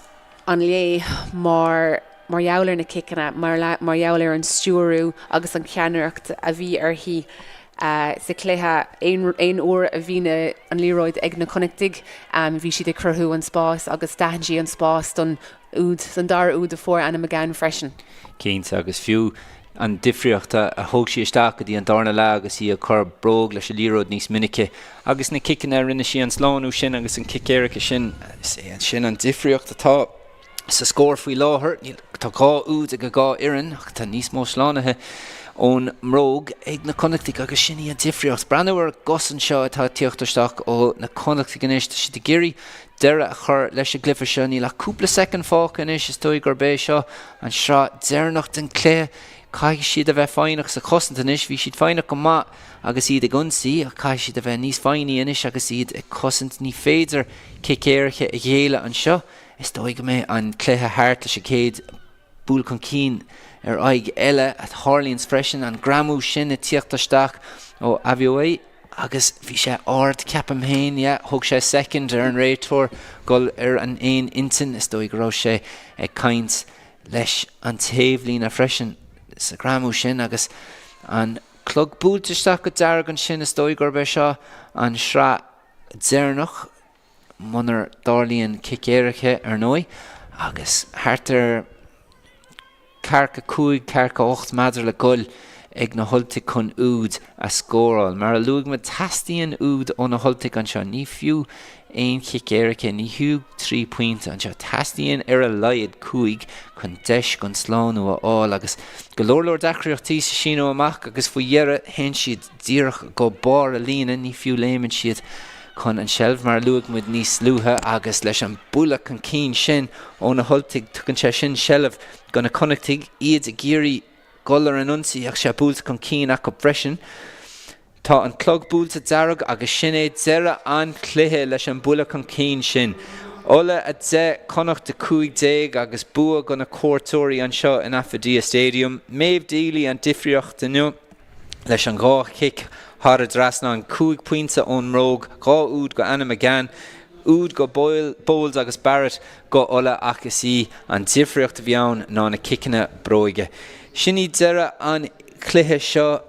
an lae mar mar gheall ar na ciceanna, mar mar gheall ar an stiúrú agus an cheannaireacht a bhí uirthi sa chluiche. Aon aon uair a bhí na an liathróid ag na Connachtaigh, bhí siad ag cruthú an spás agus d'aithin sí an spás don úd, don dara úd a fuair Anna McGann freisin. Cinnte, agus fiú an difríocht a thóg sí isteach go dtí an darna leath agus í ag cur bróg leis an liathróid níos minice agus na ciceanna a rinne sí, an slánú sin agus an cic éirice sin, is é sin an difríocht atá sa scór faoi láthair. Tá dhá úd ag an dhá fhoireann ach tá níos mó slánaithe ón mbróg ag na Connachtaigh agus sin í an difríocht. Breathnú ar an gcosaint seo atá ag tíocht isteach ó na Connachtaigh anois. Tá siad ag iarraidh deireadh a chur leis an gcluiche seo. Níl ach cúpla soicind fágtha anois. Is dóigh gurb é seo an sraith deireanach den chluiche. Caithfidh siad a bheith foighneach sa chosaint anois. Bhí siad foighneach go maith agus iad ag ionsaí ach caithfidh siad a bheith níos foighní anois agus iad ag cosaint. Ní féidir cic éirice a ghéilleadh anseo. Is dóigh go mbeidh an cluiche thart leis an gcéad buail chun cinn ar aghaidh eile a tharlaíonns freisin, an greamú sin ag tíocht isteach ó Avioi. Agus bhí sé ard, ceapaim féin, yeah, thóg sé soicind ar an réiteoir dul ar an aon intinn, is dóigh go raibh sé ag caint leis an taobhlíne freisin sa ghreamú sin agus an clog buailte isteach go dearg ansin, is dóigh gurb é seo an sraith deireanach, munar dtarlaíonn cic éirice, ar ndóigh, agus thart ar. Ceathracha 5, ceathracha 8 meadar le goil ag na hUltaigh chun úd a scóráil. Mar a luaigh muid, teastaíonn úd ó na hUltaigh anseo. Ní fiú aon chic éirice, ní fiú 3 pointe anseo. Teastaíonn ar a laghad 5 chun deis chun slánú a fháil agus go leor leor deacrachtaí sa síneadh amach agus faoi dheireadh théann siad díreach go barr a líne, ní fiú léimeann siad chun an seilbh mar a luaigh muid níos luaithe agus leis an buille chun cinn sin ó na hUltaigh tugann sé sin seilbh go na Connachtaigh, iad ag iarraidh dul ar an ionsaí ach sé buailte chun cinn acu freisin. Tá an clog buailte dearg agus sin é deireadh an chluiche leis an buille chun cinn sin. Ulaidh 10, Connacht 15 agus bua go na cuairteoirí anseo in Affidea Stadium. Méabh Deely an difríocht inniu leis an dhá chic thar an dtrasnán, 5 pointe ón mbróg, 2 úd go Anna McGann, úd go Bowles agus Barrett go Ulaidh ach is í an difríocht a bhí ann ná na ciceanna bróige. Sin í deireadh an chluiche seo.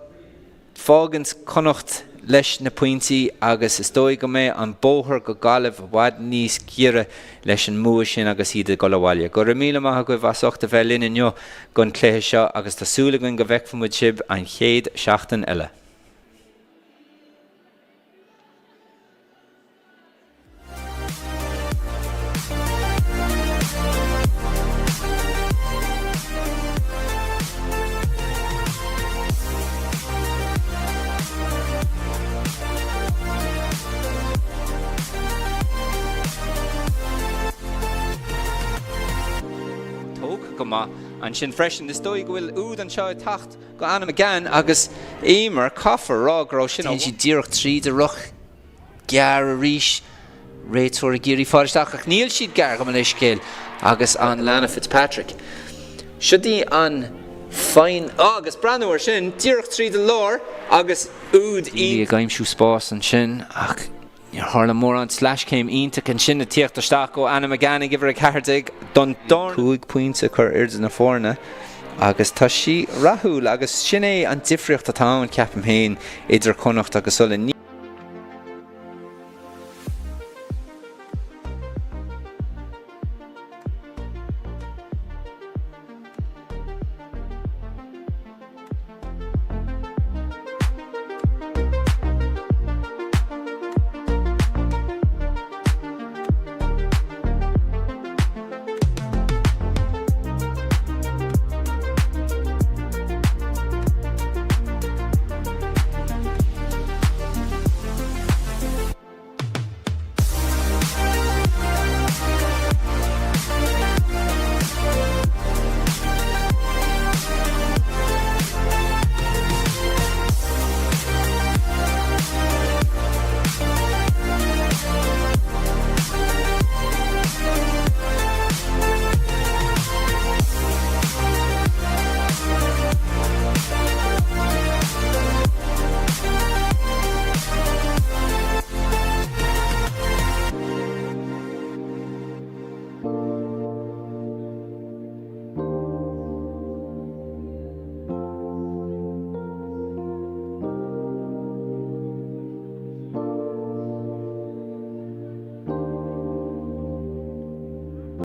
Fágann Connacht leis na pointí agus is dóigh go mbeidh an bóthar go Gaillimh i bhfad níos giorra leis an mbua sin agus iad ag dul abhaile. Go raibh míle maith agaibh as ucht a bheith linn inniu don chluiche seo agus tá súil againn go bhfeicfidh muid sibh an chéad seachtain eile. Tógtha go maith ansin freisin. Is dóigh go bhfuil úd anseo ag teacht go Anna McGann agus Eimear, caithfear a rá go raibh sin. Téann siad díreach tríd an ruc. Gearr arís. Réiteoir ag iarraidh fáil isteach ach níl siad gearr, gabh mo leithscéal agus an Lana Fitzpatrick. Siod í an fine agus breathnú ar sin, díreach tríd an lár agus úd í. Ag aimsiú spás ansin ach níor tharla mórán. Sleaschéim iontach ansin ag tíocht isteach ó Anna McGann ag uimhir 14 don darna. 5 pointe a chur idir na foirne agus tá sí rathúil agus sin é an difríocht atá ann, ceapaim féin, idir Connacht agus Ulaidh.